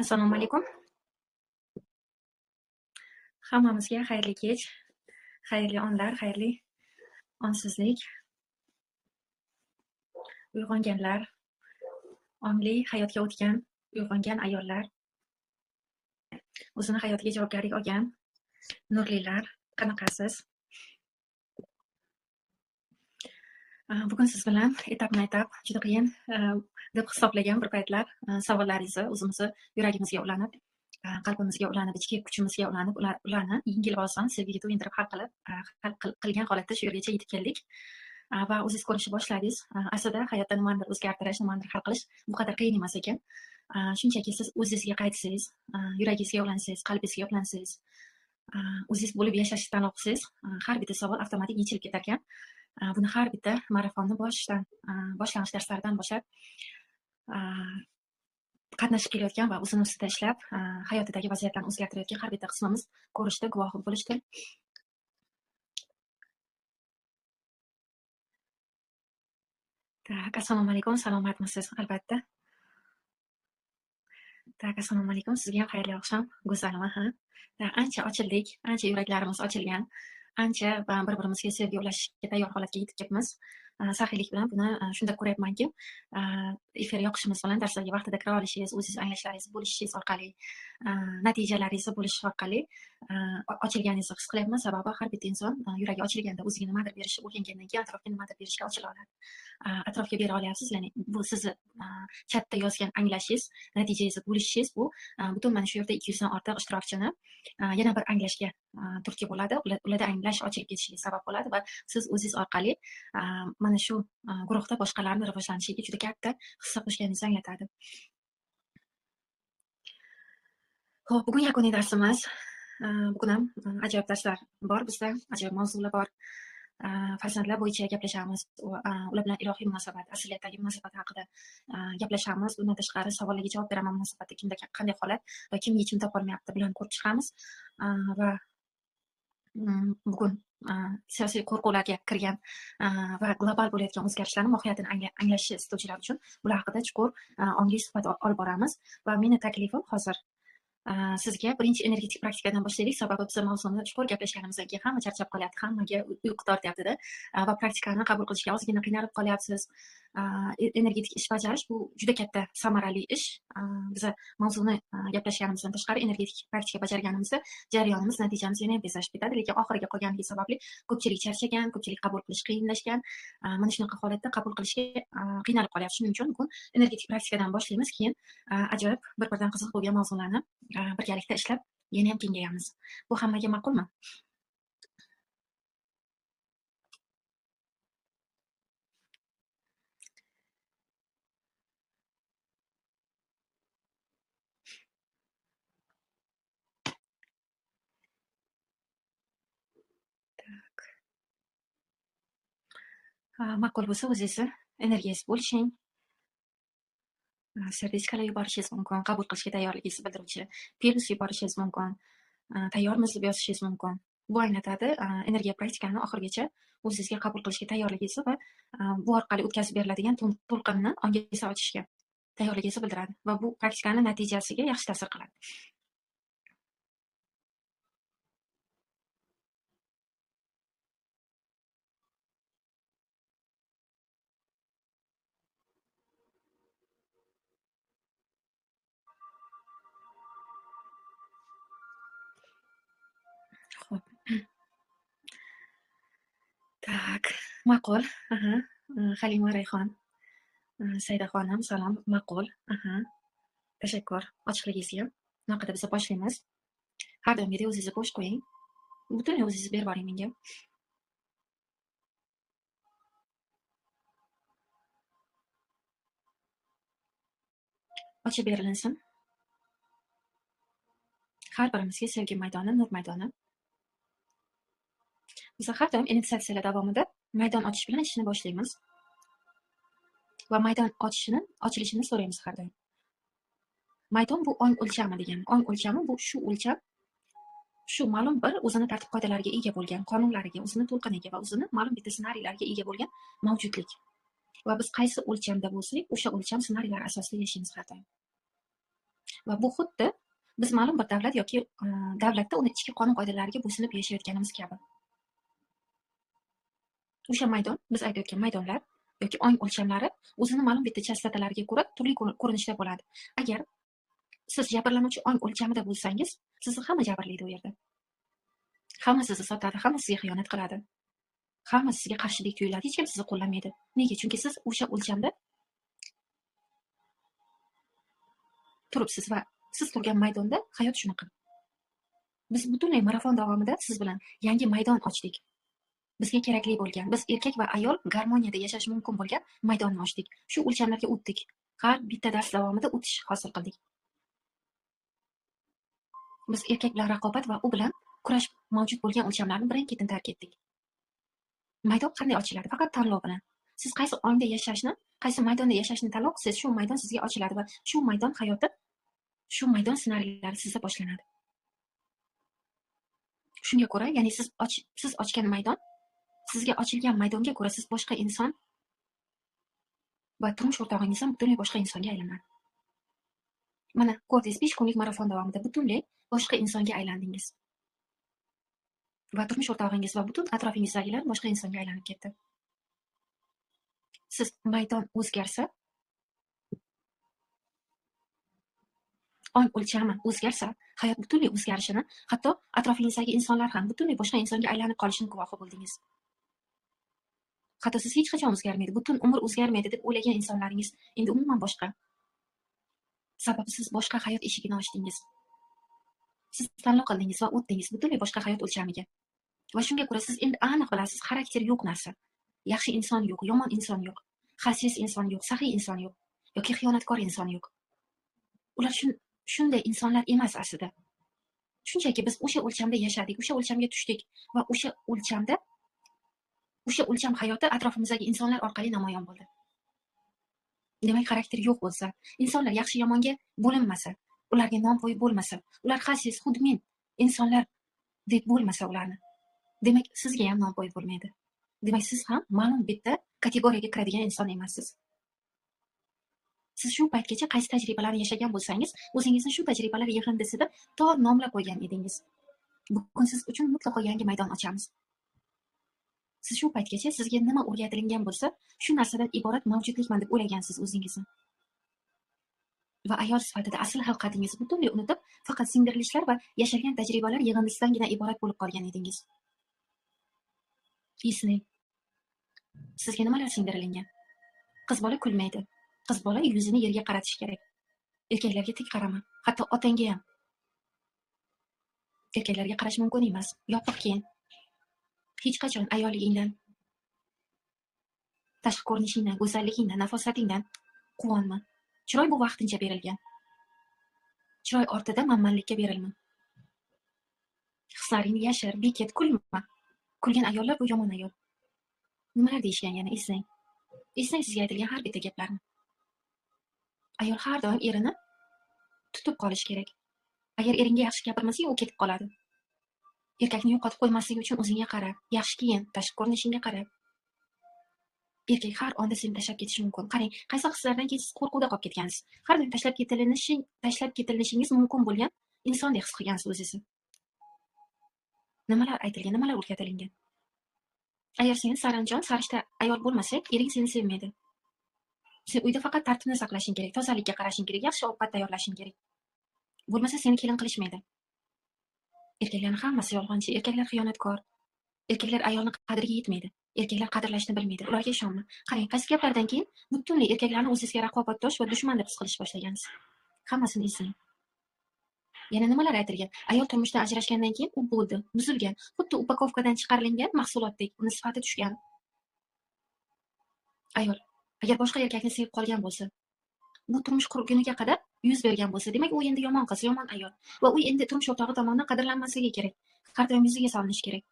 Assalomu alaykum. Hammamizga xayrli kech, xayrli onlar, xayrli onsizlik. Uyg'onganlar, ongli hayotga o'tgan, uyg'ongan ayollar, o'zini hayotiga javobgarlik olgan nurlilar, qanaqasiz? Bugun siz bilan etapma-etap juda qiyin deb hisoblagan bir paytlar savollaringizni o'zimizni yuragimizga ulanib, qalbimizga ulanib, ichki kuchimizga ulanib, ularni yengil va oson sevgiga to'yintirib hal qilib, hal qilgan holatda shu yergacha yetib keldik. Va o'zingiz ko'rishni boshladingiz. Aslida hayotda nimanidir o'zgartirish, nimanidir hal qilish bu qadar qiyin emas ekan. Shunchaki siz o'zingizga qaytsangiz, yuragingizga ulansangiz, qalbingizga ulansangiz, o'zingiz bo'lib yashashni tanlov qilsangiz, har bitta savol avtomatik yechilib ketar ekan. Buni har bitta marafonni boshidan, boshlang'ich darslaridan boshlab qatnashib kelayotgan va o'zini ustida ishlab, hayotidagi vaziyatlarni o'zgartirayotgan har bitta qismimiz ko'rishdi, guvohi bo'lishdi. Tak, assalomu alaykum, salomatmisiz? Albatta. Tak, assalomu alaykum, sizga ham xayrli oqshom, go'zalim, ha. Ancha ochildik, ancha yuraklarimiz ochilgan, ancha bir-birimizga sevgi ulashishga tayyor holatga yetib kelibmiz. Saxiylik bilan buni shunda ko'ryapmanki, efir yoqishimiz bilan darslarga vaqtida kira olishingiz, o'zingiz anglashlaringiz, bo'lishingiz orqali, natijalaringizni bo'lish orqali ochilganingizni his qilyapman. Sababi har bitta inson yuragi ochilganda o'ziga nimadir berishni o'rgangandan keyin atrofga nimadir berishga ochila oladi. Atrofga bera olyapsiz, ya'ni bu sizni chatda yozgan anglashingiz, natijangizni bo'lishingiz, bu butun mana shu yerda 200 dan ortiq ishtirokchini yana bir anglashga turtki bo'ladi. Ularda anglash ochilib ketishiga sabab bo'ladi va siz o'zingiz orqali mana shu guruhda boshqalarni rivojlanishiga juda katta hissa qo'shganingizni anglatadi. Xo'p, bugun yakuniy darsimiz. Bugun ham ajoyib darslar bor bizda, ajoyib mavzular bor. Farzandlar bo'yicha gaplashamiz, ular bilan ilohiy munosabat, asliyatdagi munosabat haqida gaplashamiz. Bundan tashqari savollarga javob beraman, munosabatda kimda qanday holat va kim yechim topolmayapti bilan ko'rib chiqamiz. Va bugun siyosiy qo'rquvlarga kirgan va global bo'layotgan o'zgarishlarni mohiyatini anglashni istovchilar uchun bular haqida chuqur ongli suhbat olib boramiz. Va meni taklifim hozir sizga birinchi energetik praktikadan boshlaylik. Sababi biz mavzuni chuqur gaplashganimizdan keyin hamma charchab qolyapti, hammaga uyqu tortyapti-da va praktikani qabul qilishga ozgina qiynalib qolyapsiz. Energetik ish bajarish bu juda katta samarali ish. Biz mavzuni gaplashganimizdan tashqari energetik praktika bajarganimizda jarayonimiz, natijamiz yana ham tezlashib ketadi. Lekin oxiriga qolganligi sababli ko'pchilik charchagan, ko'pchilik qabul qilish qiyinlashgan. Mana shunaqa holatda qabul qilishga qiynalib qolyapti. Shuning uchun bugun energetik praktikadan boshlaymiz, keyin ajoyib bir-biridan qiziq bo'lgan mavzularni birgalikda ishlab yana ham kengayamiz. Bu hammaga ma'qulmi? Tak. Ma'qul bo'lsa o'zingizni energiyangiz bo'lishing, serdechkalar yuborishingiz mumkin, qabul qilishga tayyorligingizni bildiruvchi plus yuborishingiz mumkin, tayyormiz deb yozishingiz mumkin. Bu anglatadi energiya praktikani oxirigacha o'zingizga qabul qilishga tayyorligingizni va bu orqali o'tkazib beriladigan to'lqinni ongingizni ochishga tayyorligingizni bildiradi va bu praktikani natijasiga yaxshi ta'sir qiladi. Tak, ma'qul. Aha. Halima Rayhon, Saida xonim, salom, ma'qul. Aha. Tashakkur ochiqligingizga. Bunaqada biz boshlaymiz. Har doimgidek o'zingizni bo'sh qo'ying. Butunlay o'zingizni berib yuboring menga. Ochib berilinsin. Har birimizga sevgi maydoni, nur maydoni. Biz har doim initsiatsiyalar davomida maydon ochish bilan ishni boshlaymiz. Va maydon ochilishini so'raymiz har doim. Maydon bu ong o'lchami degani. Ong o'lchami bu shu o'lcham, shu ma'lum bir o'zini tartib qoidalariga ega bo'lgan, qonunlariga, o'zini to'lqiniga va o'zini ma'lum bitta ssenariylariga ega bo'lgan mavjudlik. Va biz qaysi o'lchamda bo'lsak, o'sha o'lcham ssenariylar asosida yashaymiz har doim. Va bu xuddi biz ma'lum bir davlat yoki davlatda uni ichki qonun qoidalariga bo'ysunib yashayotganimiz kabi. O'sha maydon, biz aytayotgan maydonlar yoki ong o'lchamlari o'zini ma'lum bitta chastotalariga ko'ra turli ko'rinishda bo'ladi. Agar siz jabrlanuvchi ong o'lchamida bo'lsangiz, sizni hamma jabrlaydi u yerda. Hamma sizni sotadi, hamma sizga xiyonat qiladi. Hamma sizga qarshilik tuyuladi, hech kim sizni qo'llamaydi. Nega? Chunki siz o'sha o'lchamda turibsiz va siz turgan maydonda hayot shunaqa. Biz butunlay marafon davomida siz bilan yangi maydon ochdik. Bizga kerakli bo'lgan, biz erkak va ayol garmoniyada yashash mumkin bo'lgan maydonni ochdik. Shu o'lchamlarga o'tdik. Har bitta dars davomida o'tish hosil qildik. Biz erkak bilan raqobat va u bilan kurash mavjud bo'lgan o'lchamlarni birin-ketin tark etdik. Maydon qanday ochiladi? Faqat tanlov bilan. Siz qaysi ongda yashashni, qaysi maydonda yashashni tanlov qilsangiz, shu maydon sizga ochiladi va shu maydon hayoti, shu maydon ssenariylari sizda boshlanadi. Shunga ko'ra, ya'ni siz ochgan maydon, sizga ochilgan maydonga ko'ra siz boshqa inson va turmush o'rtog'ingiz ham butunlay boshqa insonga aylanadi. Mana ko'rdingiz, 5 kunlik marafon davomida butunlay boshqa insonga aylandingiz. Va turmush o'rtog'ingiz va butun atrofingizdagilar boshqa insonga aylanib ketdi. Siz maydon o'zgarsa, ong o'lchami o'zgarsa, hayot butunlay o'zgarishini, hatto atrofingizdagi insonlar ham butunlay boshqa insonga aylanib qolishini guvohi bo'ldingiz. Hatto siz hech qachon o'zgarmaydi, butun umr o'zgarmaydi deb o'ylagan insonlaringiz endi umuman boshqa. Sababi siz boshqa hayot eshigini ochdingiz. Siz tanlov qildingiz va o'tdingiz butunlay boshqa hayot o'lchamiga. Va shunga ko'ra siz endi aniq bilasiz, xarakter yo'q narsa. Yaxshi inson yo'q, yomon inson yo'q, xasis inson yo'q, saxiy inson yo'q yoki xiyonatkor inson yo'q. Ular shunday insonlar emas aslida. Shunchaki biz o'sha o'lchamda yashadik, o'sha o'lchamga tushdik va o'sha o'lchamda, o'sha o'lcham hayoti atrofimizdagi insonlar orqali namoyon bo'ldi. Demak, xarakter yo'q bo'lsa, insonlar yaxshi yomonga bo'linmasa, ularga nom qo'yib bo'lmasa, ular xasis, xudbin insonlar deb bo'lmasa ularni, demak sizga ham nom qo'yib bo'lmaydi. Demak, siz ham ma'lum bitta kategoriyaga kiradigan inson emassiz. Siz shu paytgacha qaysi tajribalarni yashagan bo'lsangiz, o'zingizni shu tajribalar yig'indisida tor nomlab qo'ygan edingiz. Bugun siz uchun mutlaqo yangi maydon ochamiz. Siz shu paytgacha sizga nima o'rgatilgan bo'lsa, shu narsadan iborat mavjudlikman deb o'ylagansiz o'zingizni. Va ayol sifatida asl xilqatingizni butunlay unutib, faqat singdirilishlar va yashalgan tajribalar yig'indisidangina iborat bo'lib qolgan edingiz. Eslang. Sizga nimalar singdirilgan? Qiz bola kulmaydi. Qiz bola yuzini yerga qaratish kerak. Erkaklarga tik qarama, hatto otangga ham. Erkaklarga qarash mumkin emas. Yopiq kiyin. Hech qachon ayolligingdan, tashqi ko'rinishingdan, go'zalligingdan, nafosatingdan quvonma. Chiroy bu vaqtincha berilgan. Chiroy ortida manmanlikka berilma. Hislaringni yashir, bekit, kulma. Kulgan ayollar bu yomon ayol. Nimalar deyishgan yana eslang. Eslang sizga aytilgan har bitta gaplarni. Ayol har doim erini tutib qolish kerak. Agar eringga yaxshi gapirmasang, u ketib qoladi. Erkakni yo'qotib qo'ymasligi uchun o'zingga qara, yaxshi kiyin, tashqi ko'rinishingga qara. Erkak har onda seni tashlab ketishi mumkin. Qarang, qaysi hislardan keyin siz qo'rquvda qolib ketgansiz. Har doim tashlab ketilishingiz mumkin bo'lgan insondek his qilgansiz o'zingizni. Nimalar aytilgan, nimalar o'rgatilingan? Agar sen saranjon, sarishta ayol bo'lmasang, ering seni sevmaydi. Sen uyda faqat tartibni saqlashing kerak, tozalikka qarashing kerak, yaxshi ovqat tayyorlashing kerak. Bo'lmasa seni kelin qilishmaydi. Erkaklarning hammasi yolg'onchi, erkaklar xiyonatkor. Erkaklar ayolni qadriga yetmaydi. Erkaklar qadrlashni bilmaydi. Ularga ishonma. Qarang, qaysi gaplardan keyin butunlay erkaklarni o'zingizga raqobatdosh va dushman deb his qilish boshlagansiz. Hammasini eslang. Yana nimalar aytilgan? Ayol turmushdan ajrashgandan keyin u bo'ldi, buzilgan, xuddi upakovkadan chiqarilgan mahsulotdek, uni sifati tushgan. Ayol agar boshqa erkakni sevib qolgan bo'lsa, bu turmush qurguniga qadar yuz bergan bo'lsa, demak u endi yomon qiz, yomon ayol va u endi turmush o'rtog'i tomonidan qadrlanmasligi kerak. Har doim yuziga solinishi kerak.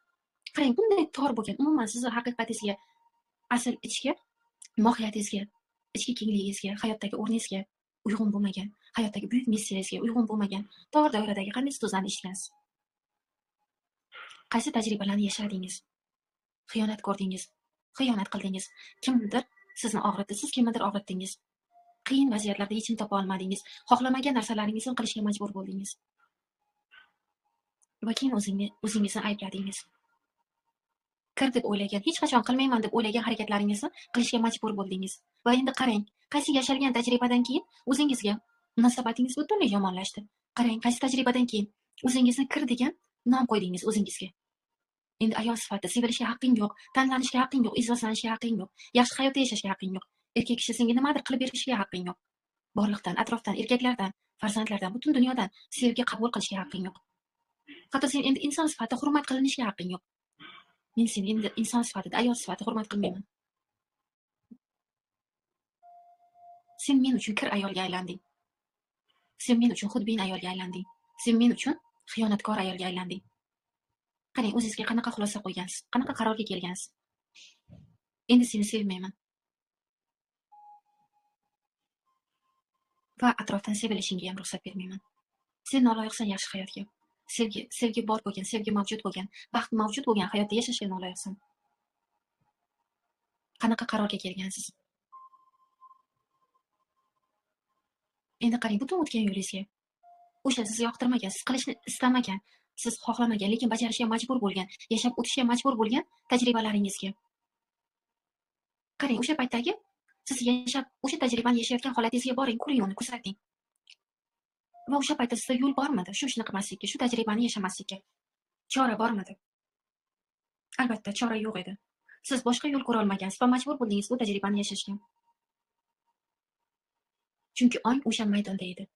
Qarang, bunday tor bo'lgan, umuman sizni haqiqatingizga, asl ichki mohiyatingizga, ichki kengligingizga, hayotdagi o'rningizga uyg'un bo'lmagan, hayotdagi buyuk missiyangizga uyg'un bo'lmagan tor doiradagi qanday so'zlarni eshitgansiz? Qaysi tajribalarni yashadingiz? Xiyonat ko'rdingiz, xiyonat qildingiz. Kimdir Sizni og'ritdi, siz kimnidir og'ritdingiz. Qiyin vaziyatlarda yechim topa olmadingiz. Xohlamagan narsalaringizni qilishga majbur bo'ldingiz. Va keyin o'zingizni aybladingiz. Kir deb o'ylagan, hech qachon qilmayman deb o'ylagan harakatlaringizni qilishga majbur bo'ldingiz. Va endi qarang, qaysi yashalgan tajribadan keyin o'zingizga munosabatingiz butunlay yomonlashdi. Qarang, qaysi tajribadan keyin o'zingizni kir degan nom qo'ydingiz o'zingizga. Endi ayol sifatida sevilishga haqqing yo'q, tanlanishga haqqing yo'q, e'zozlanishga haqqing yo'q, yaxshi hayotda yashashga haqqing yo'q. Erkak kishi senga nimadir qilib berishiga haqqing yo'q. Borliqdan, atrofdan, erkaklardan, farzandlardan, butun dunyodan sevgi qabul qilishga haqqing yo'q. Hatto sen endi inson sifatida hurmat qilinishga haqqing yo'q. Men seni endi inson sifatida, ayol sifatida hurmat qilmayman. Sen men uchun kir ayolga aylanding. Sen men uchun xudbin ayolga aylanding. Sen men uchun xiyonatkor ayolga aylanding. Qarang, o'zingizga qanaqa xulosa qo'ygansiz, qanaqa qarorga kelgansiz. Endi seni sevmayman. Va atrofdan sevilishingga ham ruxsat bermayman. Sen noloyiqsan yaxshi hayotga. Sevgi bor bo'lgan, sevgi mavjud bo'lgan, baxt mavjud bo'lgan hayotda yashashga noloyiqsan. Qanaqa qarorga kelgansiz? Endi qarang, butun o'tgan yo'lingizga. O'sha sizni yoqtirmagan, siz qilishni istamagan, siz xohlamagan, lekin bajarishga majbur bo'lgan, yashab o'tishga majbur bo'lgan tajribalaringizga. Qarang, o'sha paytdagi siz yashab, o'sha tajribani yashayotgan holatingizga boring, ko'ring uni, kuzating. Va o'sha paytda sizda yo'l bormidi shu ishni qilmaslikka, shu tajribani yashamaslikka? Chora bormidi? Albatta, chora yo'q edi. Siz boshqa yo'l ko'ra olmagansiz va majbur bo'ldingiz bu tajribani yashashga. Chunki ong o'sha maydonda edi.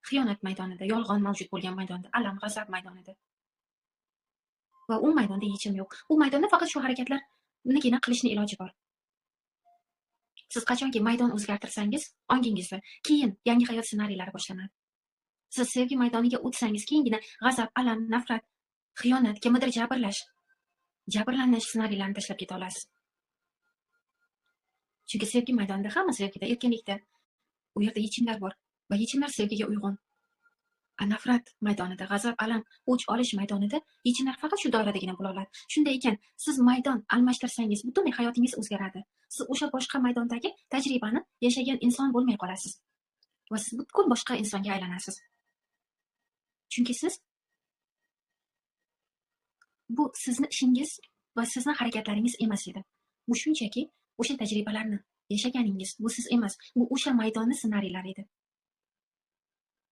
Xiyonat maydonida, yolg'on mavjud bo'lgan maydonda, alam, g'azab maydonida. Va u maydonda yechim yo'q. U maydonda faqat shu harakatlarnigina qilishni iloji bor. Siz qachonki maydon o'zgartirsangiz, ongingizda keyin yangi hayot ssenariylari boshlanadi. Siz sevgi maydoniga o'tsangiz, keyingina g'azab, alam, nafrat, xiyonat, kimnidir jabrlash, jabrlanish ssenariylarini tashlab keta olasiz. Chunki sevgi maydonida hamma sevgida, erkinlikda, u yerda yechimlar bor va yechimlar sevgiga uyg'un. Nafrat maydonida, g'azab, alam, o'ch olish maydonida yechimlar faqat shu doiradagina bo'la oladi. Shunday ekan, siz maydon almashtirsangiz, butunlay hayotingiz o'zgaradi. Siz o'sha boshqa maydondagi tajribani yashagan inson bo'lmay qolasiz va siz butkul boshqa insonga aylanasiz. Chunki siz bu sizni ishingiz va sizni harakatlaringiz emas edi. Bu shunchaki o'sha tajribalarni yashaganingiz, bu siz emas, bu o'sha maydonni ssenariylari edi.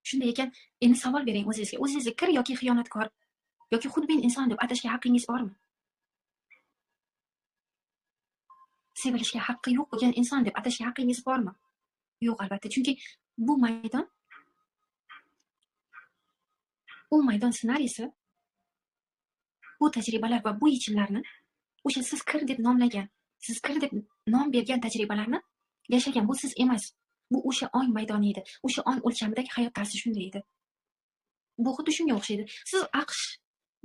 Shunday ekan, endi savol bering o'zingizga. O'zingizni kir yoki xiyonatkor yoki xudbin inson deb atashga haqqingiz bormi? Sevilishga haqqi yo'q bo'lgan inson deb atashga haqqingiz bormi? Yo'q, albatta. Chunki bu maydon, u maydon ssenariysi, bu tajribalar va bu yechimlarni o'sha siz kir deb nomlagan, siz kir deb nom bergan tajribalarni yashagan bu siz emas. Bu o'sha ong maydoni edi. O'sha ong o'lchamidagi hayot tarzi shunday edi. Bu xuddi shunga o'xshaydi. Siz AQSh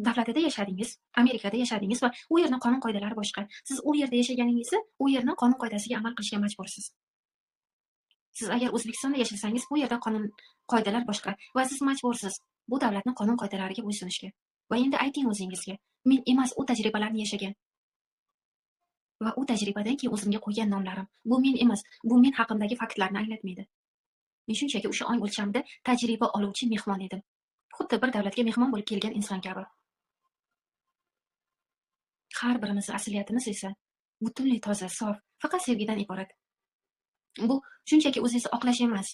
davlatida yashadingiz, Amerikada yashadingiz va u yerning qonun qoidalari boshqa. Siz u yerda yashaganingizda u yerning qonun qoidasiga amal qilishga majbursiz. Siz agar O'zbekistonda yashasangiz, bu yerda qonun qoidalar boshqa va siz majbursiz bu davlatning qonun qoidalariga bo'ysunishga. Va endi ayting o'zingizga, men emas u tajribalarni yashagan. Va u tajribadan keyin o'zimga qo'ygan nomlarim, bu men emas, bu men haqimdagi faktlarni anglatmaydi. Men shunchaki o'sha ong o'lchamida tajriba oluvchi mehmon edim. Xuddi bir davlatga mehmon bo'lib kelgan inson kabi. Har birimizning asliyatimiz esa butunlay toza, sof, faqat sevgidan iborat. Bu shunchaki o'zingizni oqlash emas.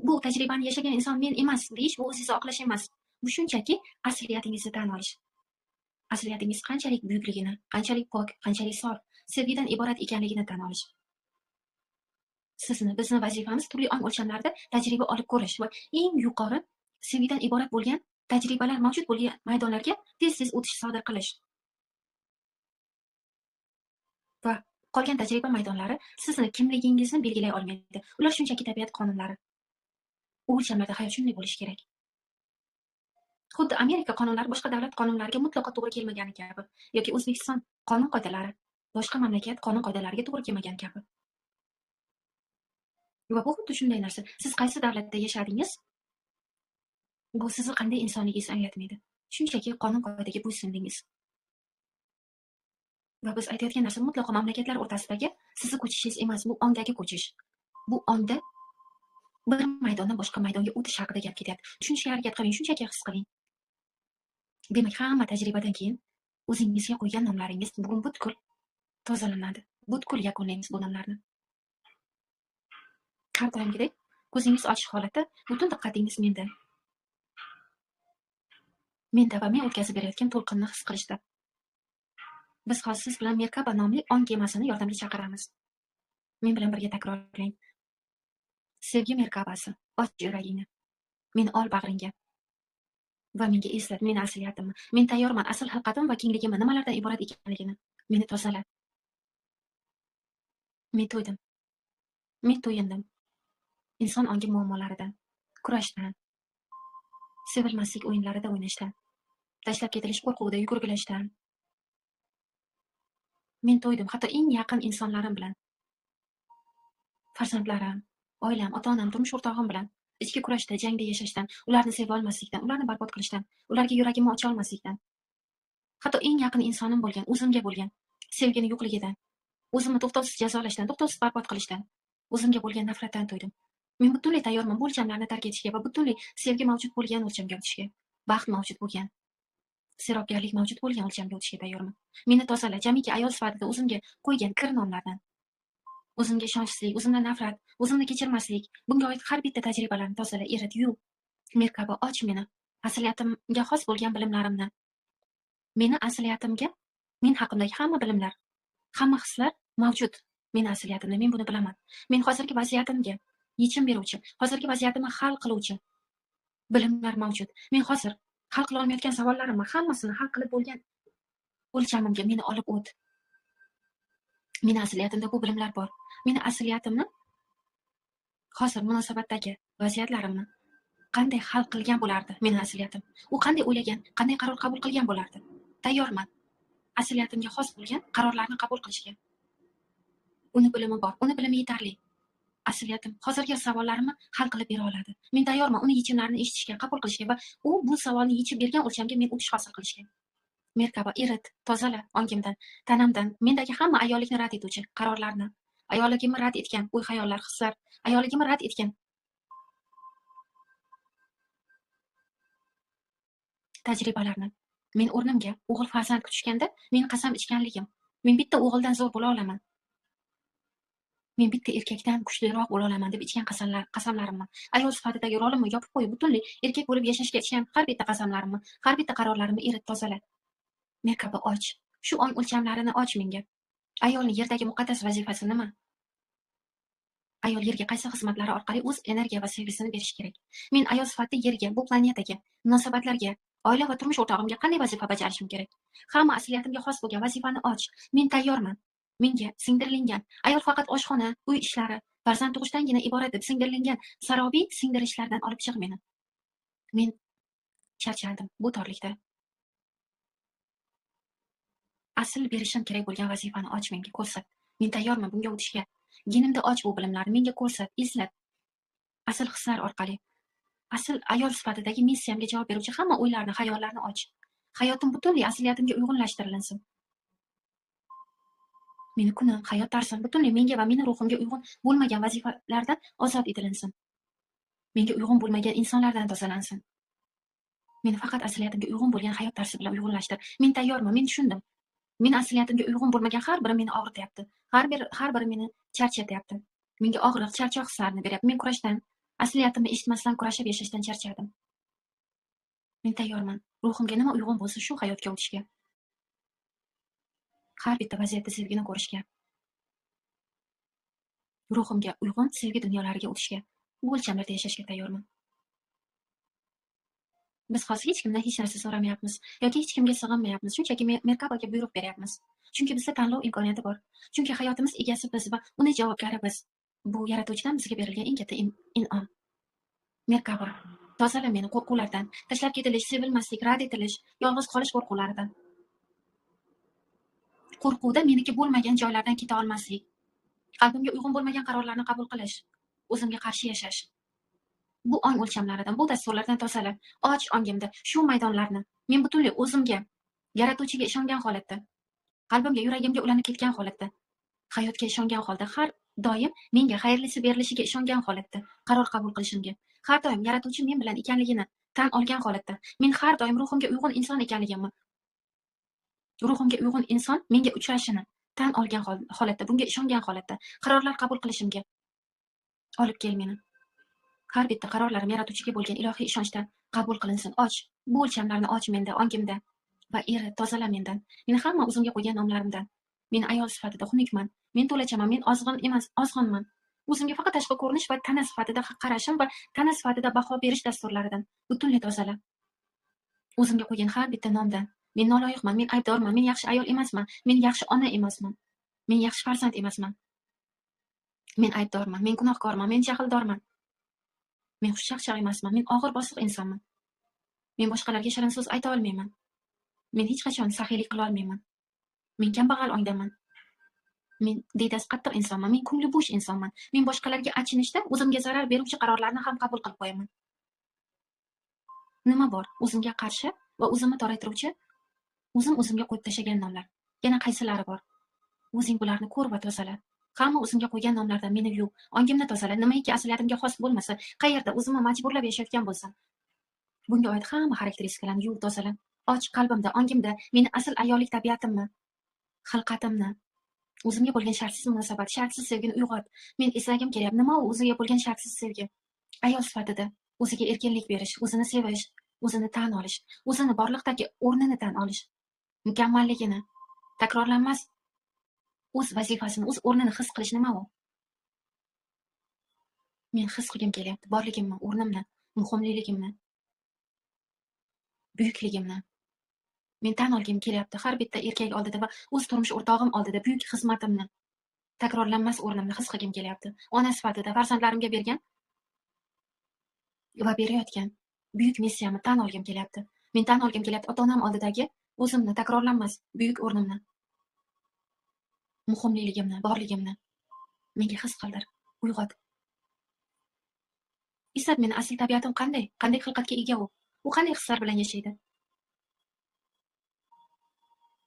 Bu tajribani yashagan inson men emas deyish, bu o'zingizni oqlash emas. Bu shunchaki asliyatingizni tan olish. Asliyatingiz qanchalik buyukligini, qanchalik pok, qanchalik sof, sevgidan iborat ekanligini tan olish. Sizni, bizni vazifamiz turli ong o'lchamlarida tajriba olib ko'rish va eng yuqori sevgidan iborat bo'lgan tajribalar mavjud bo'lgan maydonlarga tez-tez o'tish sodir qilish. Va qolgan tajriba maydonlari sizni kimligingizni belgilay olmaydi. Ular shunchaki tabiat qonunlari. U o'lchamlarda hayot shunday bo'lishi kerak. Xuddi Amerika qonunlari boshqa davlat qonunlariga mutlaqo to'g'ri kelmagani kabi yoki O'zbekiston qonun qoidalari boshqa mamlakat qonun qoidalariga to'g'ri kelmagan kabi. Va bu xuddi shunday narsa. Siz qaysi davlatda yashadingiz, bu sizni qanday insonligingizni anglatmaydi. Shunchaki qonun qoidaga bo'ysundingiz. Va biz aytayotgan narsa mutlaqo mamlakatlar o'rtasidagi sizni ko'chishingiz emas, bu ongdagi ko'chish. Bu ongda bir maydondan boshqa maydonga o'tish haqida gap ketyapti. Tushunishga harakat qiling, shunchaki his qiling. Demak, hamma tajribadan keyin o'zingizga qo'ygan nomlaringiz bugun butkul tozalanadi. Butkul yakunlaymiz bu nomlarni. Har doimgidek ko'zingiz ochiq holatda butun diqqatingiz menda. Menda va men o'tkazib berayotgan to'lqinni his qilishda. Biz hozir siz bilan Merkaba nomli ong kemasini yordamga chaqiramiz. Men bilan birga takrorlang. Sevgi Merkabasi, och yuragingni. Meni ol bag'ringga. Va menga eslat, meni asliyatimni. Men tayyorman, asl xilqatim va kengligimni nimalardan iborat ekanligini. Meni tozala. Men to'ydim. Men to'yindim. Inson ongi muammolaridan, kurashdan, sevilmaslik o'yinlarida o'ynashdan, tashlab ketilish qo'rquvida yugurgilashdan. Men to'ydim, hatto eng yaqin insonlarim bilan, farzandlarim, oilam, ota-onam, turmush o'rtog'im bilan ichki kurashda, jangda yashashdan, ularni seva olmaslikdan, ularni barbod qilishdan, ularga yuragimni ocha olmaslikdan, hatto eng yaqin insonim bo'lgan, o'zimga bo'lgan sevgini yo'qligidan, o'zimni to'xtovsiz jazolashdan, to'xtovsiz barbod qilishdan, o'zimga bo'lgan nafratdan to'ydim. Men butunlay tayyorman bu o'lchamlarni tark etishga va butunlay sevgi mavjud bo'lgan o'lchamga o'tishga, baxt mavjud bo'lgan, serobgarlik mavjud bo'lgan o'lchamga o'tishga tayyorman. Meni tozala, jamiki ayol sifatida o'zimga qo'ygan kir nomlardan, o'zimga ishonchsizlik, o'zimdan nafrat, o'zimni kechirmaslik, bunga oid har bitta tajribalarni tozala, erit, yuv. Merkaba, och meni, asliyatimga xos bo'lgan bilimlarimni. Meni asliyatimga, men haqimdagi hamma bilimlar, hamma hislar mavjud meni asliyatimda, men buni bilaman. Men hozirgi vaziyatimga yechim beruvchi, hozirgi vaziyatimni hal qiluvchi bilimlar mavjud. Men hozir hal qila olmayotgan savollarimni hammasini hal qilib bo'lgan o'lchamimga meni olib o't. Meni asliyatimda bu bilimlar bor. Meni asliyatimni hozir munosabatdagi vaziyatlarimni qanday hal qilgan bo'lardi meni asliyatim? U qanday o'ylagan, qanday qaror qabul qilgan bo'lardi? Tayyorman asliyatimga xos bo'lgan qarorlarni qabul qilishga. Uni bilimi bor, uni bilimi yetarli. Asliyatim hozirgi savollarimni hal qilib bera oladi. Men tayyorman uni yechimlarini eshitishga, qabul qilishga va u bu savolni yechib bergan o'lchamga men o'tish hosil qilishga. Merkaba, erit, tozala ongimdan, tanamdan, mendagi hamma ayollikni rad etuvchi qarorlarni, ayolligimni rad etgan o'y-xayollar, hislar, ayolligimni rad etgan tajribalarni. Men o'rnimga o'g'il farzand kutishganda men qasam ichganligim, men bitta o'g'ildan zo'r bo'la olaman, men bitta erkakdan kuchliroq bo'la olaman deb ichgan qasamlarimni, ayol sifatidagi rolimni yopib qo'yib, butunlay erkak bo'lib yashashga ichgan har bitta qasamlarimni, har bitta qarorlarimni erit, tozala. Merkaba, och. Shu ong o'lchamlarini och menga. Ayolning yerdagi muqaddas vazifasi nima? Ayol yerga qaysi xizmatlari orqali o'z energiya va sevgisini berishi kerak? Men ayol sifatida yerga, bu planetaga, munosabatlarga, oila va turmush o'rtog'imga qanday vazifa bajarishim kerak? Hamma asliyatimga xos bo'lgan vazifani och. Men tayyorman. Menga singdirilgan ayol faqat oshxona, uy ishlari, farzand tug'ishdangina iborat deb singdirilgan sarobiy singdirishlardan olib chiq meni. Men charchadim bu torlikda. Asl berishim kerak bo'lgan vazifani och menga, ko'rsat. Men tayyorman bunga o'tishga. Genimda och bu bilimlarni menga ko'rsat, eslat. Asl hislar orqali, asl ayol sifatidagi missiyamga javob beruvchi hamma o'ylarni, xayollarni och. Hayotim butunlay asliyatimga uyg'unlashtirilsin. Meni kunim, hayot tarzim butunlay menga va meni ruhimga uyg'un bo'lmagan vazifalardan ozod etilinsin. Menga uyg'un bo'lmagan insonlardan tozalansin. Meni faqat asliyatimga uyg'un bo'lgan hayot tarzi bilan uyg'unlashtir. Men tayyorman, men tushundim. Meni asliyatimga uyg'un bo'lmagan har biri meni og'rityapti. Har biri meni charchatyapti. Menga og'riq, charchoq hislarini beryapti. Men kurashdan, asliyatimni eshitmasdan kurashib yashashdan charchadim. Men tayyorman. Ruhimga nima uyg'un bo'lsa shu hayotga o'tishga. Har bitta vaziyatda sevgini ko'rishga. Ruhimga uyg'un sevgi dunyolariga o'tishga. Bu o'lchamlarda yashashga tayyorman. Biz hozir hech kimdan hech narsa so'ramayapmiz yoki hech kimga sig'inmayapmiz. Shunchaki Merkabaga buyruq beryapmiz. Chunki bizda tanlov imkoniyati bor. Chunki hayotimiz egasi biz va uni javobgari biz. Bu yaratuvchidan bizga berilgan eng katta in'om. Merkaba, tozala meni qo'rquvlardan, tashlab ketilish, sevilmaslik, rad etilish, yolg'iz qolish qo'rquvlaridan. Qo'rquvda meniki bo'lmagan joylardan keta olmaslik, qalbimga uyg'un bo'lmagan qarorlarni qabul qilish, o'zimga qarshi yashash. Bu ong o'lchamlaridan, bu dasturlardan tozala, och ongimda shu maydonlarni men butunlay o'zimga, yaratuvchiga ishongan holatda Qalbimga, yuragimga ulanib ketgan holatda, hayotga ishongan holda, har doim menga xayrlisi berilishiga ishongan holatda qaror qabul qilishimga, har doim yaratuvchi men bilan ekanligini tan olgan holatda, men har doim ruhimga uyg'un inson ekanligimni, ruhimga uyg'un inson menga uchrashini tan olgan holatda, bunga ishongan holatda qarorlar qabul qilishimga olib kel meni. Har bitta qarorlarim yaratuvchiga bo'lgan ilohiy ishonchdan qabul qilinsin. Och, bu o'lchamlarni och menda, ongimda va eri tozala mendan. Meni hamma o'zimga qo'ygan nomlarimdan. Men ayol sifatida xunukman, men to'lachaman, men ozg'in emas, ozg'inman. O'zimga faqat tashqi ko'rinish va tana sifatida qarashim va tana sifatida baho berish dasturlaridan butunlay tozala. O'zimga qo'ygan har bitta nomdan. Men noloyiqman, men aybdorman, men yaxshi ayol emasman, men yaxshi ona emasman, men yaxshi farzand emasman. Men aybdorman, men gunohkorman, men jahldorman. Men xushchaqchaq emasman, men og'ir bosiq insonman. Men boshqalarga shirin so'z ayta olmayman. Men hech qachon saxiylik qila olmayman. Men kambag'al ongdaman. Men diydasi qattiq insonman, men ko'ngli bo'sh insonman. Men boshqalarga achinishda o'zimga zarar beruvchi qarorlarni ham qabul qilib qo'yaman. Nima bor? O'zimga qarshi va o'zimni toraytiruvchi, o'zim o'zimga qo'yib tashlagan nomlar. Yana qaysilari bor? O'zing bularni ko'r va tozala. Hamma o'zimga qo'ygan nomlardan meni yuv, ongimni tozala. Nimaiki asliyatimga xos bo'lmasa, qayerda o'zimni majburlab yashayotgan bo'lsam, bunga oid hamma xarakteristikalarni yuv, tozala. Och qalbimda, ongimda meni asl ayollik tabiatimni, xilqatimni, o'zimga bo'lgan shartsiz munosabat, shartsiz sevgini uyg'ot. Men eslagim kelyapti. Nima u o'ziga bo'lgan shartsiz sevgi? Ayol sifatida o'ziga erkinlik berish, o'zini sevish, o'zini tan olish, o'zini borliqdagi o'rnini tan olish, mukammalligini, takrorlanmas o'z vazifasini, o'z o'rnini his qilish nima u? Men his qilgim kelyapti borligimni, o'rnimni, muhimliligimni, buyukligimni. Men tan olgim kelyapti har bitta erkak oldida va o'z turmush o'rtog'im oldida buyuk xizmatimni, takrorlanmas o'rnimni his qilgim kelyapti. Ona sifatida farzandlarimga bergan va berayotgan buyuk missiyamni tan olgim kelyapti. Men tan olgim kelyapti ota-onam oldidagi o'zimni takrorlanmas buyuk o'rnimni, muhimliligimni, borligimni menga his qildir, uyg'ot. Eslat meni asl tabiatim qanday, qanday xilqatga ega u, u qanday hislar bilan yashaydi.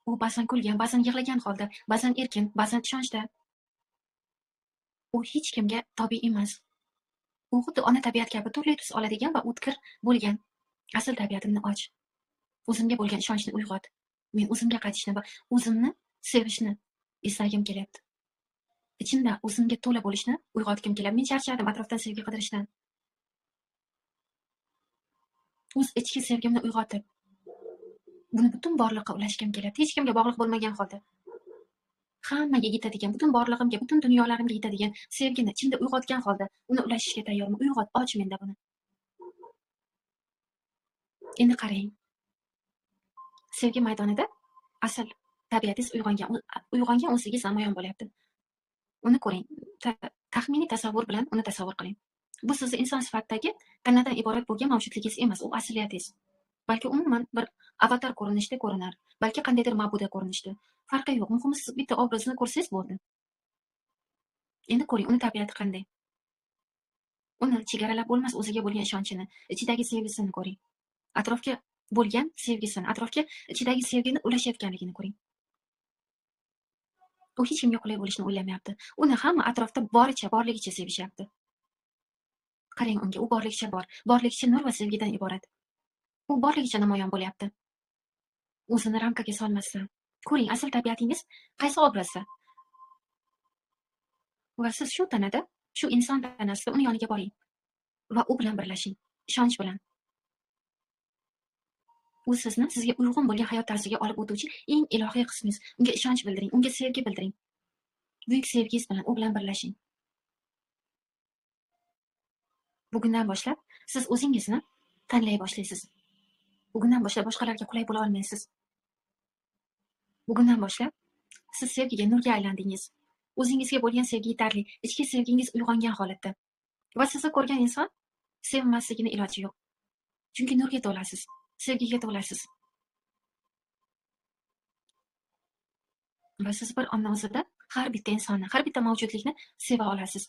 U ba'zan kulgan, ba'zan yig'lagan holda, ba'zan erkin, ba'zan ishonchda. U hech kimga tobe emas. U xuddi ona tabiat kabi turli tus oladigan va o'tkir bo'lgan asl tabiatimni och. O'zimga bo'lgan ishonchni uyg'ot. Men o'zimga qaytishni va o'zimni sevishni eslagim kelyapti. Ichimda o'zimga to'la bo'lishni uyg'otgim kelyapti. Men charchadim atrofdan sevgi qidirishdan. O'z ichki sevgimni uyg'otib, buni butun borliqqa ulashgim kelyapti. Hech kimga bog'liq bo'lmagan holda. Hammaga yetadigan, butun borlig'imga, butun dunyolarimga yetadigan sevgini ichimda uyg'otgan holda uni ulashishga tayyorman. Uyg'ot, och menda buni. Endi qarang. Sevgi maydonida asl tabiatingiz uyg'ongan o'zligingiz namoyon bo'lyapti. Uni ko'ring. Taxminiy tasavvur bilan uni tasavvur qiling. Bu sizni inson sifatidagi tanadan iborat bo'lgan mavjudligingiz emas, u asliyatingiz. Balki umuman bir avatar ko'rinishda ko'rinar, balki qandaydir ma'buda ko'rinishda. Farqi yo'q. Muhimi siz bitta obrazini ko'rsangiz bo'ldi. Endi ko'ring, uni tabiati qanday. Uni chegaralab bo'lmas o'ziga bo'lgan ishonchini, ichidagi sevgisini ko'ring. Atrofga bo'lgan sevgisini, atrofga ichidagi sevgini ulashayotganligini ko'ring. U hech kimga qulay bo'lishni o'ylamayapti. Uni hamma atrofda boricha, borligicha sevishyapti. Qarang unga, u borligicha bor, borligicha nur va sevgidan iborat. U borligicha namoyon bo'lyapti. O'zini ramkaga solmasdan. Ko'ring, asl tabiatingiz qaysi obrazda? Va siz shu tanada, shu inson tanasida uni yoniga boring va u bilan birlashing, ishonch bilan. U sizni sizga uyg'un bo'lgan hayot tarziga olib o'tuvchi eng ilohiy qismingiz. Unga ishonch bildiring, unga sevgi bildiring. Buyuk sevgingiz bilan u bilan birlashing. Bugundan boshlab siz o'zingizni tanlay boshlaysiz. Bugundan boshlab boshqalarga qulay bo'la olmaysiz. Bugundan boshlab siz sevgiga, nurga aylandingiz. O'zingizga bo'lgan sevgi yetarli, ichki sevgingiz uyg'ongan holatda. Va sizni ko'rgan inson sevmasligini iloji yo'q. Chunki nurga to'lasiz, sevgiga to'lasiz. Va siz bir onni o'zida har bitta insonni, har bitta mavjudlikni seva olasiz.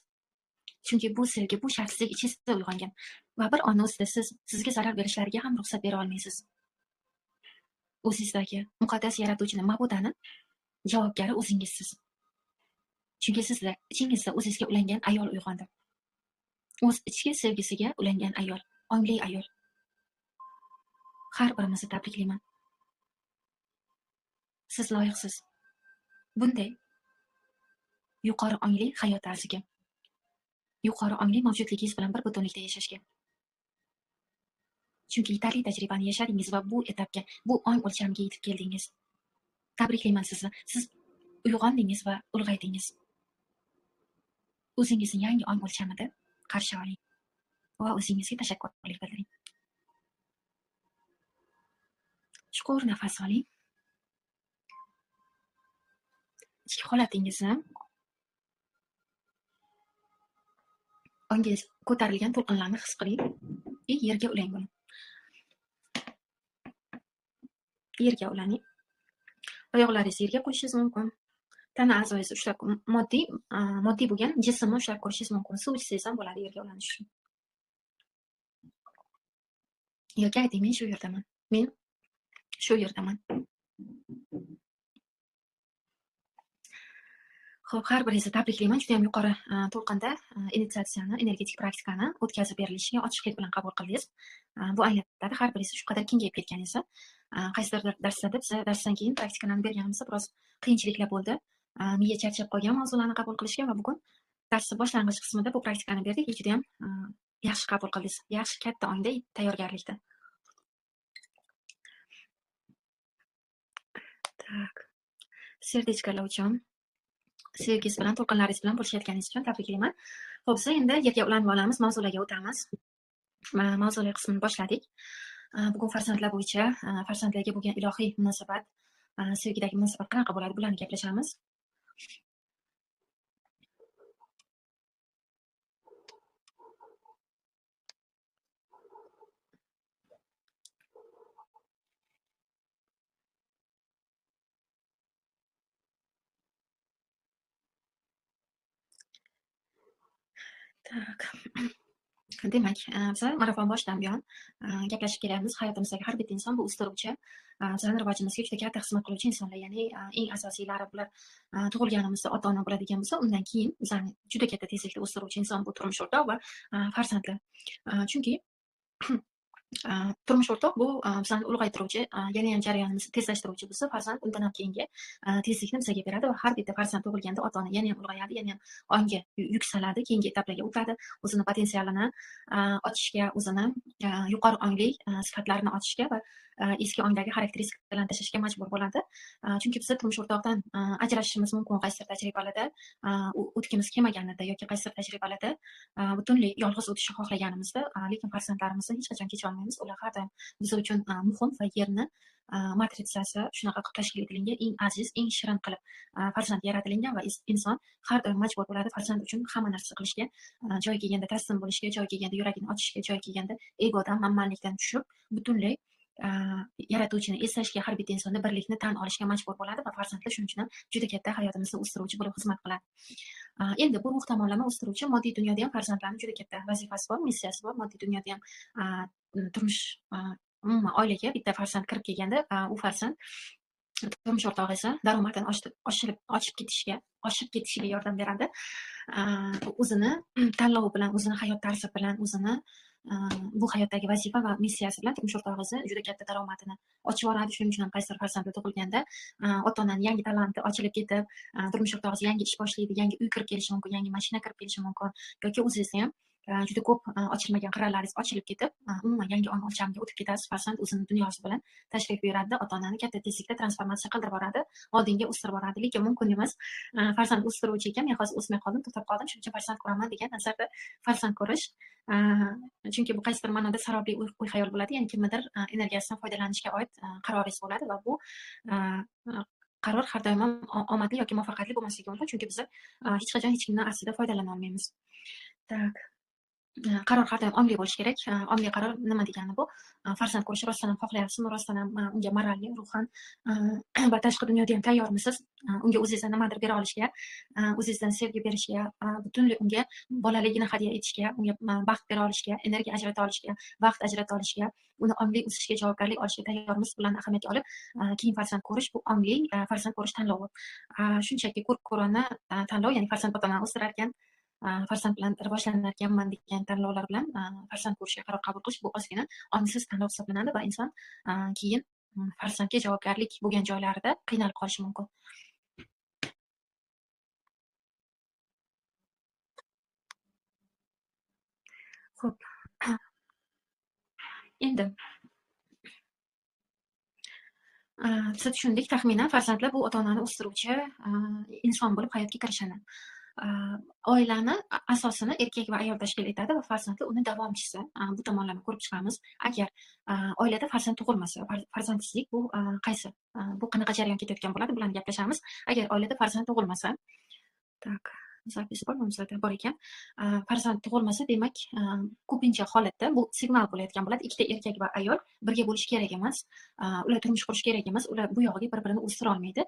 Chunki bu sevgi, bu shartsizlik ichingizda uyg'ongan. Va bir onni o'zida siz sizga zarar berishlariga ham ruxsat bera olmaysiz. O'zingizdagi muqaddas yaratuvchini, ma'budani javobgari o'zingizsiz. Chunki sizda ichingizda o'zingizga ulangan ayol uyg'ondi. O'z ichki sevgisiga ulangan ayol, ongli ayol. Har birimizni tabriklayman. Siz loyiqsiz bunday yuqori ongli hayot tarziga, yuqori ongli mavjudligingiz bilan bir butunlikda yashashga. Chunki yetarli tajribani yashadingiz va bu etapga, bu ong o'lchamiga yetib keldingiz. Tabriklayman sizni. Siz uyg'ondingiz va ulg'aydingiz. O'zingizni yangi ong o'lchamida qarshi oling va o'zingizga tashakkurlik bildiring. Chuqur nafas oling. Ichki holatingizni, ongingiz ko'tarilgan to'lqinlarni his qiling va yerga ulang buni. Yerga ulaning. Oyoqlaringizni yerga qo'yishingiz mumkin. Tana a'zoyingizni ushlab, moddiy bo'lgan jismni ushlab ko'rishingiz mumkin. Suv ichsangiz ham bo'ladi yerga ulanish uchun. Yoki ayting, men shu yerdaman. Men shu yerdaman. Xo'p, har biringizni tabriklayman. Juda ham yuqori to'lqinda initsiatsiyani, energetik praktikani o'tkazib berilishiga ochiqlik bilan qabul qildingiz. Bu anglatadi, har biringiz shu qadar kengayib ketganingizni. Qaysidir darslarda biz darsdan keyin praktikalarni berganimizda biroz qiyinchiliklar bo'ldi. Miya charchab qolgan mavzularni qabul qilishga va bugun darsning boshlang'ich qismida bu praktikani berdik. Juda ham yaxshi qabul qildingiz. Yaxshi, katta ongda tayyorgarlikda. Tak. Serdechkalar uchun, sevgingiz bilan, to'lqinlaringiz bilan bo'lishayotganingiz uchun tabriklayman. Xo'p, biz endi yerga ulanib olamiz, mavzularga o'tamiz. Mavzular qismini boshladik. Bugun farzandlar bo'yicha, farzandlarga bo'lgan ilohiy munosabat, sevgidagi munosabat qanaqa bo'ladi, bularni gaplashamiz. Tak. Demak, biz marafon boshidan buyon gaplashib kelyapmiz. Hayotimizdagi har bitta inson bu o'stiruvchi, bizning rivojimizga juda katta xizmat qiluvchi insonlar. Ya'ni eng asosiylari bular tug'ilganimizda ota-ona bo'ladigan bo'lsa, undan keyin bizani juda katta tezlikda o'stiruvchi inson bu turmush o'rtoq va farzandlar. Chunki turmush o'rtoq bu bizani ulg'aytiruvchi, yana ham jarayonimizni tezlashtiruvchi bo'lsa, farzand undan ham keyingi tezlikni bizga beradi va har bitta farzand tug'ilganda ota-ona yana ham ulg'ayadi, yana ham ongi yuksaladi, keyingi etaplarga o'tadi, o'zini potensialini ochishga, o'zini yuqori ongli sifatlarini ochishga va eski ongdagi xarakteristikalarni tashlashga majbur bo'ladi. Chunki biz turmush o'rtoqdan ajrashishimiz mumkin qaysidir tajribalarda, o'tgimiz kelmaganida yoki qaysidir tajribalarda butunlay yolg'iz o'tishni xohlaganimizda, lekin farzandlarimizni hech qachon kecha olmaymiz. Ular har doim biz uchun muhim va yerni matritsasi shunaqa qilib tashkil etilgan, eng aziz, eng shirin qilib farzand yaratilingan va inson har doim majbur bo'ladi farzand uchun hamma narsa qilishga, joyi kelganda taslim bo'lishga, joyi kelganda yuragini ochishga, joyi kelganda egodan, manmanlikdan tushib butunlay yaratuvchini eslashga, har bitta insonda birlikni tan olishga majbur bo'ladi va farzandlar shuning uchun ham juda katta hayotimizda o'stiruvchi bo'lib xizmat qiladi. Endi bu ruh tomonlama o'stiruvchi moddiy dunyoda ham farzandlarning juda katta vazifasi bor, missiyasi bor. Moddiy dunyoda ham turmush, umuman oilaga bitta farzand kirib kelganda, u farzand turmush o'rtog'i esa daromadini oshib ketishiga yordam beradi. O'zini tanlovi bilan, o'zini hayot tarzi bilan, o'zini bu hayotdagi vazifa va missiyasi bilan turmush o'rtog'ingizni juda katta daromadini ochib yuboradi. Shuning uchun ham qaysidir farzandlar tug'ilganda ota-onaning yangi talanti ochilib ketib, turmush o'rtog'ingiz yangi ish boshlaydi, yangi uy kirib kelishi mumkin, yangi mashina kirib kelishi mumkin yoki o'zingizni ham juda ko'p ochilmagan qirralaringiz ochilib ketib, umuman yangi ong o'lchamiga o'tib ketasiz. Farzand o'zini dunyosi bilan tashrif buyuradi, ota-onani katta tezlikda transformatsiya qildirib boradi, oldinga o'stirib boradi. Lekin mumkin emas, farzand o'stiruvchi ekan, men hozir o'smay qoldim, to'xtab qoldim, shuning uchun farzand ko'raman degan nazarda farzand ko'rish, chunki bu qaysidir ma'noda sarobli o'y xayol bo'ladi, ya'ni kimnidir energiyasidan foydalanishga oid qaroringiz bo'ladi va bu qaror har doim ham omadli yoki muvaffaqiyatli bo'lmasligi mumkin, chunki biz hech qachon hech kimdan aslida foydalana olmaymiz. Tak. Qaror har doim ongli bo'lishi kerak. Ongli qaror nima degani bu? Farzand ko'rishni rostdan ham xohlayapsizmi? Rostdan ham unga moralli, ruhan va tashqi dunyoda ham tayyormisiz? Unga o'zingizdan nimadir bera olishga, o'zingizdan sevgi berishga, butunlay unga bolaligini hadya etishga, unga baxt bera olishga, energiya ajrata olishga, vaqt ajrata olishga, uni ongli o'sishga javobgarlik olishga tayyormiz? Bularni ahamiyatga olib, keyin farzand ko'rish bu ongli farzand ko'rish tanlovi. Shunchaki ko'rib-ko'rona tanlov, ya'ni farzand ota-onani o'stirar ekan, farzand bilan rivojlanar ekanman degan tanlovlar bilan farzand ko'rishga qaror qabul qilish bu ozgina ongsiz tanlov hisoblanadi va inson keyin farzandga javobgarlik bo'lgan joylarida qiynalib qolishi mumkin. Xo'p. Endi biz tushundik taxminan farzandlar bu ota-onani o'stiruvchi inson bo'lib hayotga kirishini. Oilani asosini erkak va ayol tashkil etadi va farzandlar uni davomchisi. Bu tomonlarni ko'rib chiqamiz. Agar oilada farzand tug'ilmasa, farzandsizlik bu qaysi? Bu qanaqa jarayon ketayotgan bo'ladi? Bularni gaplashamiz. Agar oilada farzand tug'ilmasa, tak, zapis bormi bizlarda? Bor ekan. Farzand tug'ilmasa, demak, ko'pincha holatda bu signal bo'layotgan bo'ladi. Ikkita erkak va ayol birga bo'lishi kerak emas. Ular turmush qurishi kerak emas. Ular bu yog'iga bir-birini o'stira olmaydi.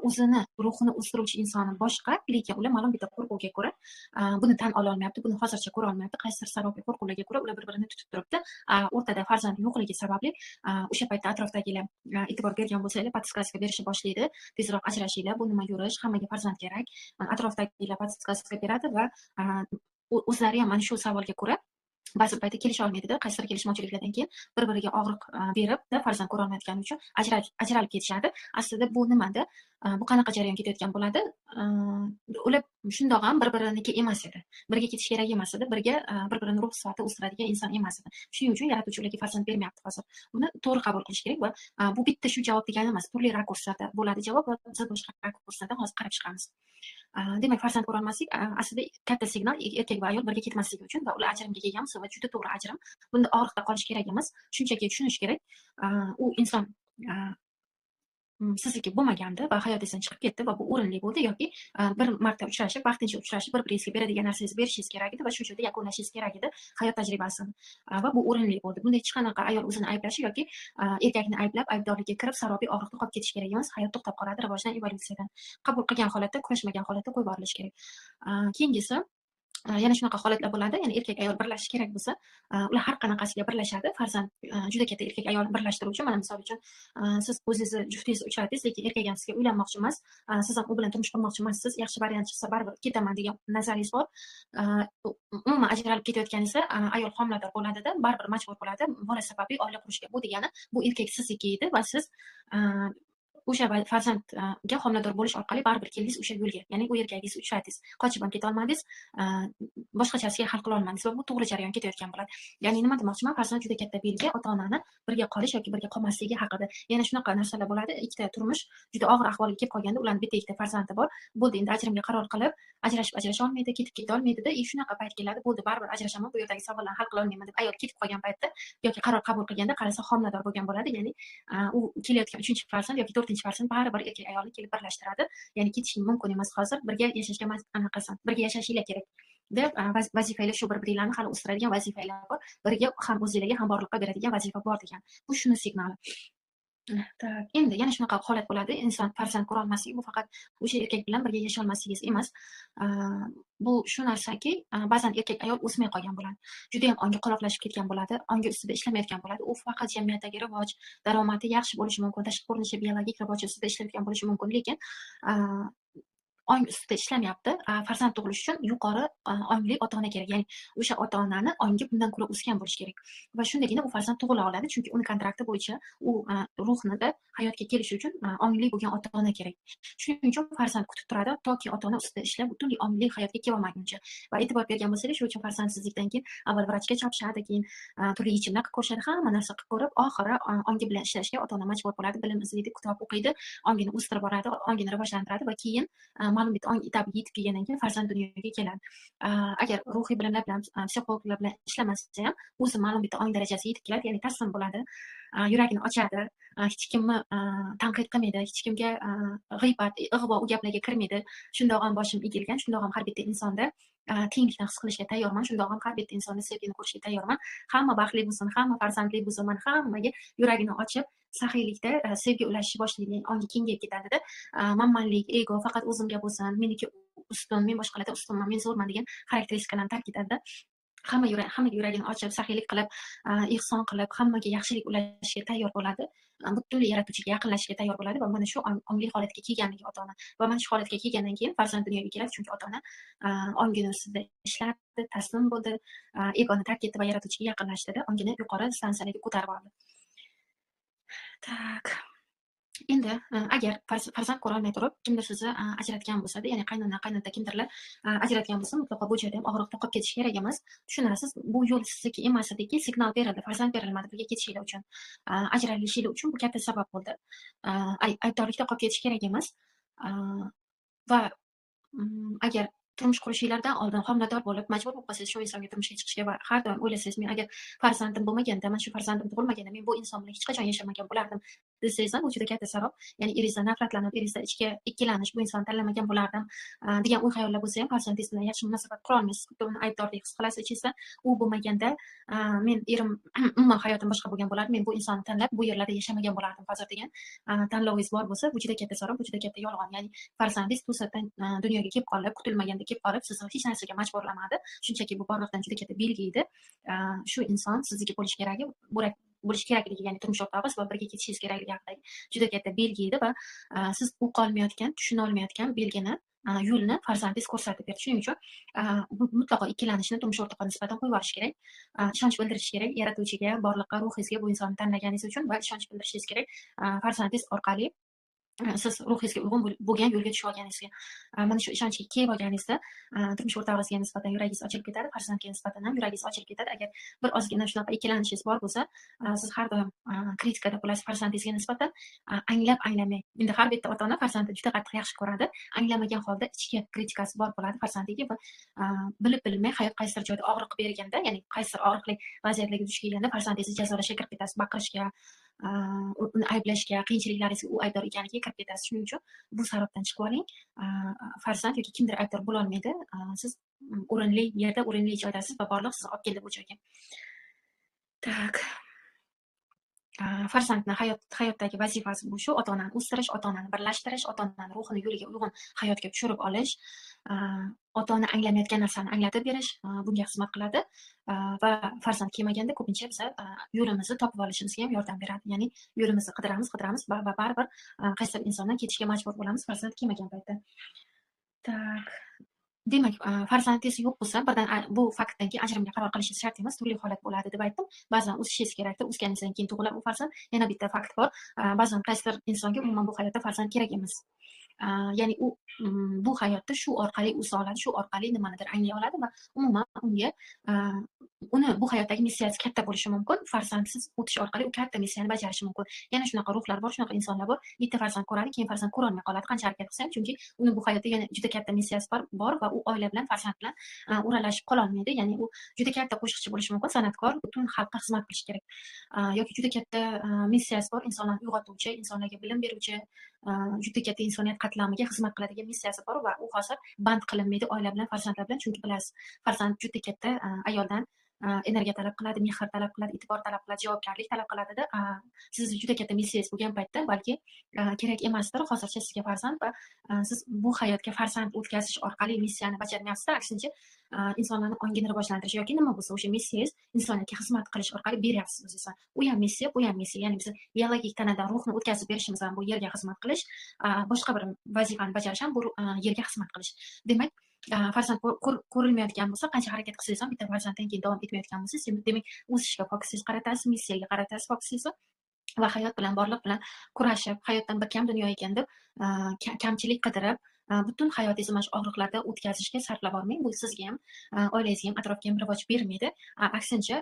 O'zini ruhini o'stiruvchi insoni boshqa, lekin ular ma'lum bitta qo'rquvga ko'ra buni tan ola olmayapti, buni hozircha ko'ra olmayapti. Qaysidir sarobiy qo'rquvlarga ko'ra ular bir-birini tutib turibdi. O'rtada farzand yo'qligi sababli o'sha paytda atrofdagilar e'tibor bergan bo'lsanglar, podskaska berishni boshlaydi. Tezroq ajrashinglar, bu nima yurish, hammaga farzand kerak. Atrofdagilar podskaska beradi va o'zlari ham mana shu savolga ko'ra ba'zi paytda kelisha olmaydida, qaysidir kelishmovchiliklardan keyin bir-biriga og'riq berib, farzand ko'ra olmayotgani uchun ajralib ketishadi. Aslida bu nimada? Bu qanaqa jarayon ketayotgan bo'ladi? Ular shundoq ham bir-biriniki emas edi. Birga ketish kerak emas edi, birga bir-birini ruh sifatida o'stiradigan inson emas edi. Shuning uchun yaratuvchi ularga farzand bermayapti hozir. Buni to'g'ri qabul qilish kerak va bu bitta shu javob degani emas, turli rakurslarda bo'ladi javob va biz boshqa rakurslardan hozir qarab chiqamiz. Demak, farzand ko'ra olmaslik aslida katta signal erkak va ayol birga ketmasligi uchun va ular ajrimga kelgan va juda to'g'ri ajrim. Bunda og'riqda qolish kerak emas, shunchaki tushunish kerak. U inson sizniki bo'lmagandi va hayotingizdan chiqib ketdi va bu o'rinli bo'ldi yoki bir marta uchrashib, vaqtincha uchrashib, bir-biringizga beradigan narsangizni berishingiz kerak edi va shu joyda yakunlashingiz kerak edi hayot tajribasini. Va bu o'rinli bo'ldi. Bunda hech qanaqa ayol o'zini ayblashi yoki erkakni ayblab, aybdorlikka kirib, sarobiy og'riqda qolib ketish kerak emas. Hayot to'xtab qoladi, rivojdan, evolyutsiyadan. Qabul qilgan holatda, kurashmagan holatda qo'yib yuborilishi kerak. Keyingisi yana shunaqa holatlar bo'ladi, ya'ni erkak ayol birlashishi kerak bo'lsa, ular har qanaqasiga birlashadi. Farzand juda katta erkak ayolni birlashtiruvchi. Mana misol uchun, siz o'zingizni juftingizni uchratdingiz, lekin erkak ham sizga uylanmoqchi emas, siz ham u bilan turmush qurmoqchi emassiz, yaxshi variant chiqsa baribir ketaman degan nazaringiz bor. Umuman ajralib ketayotganingizda ayol homilador bo'ladida, baribir majbur bo'ladi bola sababli oila qurishga. Bu degani bu erkak sizniki edi va siz o'sha farzandga homilador bo'lish orqali baribir keldingiz o'sha yo'lga, ya'ni u erkagingizni uchratdingiz, qochib ham keta olmadingiz, boshqachasiga hal qila olmadingiz va bu to'g'ri jarayon ketayotgan bo'ladi. Ya'ni nima demoqchiman, farzand juda katta belgi ota-onani birga qolish yoki birga qolmasligi haqida. Yana shunaqa narsalar bo'ladi, ikkita turmush juda og'ir ahvolga kelib qolganda ularning bitta ikkita farzandi bor, bo'ldi endi ajrimga qaror qilib, ajrashib ajrasha olmaydi, ketib keta olmaydida, shunaqa payt keladi, bo'ldi baribir ajrashaman, bu yerdagi savollarni hal qila olmayman deb ayol ketib qolgan paytda yoki qaror qabul qilganda qarasa homilador bo'lgan bo'ladi, ya'ni u kelayotgan 3-chi farzand yoki 4-chi farzand baribir erkak ayolni kelib birlashtiradi. Ya'ni ketish mumkin emas hozir, birga yashashga anaqasi, birga yashashinglar kerak deb vazifalar shu bir-biringlarni hali o'stiradigan vazifalar bor, birga ham o'zinglarga ham borliqqa beradigan vazifa bor degan. Bu shuni signali. Endi yana shunaqa holat bo'ladi, inson farzand ko'ra olmasligi bu faqat o'sha erkak bilan birga yasha olmasligingiz emas. Bu shu narsaki, ba'zan erkak ayol o'smay qolgan bo'ladi, juda ham ongi qoloqlashib ketgan bo'ladi, ongi ustida ishlamayotgan bo'ladi. U faqat jamiyatdagi rivoj, daromadi yaxshi bo'lishi mumkin, tashqi ko'rinishi, biologik rivoj ustida ishlayotgan bo'lishi mumkin, lekin ong ustida ishlamayapti. Farzand tug'ilishi uchun yuqori ongli ota-ona kerak, ya'ni o'sha ota-onani ongi bundan ko'ra o'sgan bo'lishi kerak va shundagina u farzand tug'ila oladi, chunki uni kontrakti bo'yicha u ruhnida hayotga kelishi uchun ongli bo'lgan ota-ona kerak. Shuning uchun farzand kutib turadi toki ota-ona ustida ishlab butunlay ongli hayotga kelolmaguncha. Va e'tibor bergan bo'lsangiz, shu uchun farzandsizlikdan keyin avval vrachga chopishadi, keyin turli yechimlar qilib ko'rishadi, hamma narsa qilib ko'rib, oxiri ongi bilan ishlashga ota-ona majbur bo'ladi, bilim izlaydi, kitob o'qiydi, ongini o'stirib boradi, ongini rivojlantiradi va keyin Ma'lum bitta ong etapiga yetib kelgandan keyin farzand dunyoga keladi. Agar ruhiy bilimlar bilan, psixologlar bilan ishlamasa ham, o'zi ma'lum bitta ong darajasiga yetib keladi, ya'ni taslim bo'ladi, yuragini ochadi, hech kimni tanqid qilmaydi, hech kimga g'iybat, ig'vo, u gaplarga kirmaydi. Shundoq ham boshim egilgan, shundoq ham har bitta insonda tenglikni his qilishga tayyorman, shundoq ham har bitta insonni sevgini ko'rishga tayyorman. Hamma baxtli bo'lsin, hamma farzandli bo'lsin, man hammaga yuragini ochib, saxiylikda sevgi ulashishni boshlaydi, ongi kengayib ketadida. Manmanlik, ego, faqat o'zimga bo'lsin, meniki ustun, men boshqalardan ustunman, men zo'rman degan xarakteristikalarni tark etadida. Hammaga yuragini ochib, saxiylik qilib, ehson qilib, hammaga yaxshilik ulashishga tayyor bo'ladi. Butunlay yaratuvchiga yaqinlashishga tayyor bo'ladi va mana shu ongli holatga kelganligi ota-ona. Va mana shu holatga kelgandan keyin farzand dunyoga keladi, chunki ota-ona ongini ustida ishladi, taslim bo'ldi, egoni tark etdi va yaratuvchiga yaqinlashdida, ongini yuqori stansiyalarga ko'tarib oldi. Tak. Endi agar farzand ko'ra olmay turib, kimdir sizni ajratgan bo'lsa, ya'ni qaynona, qaynota kimdirlar ajratgan bo'lsa, mutlaqo bu joyda ham og'riqda qolib ketish kerak emas. Tushunasiz, bu yo'l sizniki emas ediki, signal berildi, farzand berilmadi birga ketishinglar uchun. Ajralishinglar uchun bu katta sabab bo'ldi. Aybdorlikda qolib ketish kerak emas. Va agar turmush qurishinglardan oldin homilador bo'lib, majbur bo'lib qolsangiz shu insonga turmushga chiqishga va har doim o'ylasangiz, men agar farzandim bo'lmaganda, mana shu farzandim tug'ilmaganda, men bu inson bilan hech qachon yashamagan bo'lardim desangiz ham, bu juda katta sabab. Ya'ni eringizdan nafratlanib, eringizdan ichki ikkilanish, bu insonni tanlamagan bo'lardim degan o'y xayollar bo'lsa ham, farzandingiz bilan yaxshi munosabat qura olmaysiz. Xuddi uni aybdordek his qilasiz ichingizda. U bo'lmaganda, men erim umuman hayotim boshqa bo'lgan bo'lardi, men bu insonni tanlab bu yerlarda yashamagan bo'lardim hozir degan tanlovingiz bor bo'lsa, bu juda katta sabab, bu juda katta yolg'on. Ya'ni farzandingiz to'satdan dunyoga kelib qolib, kutilmaganda kelib qolib, sizni hech narsaga majburlamadi. Shunchaki bu borliqdan juda katta belgi edi. Shu inson sizniki bo'lishi keragi, bo'lishi kerakligi, ya'ni turmush o'rtog'ingiz va birga ketishingiz kerakligi haqidagi juda katta belgi edi va siz uqa olmayotgan, tushuna olmayotgan belgini, yo'lni farzandingiz ko'rsatib berdi. Shuning uchun mutlaqo ikkilanishni turmush o'rtoqqa nisbatan qo'yib yuborish kerak. Ishonch bildirish kerak yaratuvchiga, borliqqa, ruhingizga bu insonni tanlaganingiz uchun va ishonch bildirishingiz kerak farzandingiz orqali siz ruhingizga uyg'un bo'lgan yo'lga tushib olganingizga. Mana shu ishonchga kelib olganingizda turmush o'rtog'ingizga nisbatan yuragingiz ochilib ketadi, farzandga nisbatan ham yuragingiz ochilib ketadi. Agar bir ozgina shunaqa ikkilanishingiz bor bo'lsa, siz har doim kritikada bo'lasiz farzandingizga nisbatan, anglab anglamay. Endi har bitta ota-ona farzandini juda qattiq yaxshi ko'radi, anglamagan holda ichki kritikasi bor bo'ladi farzandiga va bilib bilmay hayot qaysidir joyda og'riq berganda, ya'ni qaysidir og'riqli vaziyatlarga duch kelganda farzandingizni jazolashga kirib ketasiz, baqirishga, uni ayblashga, qiyinchiliklaringizga u aybdor ekanligiga kirib ketasiz. Shuning uchun bu sarobdan chiqib oling. Farzand yoki kimdir aybdor bo'la olmaydi. Siz o'rinli yerda, o'rinli joydasiz va borliq sizni olib keldi bu joyga. Tak. Farzandni hayotdagi vazifasi bu shu: ota-onani o'stirish, ota-onani birlashtirish, ota-onani ruhini yo'liga uyg'un hayotga tushirib olish, ota-ona anglamayotgan narsani anglatib berish, bunga xizmat qiladi. Va farzand kelmaganda ko'pincha biza yo'limizni topib olishimizga ham yordam beradi. Ya'ni yo'limizni qidiramiz, qidiramiz va baribir qaysidir insondan ketishga majbur bo'lamiz farzand kelmagan paytda. Tak. Demak, farzandingiz yo'q bo'lsa, birdan bu faktdan keyin ajrimga qaror qilishingiz shart emas, turli holat bo'ladi deb aytdim. Ba'zan o'sishingiz kerakdir, o'sganingizdan keyin tug'iladi u farzand. Yana bitta fakt bor. Ba'zan qaysidir insonga umuman bu hayotda farzand kerak emas. Ya'ni u bu hayotda shu orqali o'sa oladi, shu orqali nimanidir anglay oladi va umuman unga uni bu hayotdagi missiyasi katta bo'lishi mumkin. Farzandsiz o'tish orqali u katta missiyani bajarishi mumkin. Yana shunaqa ruhlar bor, shunaqa insonlar bor. Bitta farzand ko'radi, keyin farzand ko'ra olmay qoladi, qancha harakat qilsa ham, chunki uni bu hayotda yana juda katta missiyasi bor va u oila bilan, farzand bilan o'ralashib qola olmaydi. Ya'ni u juda katta qo'shiqchi bo'lishi mumkin, san'atkor, butun xalqqa xizmat qilishi kerak. Yoki juda katta missiyasi bor, insonlarni uyg'otuvchi, insonlarga bilim beruvchi, juda katta insoniyat qatlamiga xizmat qiladigan missiyasi bor va u hozir band qilinmaydi oila bilan, farzandlar bilan, chunki bilasiz, farzand juda katta ayoldan energiya talab qiladi, mehr talab qiladi, e'tibor talab qiladi, javobgarlik talab qiladida. Sizni juda katta missiyangiz bo'lgan paytda balki kerak emasdir hozircha sizga farzand va siz bu hayotga farzand o'tkazish orqali missiyani bajarmayapsiz, aksincha insonlarni ongini rivojlantirish yoki nima bo'lsa o'sha missiyangiz insoniyatga xizmat qilish orqali beryapsiz o'zingizni. U ham missiya, bu ham missiya. Ya'ni biz biologik tanadan ruhni o'tkazib berishimiz ham bu yerga xizmat qilish, boshqa bir vazifani bajarish ham bu yerga xizmat qilish. Demak, farzand ko'rilmayotgan bo'lsa, qancha harakat qilsangiz ham bitta farzanddan keyin davom etmayotgan bo'lsangiz, demak o'sishga fokusingizni qaratasiz, missiyaga qaratasiz fokusingizni va hayot bilan, borliq bilan kurashib, hayotdan bir kam dunyo ekan deb, kamchilik qidirib, Butun hayotingizni mana shu og'riqlarda o'tkazishga sarflab olmang. Bu sizga ham, oilangizga ham, atrofga ham rivoj bermaydi. Aksincha,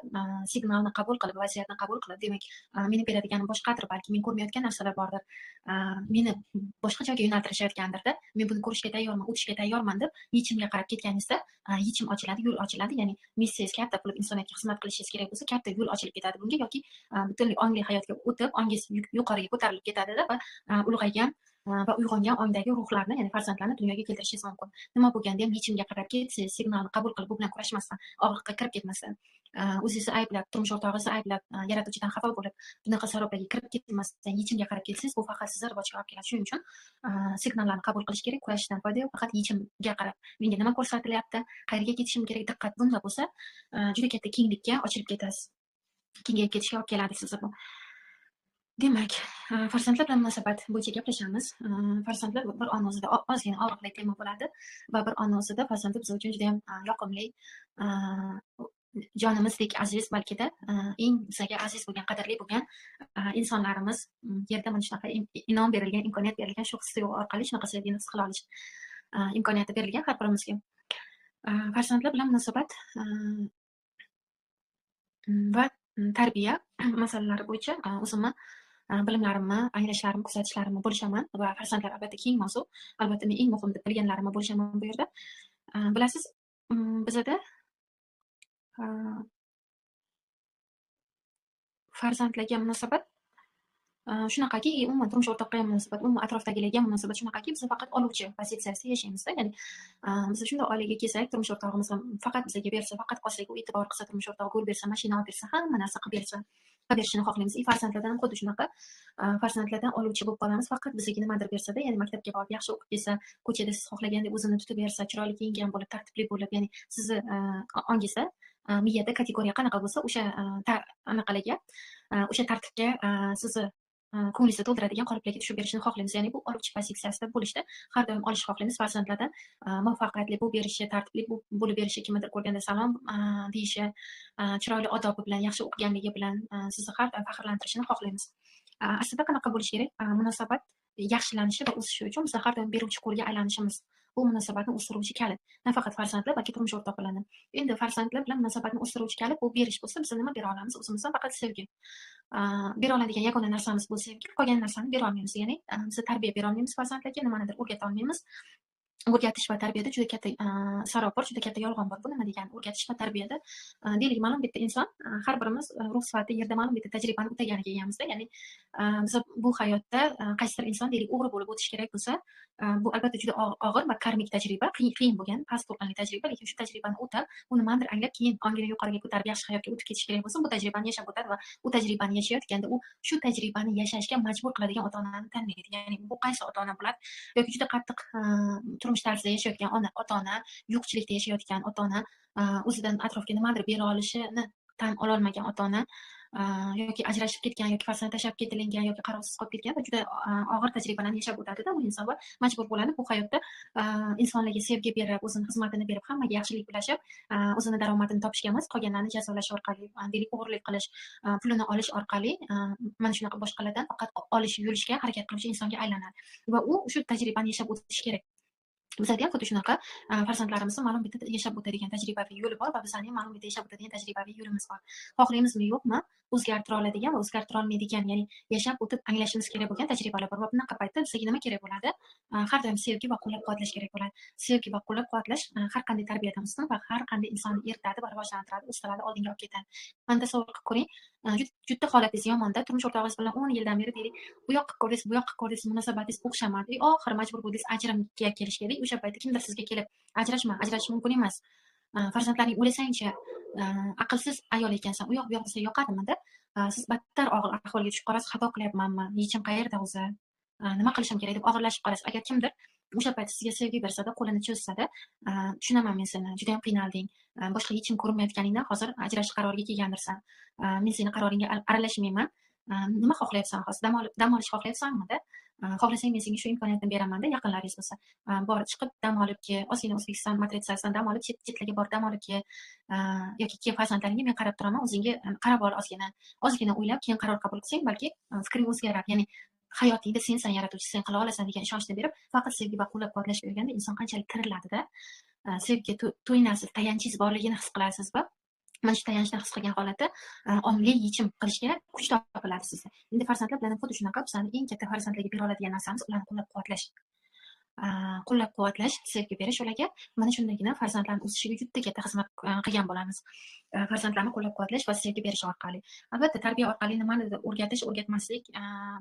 signalni qabul qilib, vaziyatni qabul qilib, demak, meni beradiganim boshqadir, balki men ko'rmayotgan narsalar bordir. Meni boshqa joyga yo'naltirishayotgandir-da. Men buni ko'rishga tayyorman, o'tishga tayyorman deb yechimga qarab ketganingizda yechim ochiladi, yo'l ochiladi. Ya'ni missiyangiz katta bo'lib insoniyatga xizmat qilishingiz kerak bo'lsa, katta yo'l ochilib ketadi bunga yoki butunlay ongli hayotga o'tib, ongingiz yuqoriga ko'tarilib ketadi-da va ulg'aygan va uyg'ongan ongdagi ruhlarni, ya'ni farzandlarni dunyoga keltirishingiz mumkin. Nima bo'lganda ham yechimga qarab ketsangiz, signalni qabul qilib, bu bilan kurashmasdan, og'riqqa kirib ketmasdan, o'zingizni ayblab, turmush o'rtog'ingizni ayblab, yaratuvchidan xafa bo'lib, bunaqa saroblarga kirib ketmasdan yechimga qarab ketsangiz, bu faqat sizni rivojga olib keladi. Shuning uchun signallarni qabul qilish kerak, kurashishdan foyda yo'q, faqat yechimga qarab, menga nima ko'rsatilyapti, qayerga ketishim kerak, diqqat bunda bo'lsa, juda katta kenglikka ochilib ketasiz. Kengayib ketishga olib keladi sizni bu. Demak, farzandlar bilan munosabat bo'yicha gaplashamiz. Farzandlar bir on o'zida ozgina og'riqli tema bo'ladi va bir on o'zida farzandlar biz uchun juda ham yoqimli, jonimizdek aziz, balkida eng bizga aziz bo'lgan, qadrli bo'lgan insonlarimiz. Yerda mana shunaqa inom berilgan, imkoniyat berilgan, shu his tuyg'u orqali shunaqa sevgini his qila olish imkoniyati berilgan har birimizga. Farzandlar bilan munosabat va tarbiya masalalari bo'yicha o'zimni bilimlarimni, anglashlarimni, kuzatishlarimni bo'lishaman va farzandlar albatta keng mavzu. Albatta men eng muhim deb bilganlarimni bo'lishaman bu yerda. Bilasiz, bizada farzandlarga munosabat shunaqaki, umuman turmush o'rtoqqa ham munosabat, umuman atrofdagilarga ham munosabat shunaqaki, biz faqat oluvchi pozitsiyasida yashaymizda. Ya'ni biz shunday oilaga kelsak, turmush o'rtog'imiz ham faqat bizga bersa, faqat olsak, u e'tibor qilsa, turmush o'rtog'i gul bersa, mashina olib bersa, hamma narsa qilib bersa, qilib berishini xohlaymiz. Farzandlardan ham xuddi shunaqa, farzandlardan oluvchi bo'lib qolamiz, faqat bizga nimadir bersada, ya'ni maktabga borib yaxshi o'qib kelsa, ko'chada siz xohlagandek o'zini tutib bersa, chiroyli kiyingan bo'lib, tartibli bo'lib, ya'ni sizni ongingizda, miyada kategoriya qanaqa bo'lsa, o'sha anaqalarga, o'sha tartibga sizni ko'nglingizni to'ldiradigan qoliplarga tushib berishini xohlaymiz. Ya'ni bu oluvchi pozitsiyasida bo'lishda har doim olish xohlaymiz farzandlardan, muvaffaqiyatli bo'lib berishi, tartibli bo'lib berishi, kimnidir ko'rganda salom deyishi, chiroyli odobi bilan, yaxshi o'qiganligi bilan sizni har doim faxrlantirishini xohlaymiz. Aslida qanaqa bo'lishi kerak? Munosabat yaxshilanishi va o'sishi uchun biz har doim beruvchi qo'lga aylanishimiz. Bu munosabatni o'stiruvchi kalit. Nafaqat farzandlar, balki turmush o'rtoq bilan ham. Endi farzandlar bilan munosabatni o'stiruvchi kalit bu berish bo'lsa, biz nima bera olamiz? O'zimizdan faqat sevgi. Bera oladigan yagona narsamiz bu sevgi, qolgan narsani bera olmaymiz. Ya'ni biz tarbiya bera olmaymiz farzandlarga, nimanidir o'rgata olmaymiz. O'rgatish va tarbiyada juda katta sarob bor, juda katta yolg'on bor. Bu nima degani? O'rgatish va tarbiyada, deylik, ma'lum bitta inson, har birimiz ruh sifatida yerda ma'lum bitta tajribani o'taganiga egamizda. Ya'ni biz bu hayotda qaysidir inson, deylik, o'g'ri bo'lib o'tish kerak bo'lsa, bu albatta juda og'ir va karmik tajriba, qiyin bo'lgan, past to'lqinli tajriba, lekin shu tajribani o'tab, u nimadir anglab, keyin ongini yuqoriga ko'tarib yaxshi hayotga o'tib ketish kerak bo'lsa, bu tajribani yashab o'tadi va u tajribani yashayotganda u shu tajribani yashashga majbur qiladigan ota-onani tanlaydi. Ya'ni bu qaysi ota-ona bo'ladi? Yoki juda qattiq turmush tarzida yashayotgan ota-ona, yo'qchilikda yashayotgan ota-ona, o'zidan atrofga nimadir bera olishini tan ololmagan ota-ona, yoki ajrashib ketgan, yoki farzand tashlab ketilingan, yoki qarovsiz qolib ketgan va juda og'ir tajribalarni yashab o'tadi-da u inson va majbur bo'ladi bu hayotda insonlarga sevgi berib, o'zini xizmatini berib, hammaga yaxshilik ulashib, o'zini daromadini topishga emas, qolganlarni jazolash orqali, deylik, o'g'irlik qilish, pulini olish orqali, mana shunaqa boshqalardan faqat olish, yulishga harakat qiluvchi insonga aylanadi va u shu tajribani yashab o'tishi kerak. Bizada ham xuddi shunaqa farzandlarimizni ma'lum bitta yashab o'tadigan tajribaviy yo'li bor va bizning ham ma'lum bitta yashab o'tadigan tajribaviy yo'limiz bor. Xohlaymizmi, yo'qmi, o'zgartira oladigan va o'zgartira olmaydigan, ya'ni yashab o'tib anglashimiz kerak bo'lgan tajribalar bor. Va bunaqa paytda bizga nima kerak bo'ladi? Har doim sevgi va qo'llab-quvvatlash kerak bo'ladi. Sevgi va qo'llab-quvvatlash har qanday tarbiyadan ustun va har qanday insonni eritadi va rivojlantiradi, o'stiradi, oldinga olib ketadi. Mana tasavvur qilib ko'ring, juda holatingiz yomonda, turmush o'rtog'ingiz bilan 10 yildan beri deylik, u yoqqa ko'rdingiz, bu yoqqa ko'rdingiz, munosabatingiz o'xshamadi. Oxiri majbur bo'ldingiz ajrimga kelishga. O'sha paytda kimdir sizga kelib, ajrashma, ajrashish mumkin emas. Farzandlaring o'ylasangchi, aqlsiz ayol ekansan, u yoq bu yoq desa yoqadimi-da? Siz battar og'ir ahvolga tushib qolasiz, xato qilyapmanmi, yechim qayerda o'zi, nima qilishim kerak deb og'irlashib qolasiz. Agar kimdir o'sha payt sizga sevgi bersada, qo'lini cho'zsada, tushunaman men seni, juda ham qiynalding, boshqa yechim ko'rinmayotganingdan hozir ajrashish qaroriga kelgandirsan, men seni qaroringga aralashmayman, nima xohlayapsan hozir, dam olish xohlayapsanmi-da? Xohlasang men senga shu imkoniyatni beraman-da, yaqinlaringiz bo'lsa. Bor chiqib dam olib kel, ozgina O'zbekiston matritsasidan dam olib, chetlarga borib dam olib kel, yoki keyin farzandlaringga men qarab turaman, o'zingga qarab ol ozgina. Ozgina o'ylab, keyin qaror qabul qilsang, balki fikring o'zgarar. Ya'ni Hayotingda sensan yaratuvchi, sen qila olasan degan ishonchni berib, faqat sevgi va qo'llab-quvvatlash berganda inson qanchalik tiriladida, sevgiga to'yinasiz, tayanchingiz borligini his qilasiz va mana shu tayanchni his qilgan holatda ongli yechim qilishga kuch topiladi sizda. Endi farzandlar bilan xuddi shunaqa, bizning eng katta farzandlarga bera oladigan narsamiz ularni qo'llab-quvvatlash. Qo'llab-quvvatlash, sevgi berish ularga, mana shundagina farzandlarning o'sishiga juda katta xizmat qilgan bo'lamiz. Farzandlarni qo'llab-quvvatlash va sevgi berish orqali. Albatta, tarbiya orqali nimanidir o'rgatish, o'rgatmaslik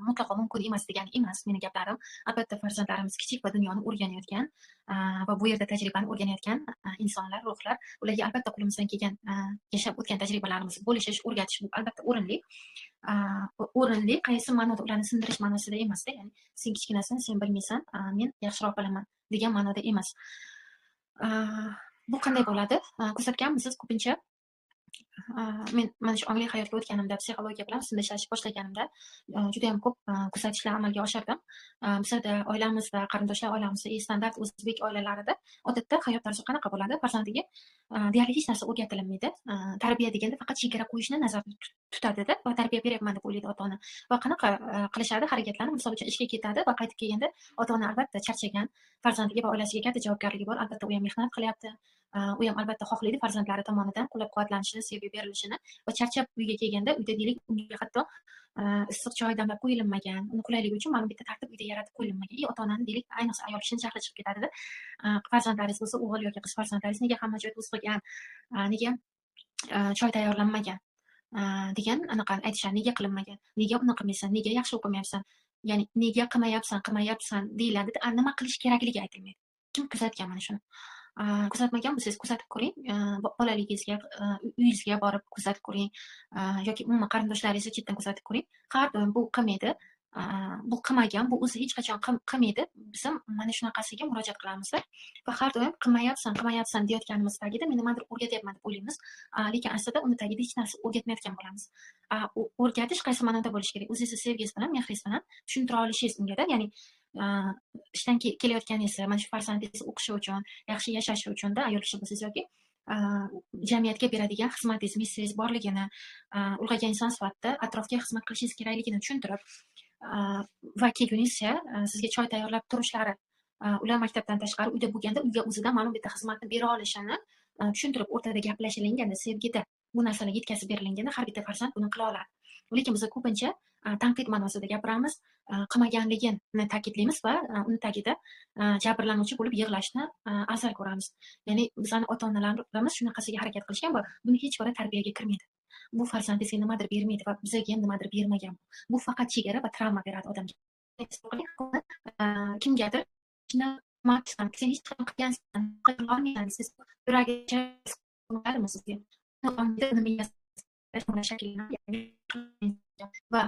mutlaqo mumkin emas degani emas meni gaplarim. Albatta, farzandlarimiz kichik va dunyoni o'rganayotgan va bu yerda tajribani o'rganayotgan insonlar, ruhlar, ularga albatta qo'limizdan kelgan yashab o'tgan tajribalarimizni bo'lishish, o'rgatish bu albatta o'rinli. O'rinli qaysi ma'noda, ularni sindirish ma'nosida emasda, ya'ni sen kichkinasan, sen bilmaysan, men yaxshiroq bilaman degan ma'noda emas. Bu qanday bo'ladi? Kuzatganmisiz ko'pincha? Men mana shu ongli hayotga o'tganimda, psixologiya bilan ustida ishlashib boshlaganimda juda ham ko'p kuzatishlar amalga oshirdim. Bizada oilamizda, qarindoshlar oilamizda, standart o'zbek oilalarida odatda hayot tarzi qanaqa bo'ladi? Farzandiga deyarli hech narsa o'rgatilmaydi. Tarbiya deganda faqat chegara qo'yishni nazarda tutadida va tarbiya beryapman deb o'ylaydi ota-ona. Va qanaqa qilishadi harakatlarni? Misol uchun ishga ketadi va qaytib kelganda ota-ona albatta charchagan, farzandiga va oilasiga katta javobgarligi bor, albatta u ham mehnat qilyapti. U ham albatta xohlaydi farzandlari tomonidan qo'llab-quvvatlanishini, sevgi berilishini va charchab uyga kelganda uyda deylik unga hatto issiq choy damlab qo'yilmagan, uni qulayligi uchun mana bitta tartib uyda yaratib qo'yilmagan. Ota-onani deylik, ayniqsa ayol kishini jahli chiqib ketadida. Farzandlaringiz bo'lsa, o'g'il yoki qiz farzandlaringiz nega hamma joy to'zg'igan, nega choy tayyorlanmagan degan anaqa aytishadi, nega qilinmagan, nega uni qilmaysan, nega yaxshi o'qimayapsan, ya'ni nega qilmayapsan, qilmayapsan deyiladi. Nima qilish kerakligi aytilmaydi. Kim kuzatgan mana shuni? Kuzatmagan bo'lsangiz kuzatib ko'ring, bolaligingizga, uyingizga borib kuzatib ko'ring yoki umuman qarindoshlaringizni chetdan kuzatib ko'ring. Har doim bu qilmaydi, bu qilmagan, bu o'zi hech qachon qilmaydi. Biz ham mana shunaqasiga murojaat qilamizda va har doim qilmayapsan, qilmayapsan deyotganimiz tagida men nimadir o'rgatyapman deb o'ylaymiz, lekin aslida uni tagida hech narsa o'rgatmayotgan bo'lamiz. O'rgatish qaysi ma'noda bo'lishi kerak? O'zingizni sevgingiz bilan, mehringiz bilan tushuntira olishingiz ungada, ya'ni ishdan kelayotganingiz, mana shu farzandingiz o'qishi uchun, yaxshi yashashi uchun-da ayol kishi bo'lsangiz yoki jamiyatga beradigan xizmatingiz, missiyangiz borligini, ulg'aygan inson sifatida atrofga xizmat qilishingiz kerakligini tushuntirib va kelguningizcha sizga choy tayyorlab turishlari, ular maktabdan tashqari uyda bo'lganda uyga o'zidan ma'lum bitta xizmatni bera olishini tushuntirib, o'rtada gaplashilganda, sevgida bu narsalar yetkazib berilganda har bitta farzand buni qila oladi. Lekin biz ko'pincha tanqid ma'nosida gapiramiz, qilmaganligini ta'kidlaymiz va uni tagida jabrlanuvchi bo'lib yig'lashni afzal ko'ramiz. Ya'ni bizning ota-onalarimiz shunaqasiga harakat qilishgan va buni hech biri tarbiyaga kirmaydi. Bu farzandingizga nimadir bermaydi va bizga ham nimadir bermagan. Bu faqat chegara va travma beradi odamga. Kimgadir sen hech qachon qilgansan, qila olmaysan, siz yuragicha sizga. Va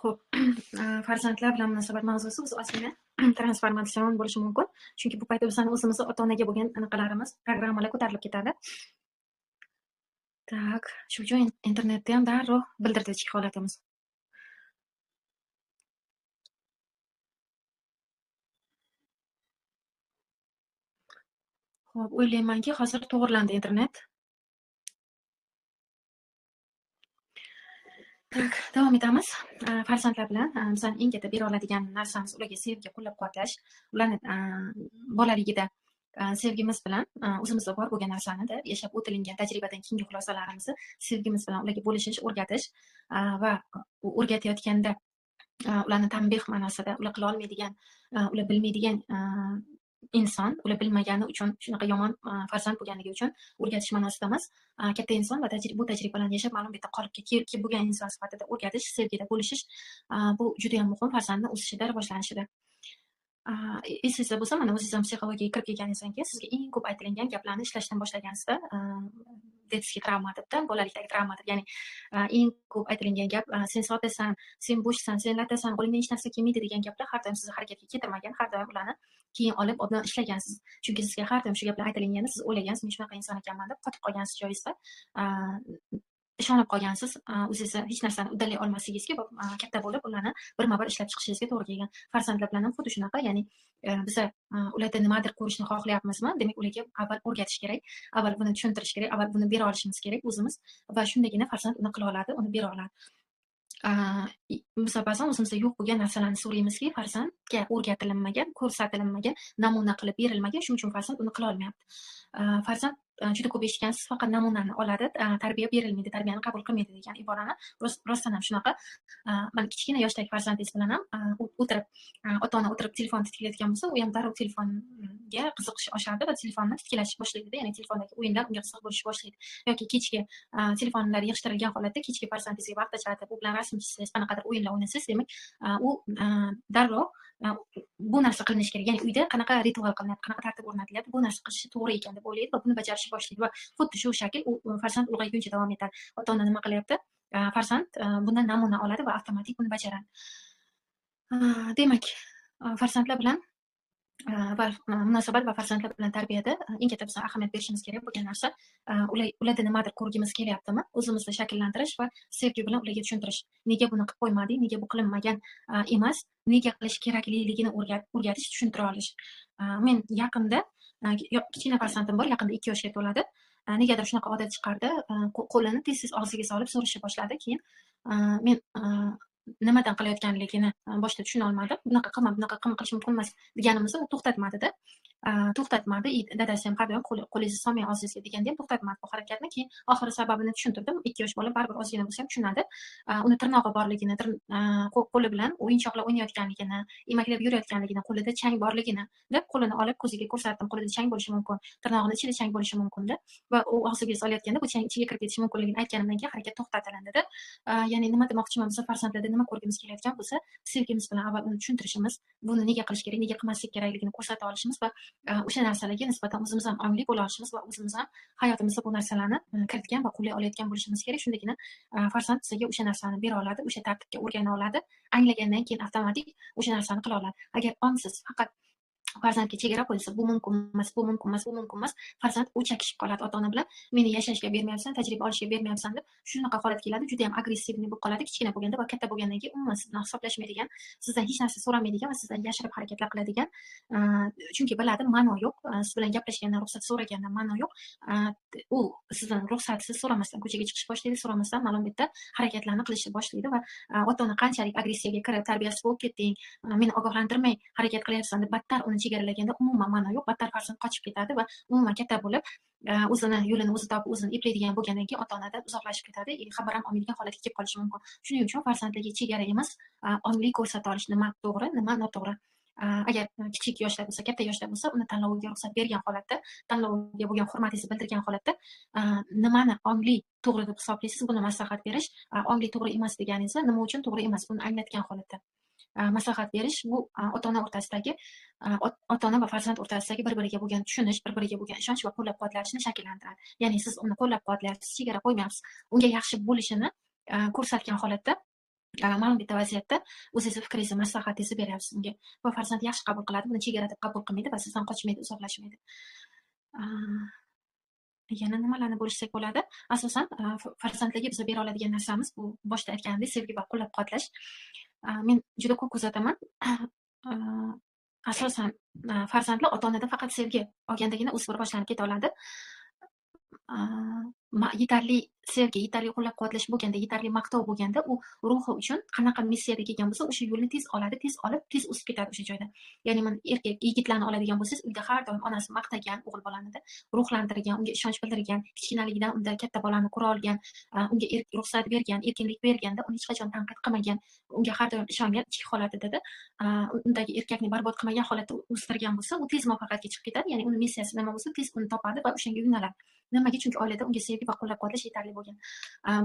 Xo'p, farzandlar bilan munosabat mavzusi o'zi ozgina transformatsion bo'lishi mumkin. Chunki bu paytda bizning o'zimizni ota-onaga bo'lgan anaqalarimiz, programmalar ko'tarilib ketadi. Так, shu uchun internetda ham darrov bildirdi ichki holatimiz. Xo'p, o'ylaymanki, hozir to'g'rilandi internet. Так, davom etamiz. Farzandlar bilan bizning eng katta bera oladigan narsamiz ularga sevgi, qo'llab-quvvatlash, ularni bolaligida sevgimiz bilan o'zimizda bor bo'lgan narsani yashab o'tilingan tajribadan keyingi xulosalarimizni sevgimiz bilan ularga bo'lishish, o'rgatish va o'rgatayotganda ularni tanbeh ma'nosida ular qila olmaydigan, ular bilmaydigan inson, ular bilmagani uchun shunaqa yomon farzand bo'lganligi uchun o'rgatish ma'nosida emas, katta inson va bu tajribalarni yashab ma'lum bitta qolipga kelib bo'lgan inson sifatida o'rgatish, sevgida bo'lishish bu juda ham muhim farzandni o'sishida, rivojlanishida. Esingizda bo'lsa, mana o'zingiz ham psixologiyaga kirib kelganingizdan keyin sizga eng ko'p aytilingan gaplarni ishlashdan boshlaganingizda детский travma debda, bolalikdagi travma deb, ya'ni eng ko'p aytilingan gap sen sotasan, sen bo'shsan, sen latasan, qo'lingdan hech narsa kelmaydi degan gaplar har doim sizni harakatga keltirmagan, har doim ularni keyin olib obdan ishlagansiz. Chunki sizga har doim shu gaplar aytilinganda siz o'ylagansiz, men shunaqa inson ekanman deb qotib qolgansiz joyingizda, ishonib qolgansiz, o'zingizni hech narsani uddalay olmasligingizga va katta bo'lib ularni birma-bir ishlab chiqishingizga to'g'ri kelgan. Farzandlar bilan ham xuddi shunaqa, ya'ni biza ularda nimadir ko'rishni xohlayapmizmi, demak ularga avval o'rgatish kerak, avval buni tushuntirish kerak, avval buni bera olishimiz kerak o'zimiz va shundagina farzand uni qila oladi, uni bera oladi. Biz ba'zan o'zimizda yo'q bo'lgan narsalarni so'raymizki, farzandga o'rgatilinmagan, ko'rsatilmagan, namuna qilib berilmagan, shuning uchun farzand uni qila olmayapti. Farzand juda ko'p eshitgansiz, faqat namunani oladi, tarbiya berilmaydi, tarbiyani qabul qilmaydi degan iborani. Rostdan ham shunaqa. Mana kichkina yoshdagi farzandingiz bilan ham o'tirib, ota-ona o'tirib telefon titkilayotgan bo'lsa, u ham darrov telefonga qiziqish oshadi va telefonni titkilashni boshlaydi, ya'ni telefondagi o'yinlar unga qiziq bo'lishni boshlaydi. Yoki kechki telefonlar yig'ishtirilgan holatda kechki farzandingizga vaqt ajratib, u bilan rasm chizsangiz, qanaqadir o'yinlar o'ynasangiz, demak, u darrov bu narsa qilinishi kerak. Ya'ni uyda qanaqa ritual qilinadi, qanaqa tartib o'rnatilyapti, bu narsa qilishi to'g'ri ekan deb o'ylaydi va buni bajarishni boshlaydi va xuddi shu shakl u farzand ulg'ayguncha davom etadi. Ota-ona nima qilyapti? Farzand bundan namuna oladi va avtomatik buni bajaradi. Demak, farzandlar bilan va munosabat va farzandlar bilan tarbiyada eng katta biz ahamiyat berishimiz kerak bo'lgan narsa ularda nimadir ko'rgimiz kelyaptimi, o'zimizni shakllantirish va sevgi bilan ularga tushuntirish. Nega buni qilib qo'ymading, nega bu qilinmagan emas, nega qilish kerakliligini o'rgatish, tushuntira olish. Men yaqinda kichkina farzandim bor, yaqinda 2 yoshga to'ladi. Negadir shunaqa odat chiqardi, qo'lini tez-tez og'ziga solib so'rashni boshladi. Keyin men nimadan qilayotganligini boshida tushuna olmadim. Bunaqa qilma, bunaqa qilma, qilish mumkin emas deganimizda u to'xtatmadi-da. To'xtatmadi. Dadasi ham har doim qo'lingizni solmang og'zingizga deganda ham to'xtatmadi bu harakatni. Keyin oxiri sababini tushuntirdim. 2 yosh bola baribir ozgina bo'lsa ham tushunadi. Uni tirnog'i borligini, qo'li bilan o'yinchoqlar o'ynayotganligini, emaklab yurayotganligini, qo'lida chang borligini deb qo'lini olib ko'ziga ko'rsatdim. Qo'lida chang bo'lishi mumkin, tirnog'ini ichida chang bo'lishi mumkin deb va u og'ziga solayotganda bu chang ichiga kirib ketishi mumkinligini aytganimdan keyin harakat to'xtatilindi. Ya'ni nima demoqchiman, biz farzandlarda nima ko'rgimiz kelayotgan bo'lsa, sevgimiz bilan avval uni tushuntirishimiz, buni nega qilish kerak, nega qilmaslik kerakligini ko'rsata olishimiz va o'sha narsalarga nisbatan o'zimiz ham ongli bo'la olishimiz va o'zimiz ham hayotimizda bu narsalarni kiritgan va qo'llay olayotgan bo'lishimiz kerak. Shundagina farzand bizga o'sha narsani bera oladi, o'sha tartibga o'rgana oladi, anglagandan keyin avtomatik o'sha narsani qila oladi. Agar ongsiz faqat farzandga chegara qo'yilsa, bu mumkin emas, bu mumkin emas, bu mumkin emas, farzand o'chakishib qoladi ota-ona bilan. Meni yashashga bermayapsan, tajriba olishga bermayapsan deb shunaqa holat keladi, juda ham agressivniy bo'lib qoladi kichkina bo'lganda va katta bo'lgandan keyin umuman siz bilan hisoblashmaydigan, sizdan hech narsa so'ramaydigan va sizdan yashirib harakatlar qiladigan. Chunki biladi, ma'no yo'q, siz bilan gaplashgandan, ruxsat so'ragandan ma'no yo'q. U sizdan ruxsatsiz so'ramasdan ko'chaga chiqish boshlaydi, so'ramasdan ma'lum bitta harakatlarni qilishni boshlaydi va ota-ona qanchalik agressiyaga kirib, tarbiyasiz bo'lib ketding, meni ogohlantirmay harakat qilyapsan deb battar uni chegaralaganda umuman ma'no yo'q, battar farzand qochib ketadi va umuman katta bo'lib o'zini yo'lini o'zi topib, o'zini eplaydigan bo'lgandan keyin ota-onadan uzoqlashib ketadi, xabar ham olmaydigan holatga kelib qolishi mumkin. Shuning uchun farzandlarga chegara emas, ongli ko'rsata olish, nima to'g'ri, nima noto'g'ri. Agar kichik yoshda bo'lsa, katta yoshda bo'lsa, uni tanloviga ruxsat bergan holatda, tanloviga bo'lgan hurmatingizni bildirgan holatda nimani ongli to'g'ri deb hisoblaysiz, buni maslahat berish, ongli to'g'ri emas deganingizda nima uchun to'g'ri emas, buni anglatgan holatda maslahat berish, bu ota-ona o'rtasidagi, ota-ona va farzand o'rtasidagi bir-biriga bo'lgan tushunish, bir-biriga bo'lgan ishonch va qo'llab-quvvatlashni shakllantiradi. Ya'ni siz uni qo'llab-quvvatlayapsiz, chegara qo'ymayapsiz, unga yaxshi bo'lishini ko'rsatgan holatda Ma'lum bitta vaziyatda o'zingizni fikringizni, maslahatingizni beryapsiz unga va farzand yaxshi qabul qiladi, buni chegara deb qabul qilmaydi va sizdan qochmaydi, uzoqlashmaydi. Yana nimalarni bo'lishsak bo'ladi? Asosan farzandlarga biza bera oladigan narsamiz bu boshida aytganimdek sevgi va qo'llab-quvvatlash. Men juda ko'p kuzataman. Asosan farzandlar ota-onadan faqat sevgi olgandagina o'sib rivojlanib keta oladi. Yetarli sevgi, yetarli qo'llab-quvvatlash bo'lganda, yetarli maqtov bo'lganda, u ruhi uchun qanaqa missiyada kelgan bo'lsa, o'sha yo'lni tez oladi, tez olib, tez o'sib ketadi o'sha joyda. Ya'ni mana erkak yigitlarni oladigan bo'lsangiz, uyda har doim onasi maqtagan o'g'il bolanida, ruhlantirgan, unga ishonch bildirgan, kichkinaligidan unda katta bolani ko'ra olgan, unga ruxsat bergan, erkinlik berganda, uni hech qachon tanqid qilmagan, unga har doim ishongan ichki holatida, undagi erkakni barbod qilmagan holatda o'stirgan bo'lsa, u tez muvaffaqiyatga chiqib ketadi. Ya'ni uni missiyasi nima bo'lsa, tez uni topadi va o'shanga yo'naladi. Nimaga? Chunki oilada unga sevgi va qo'llab-quvvatlash yetarli bo'lgan.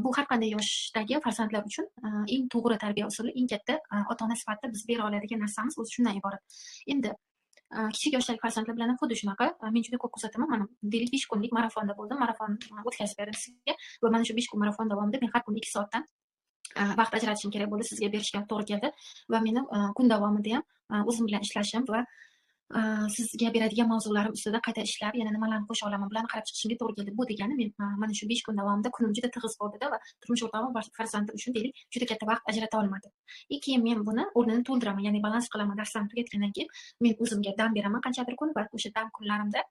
Bu har qanday yoshdagi farzandlar uchun eng to'g'ri tarbiya usuli, eng katta ota-ona sifatida biz bera oladigan narsamiz o'zi shundan iborat. Endi kichik yoshdagi farzandlar bilan ham xuddi shunaqa. Men juda ko'p kuzataman. Mana deylik 5 kunlik marafonda bo'ldim. Marafon o'tkazib berdim sizga va mana shu 5 kun marafon davomida men har kuni 2 soatdan vaqt ajratishim kerak bo'ldi, sizga berishga to'g'ri keldi va meni kun davomida ham o'zim bilan ishlashim va sizga beradigan mavzularim ustida qayta ishlab, yana nimalarni qo'sha olaman, bularni qarab chiqishimga to'g'ri keldi. Bu degani men mana shu 5 kun davomida kunim juda tig'iz bo'ldida va turmush o'rtog'im va farzandim uchun deylik juda katta vaqt ajrata olmadim. Keyin men buni o'rnini to'ldiraman, ya'ni balans qilaman. Darslarni tugatgandan keyin men o'zimga dam beraman qanchadir kun va o'sha dam kunlarimda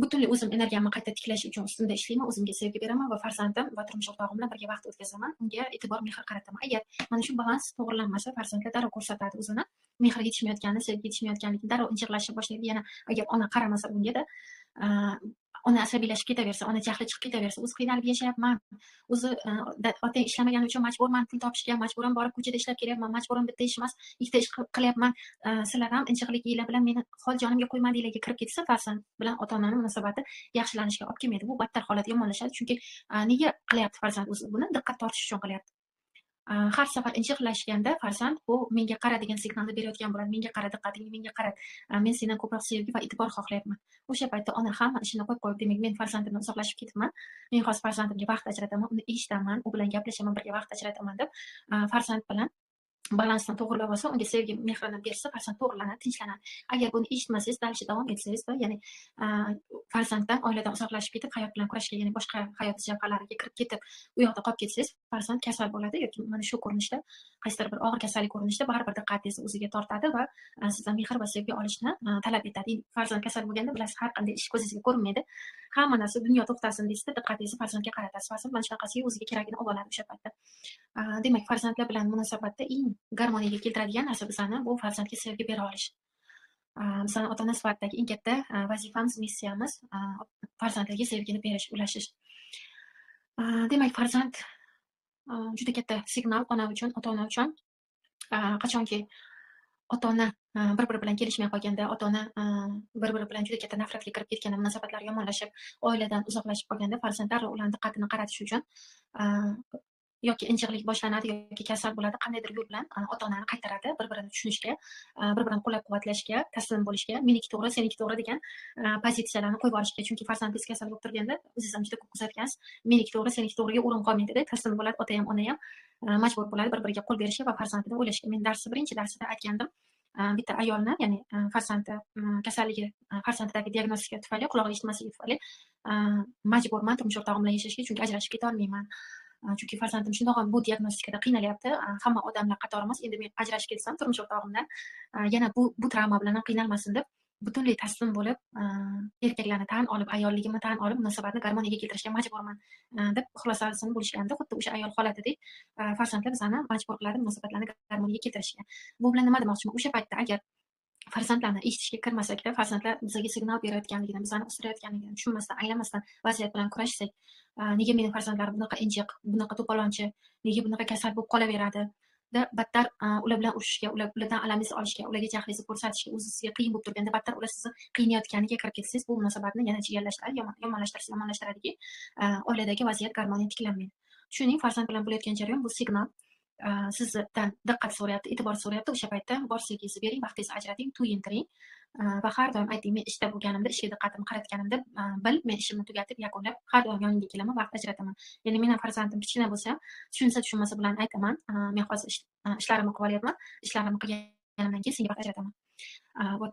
butunlay o'zim energiyamni qayta tiklash uchun ustimda ishlayman, o'zimga sevgi beraman va farzandim va turmush o'rtog'im bilan birga vaqt o'tkazaman, unga e'tibor, mehr qarataman. Agar mana shu balans to'g'rilanmasa, farzandlar darrov ko'rsatadi o'zini, mehr yetishmayotganini, sevgi yetishmayotganligini, darrov injiqlashib boshlaydi. Yana agar ona qaramasa bunga-da, ona asabiylashib ketaversa, ona jahli chiqib ketaversa, o'zi qiynalib yashayapman, o'zi otang ishlamagani uchun majburman pul topishga, majburan borib ko'chada ishlab kelyapman, majburan bitta ish emas, ikkita ish qilyapman, sizlar ham injiqliginglar bilan meni hol jonimga qo'ymadinglarga kirib ketsa, farzand bilan ota-onani munosabati yaxshilanishga olib kelmaydi. Bu battar holat yomonlashadi, chunki nega qilyapti farzand o'zi buni? Diqqat tortish uchun qilyapti. Har safar injiqlashganda farzand bu menga qara degan signalni berayotgan bo'ladi. Menga qara, diqqatingni menga qarat. Men sendan ko'proq sevgi va e'tibor xohlayapman. O'sha paytda ona hamma ishini qo'yib qo'yib, demak men farzandimdan uzoqlashib ketibman. Men hozir farzandimga vaqt ajrataman, uni eshitaman, u bilan gaplashaman, birga vaqt ajrataman deb, farzand bilan balansni to'g'irlab olsa, unga sevgi mehrini bersa, farzand to'g'rilanadi, tinchlanadi. Agar buni eshitmasangiz, dальше davom etsangiz, ya'ni farzanddan, oiladan uzoqlashib ketib, hayot bilan kurashga, ya'ni boshqa hayot jabhalariga kirib ketib, u yoqda qolib ketsangiz, farzand kasal bo'ladi yoki mana shu ko'rinishda, qaysidir bir og'ir kasallik ko'rinishida baribir diqqatingizni o'ziga tortadi va sizdan mehr va sevgi olishni talab etadi. Farzand kasal bo'lganda, bilasiz, har qanday ish ko'zingizga ko'rinmaydi. Hamma narsa dunyo to'xtasin deysizda, diqqatingizni farzandga qaratasiz. Farzand mana shunaqasiga o'ziga keragini olib oladi o'sha paytda. Demak, farzandlar bilan munosabatda eng garmoniyaga keltiradigan narsa bizani bu farzandga sevgi bera olish. Bizani ota-ona sifatidagi eng katta vazifamiz, missiyamiz farzandlarga sevgini berish, ulashish. Demak, farzand juda katta signal ona uchun, ota-ona uchun. Qachonki ota-ona bir-biri bilan kelishmay qolganda, ota-ona bir-biri bilan juda katta nafratga kirib ketganda, munosabatlar yomonlashib, oiladan uzoqlashib qolganda, farzand darrov ularni diqqatini qaratish uchun yoki injiqlik boshlanadi yoki kasal bo'ladi, qandaydir yo'l bilan ota-onani qaytaradi, bir-birini tushunishga, bir-birini qo'llab-quvvatlashga, taslim bo'lishga, meniki to'g'ri, seniki to'g'ri degan pozitsiyalarni qo'yib yuborishga. Chunki farzandingiz kasal bo'lib turganda, o'zingiz ham juda ko'p kuzatgansiz, meniki to'g'ri, seniki to'g'riga o'rin qolmaydida, taslim bo'ladi, ota ham, ona ham majbur bo'ladi bir-biriga qo'l berishga va farzandini o'ylashga. Men birinchi darsida aytgandim, bitta ayolni, ya'ni farzandi kasalligi, farzandidagi diagnostika tufayli, qulog'i eshitmasligi tufayli majburman turmush o'rtog'im bilan yashashga, chunki ajrashib keta olmayman. Chunki farzandim shundoq ham bu diagnostikada qiynalyapti. Hamma odamlar qatori emas, endi men ajrashib ketsam turmush o'rtog'imdan yana bu travma bilan ham qiynalmasin deb butunlay taslim bo'lib, erkaklarni tan olib, ayolligimni tan olib, munosabatni garmoniyaga keltirishga majburman deb xulosasini bo'lishgandi. Xuddi o'sha ayol holatidek farzandlar bizani majbur qiladi munosabatlarni garmoniyaga keltirishga. Bu bilan nima demoqchiman? O'sha paytda agar farzandlarni eshitishga kirmasakda, farzandlar bizga signal berayotganligini, bizani o'stirayotganligini tushunmasdan, anglamasdan vaziyat bilan kurashsak, nega mening farzandlarim bunaqa injiq, bunaqa to'polonchi, nega bunaqa kasal bo'lib qolaveradi da battar ular bilan urushishga, ulardan alamingizni olishga, ularga jahlingizni ko'rsatishga, o'zi sizga qiyin bo'lib turganda battar ular sizni qiynayotganiga kirib ketsangiz, bu munosabatni yana chigallashtiradi, yomonlashtiradiki, oiladagi vaziyat garmoniya tiklanmaydi. Tushuning, farzand bilan bo'layotgan jarayon bu signal. sizdan diqqat so'rayapti, e'tibor so'rayapti, o'sha paytda bor sevgingizni bering, vaqtingizni ajrating, to'yintiring va har doim ayting, men ishda bo'lganimda, ishga diqqatimni qaratganimda bil, men ishimni tugatib, yakunlab har doim yoningga kelaman, vaqt ajrataman. Ya'ni men ham farzandim kichkina bo'lsa ham, tushunsa tushunmasa bularni aytaman. Men hozir ishlarimni qilib olyapman, ishlarimni qilganimdan keyin senga vaqt ajrataman.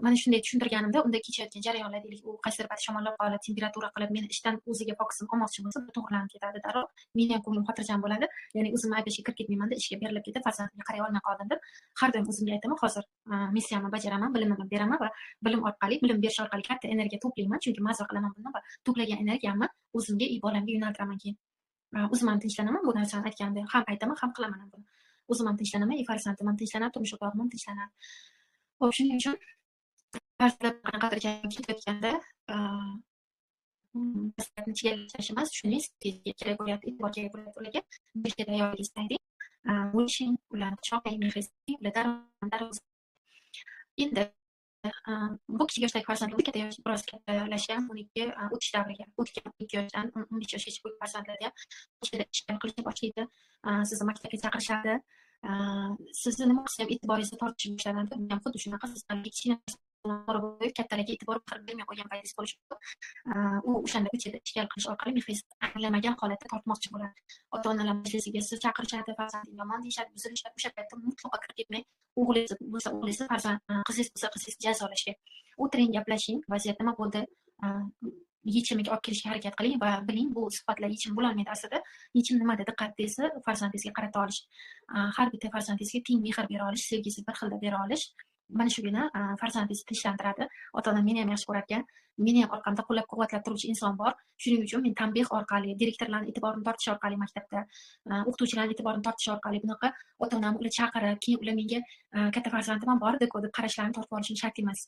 Mana shunday tushuntirganimda unda kechayotgan jarayonlar, deylik, u qaysidir payt shamollab qolib, temperatura qilib, meni ishdan o'ziga fokusini olmoqchi bo'lsa, to'g'rilanib ketadi darrov. Meni ham ko'nglim xotirjam bo'ladi. Ya'ni o'zimni ayblashga kirib ketmaymanda, ishga berilib ketib, farzandimga qaray olmay qoldim deb har doim o'zimga aytaman, hozir missiyamni bajaraman, bilimimni beraman va bilim orqali, bilim berish orqali katta energiya to'playman, chunki mazza qilaman bundan va to'plagan energiyamni o'zimga, bolamga yo'naltiraman keyin. O'zim ham tinchlanaman, bu narsani aytganda ham aytaman, ham qilaman buni. O'zim ham tinchlanaman, farzandim ham tinchlanadi, turmush o'rtog'im ham tinchlanadi. Xo'p, shuning uchun farzandlar qanaqadir ketayotganda chigallash emas, tushuningiz kerak bo'lyapti, e'tibor kerak bo'lyapti ularga. Berishga tayyorligingizni ayting, bo'lishing, ularni quchoqlang, mehringizni, ular darrov. Endi bu kichik yoshdagi farzandlar katta yosh, biroz kattalashgan, 12 o'tish davriga o'tgan 12 yoshdan 15 yoshgacha bo'lgan farzandlarda ham ko'chada ishlar qilishni boshlaydi, sizni maktabga chaqirishadi, sizni nima qilsa ham e'tiboringizni tortishni boshlanadi. Bu ham xuddi shunaqa, siz kichkina kattalarga e'tibor bermay qo'ygan paytingiz bo'lishi mumkin. U o'shanda ko'chada ishkal qilish orqali mehringizni anglamagan holatda tortmoqchi bo'ladi. Ota-onalar majlisiga sizni chaqirishadi, farzanding yomon deyishadi, buzilishadi. O'sha paytda mutlaqo kirib ketmang. O'g'lingiz bo'lsa o'g'lingizni, farzand qizingiz bo'lsa qizingizni jazolashga. O'tiring, gaplashing, vaziyat nima bo'ldi, yechimiga olib kelishga harakat qiling va biling, bu suhbatlar yechim bo'lolmaydi aslida. Yechim nimada? Diqqatingizni farzandingizga qarata olish, har bitta farzandingizga teng mehr bera olish, sevgisini bir xilda bera olish. Mana shugina farzandingizni tinchlantiradi. Ota-onam meni ham yaxshi ko'rarkan, meni ham orqamda qo'llab-quvvatlab turuvchi inson bor. Shuning uchun men tanbeh orqali, direktorlarning e'tiborini tortish orqali maktabda, o'qituvchilarning e'tiborini tortish orqali bunaqa ota-onamni ular chaqirib, keyin ular menga katta farzandim ham bor edi-ku deb qarashlarini tortib olishim shart emas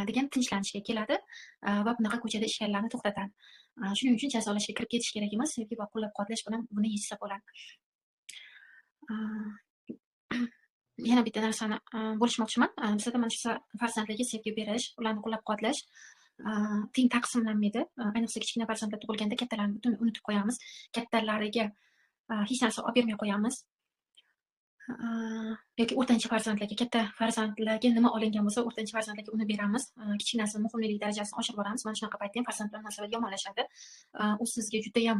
degan tinchlanishga keladi va bunaqa ko'chada ishkallarni to'xtatadi. Shuning uchun jazolashga kirib ketish kerak emas, sevgi va qo'llab-quvvatlash bilan buni yechsa bo'ladi. Yana bitta narsani bo'lishmoqchiman. Bizada mana shu farzandlarga sevgi berish, ularni qo'llab-quvvatlash teng taqsimlanmaydi. Ayniqsa kichkina farzandlar tug'ilganda kattalarni butun unutib qo'yamiz, kattalariga hech narsa olib bermay qo'yamiz. Yoki o'rtancha farzandlarga, katta farzandlarga nima olingan bo'lsa, o'rtancha farzandlarga uni beramiz. Kichkinasini muhimlik darajasini oshirib boramiz. Mana shunaqa paytda ham farzand bilan munosabat yomonlashadi. U sizga juda ham,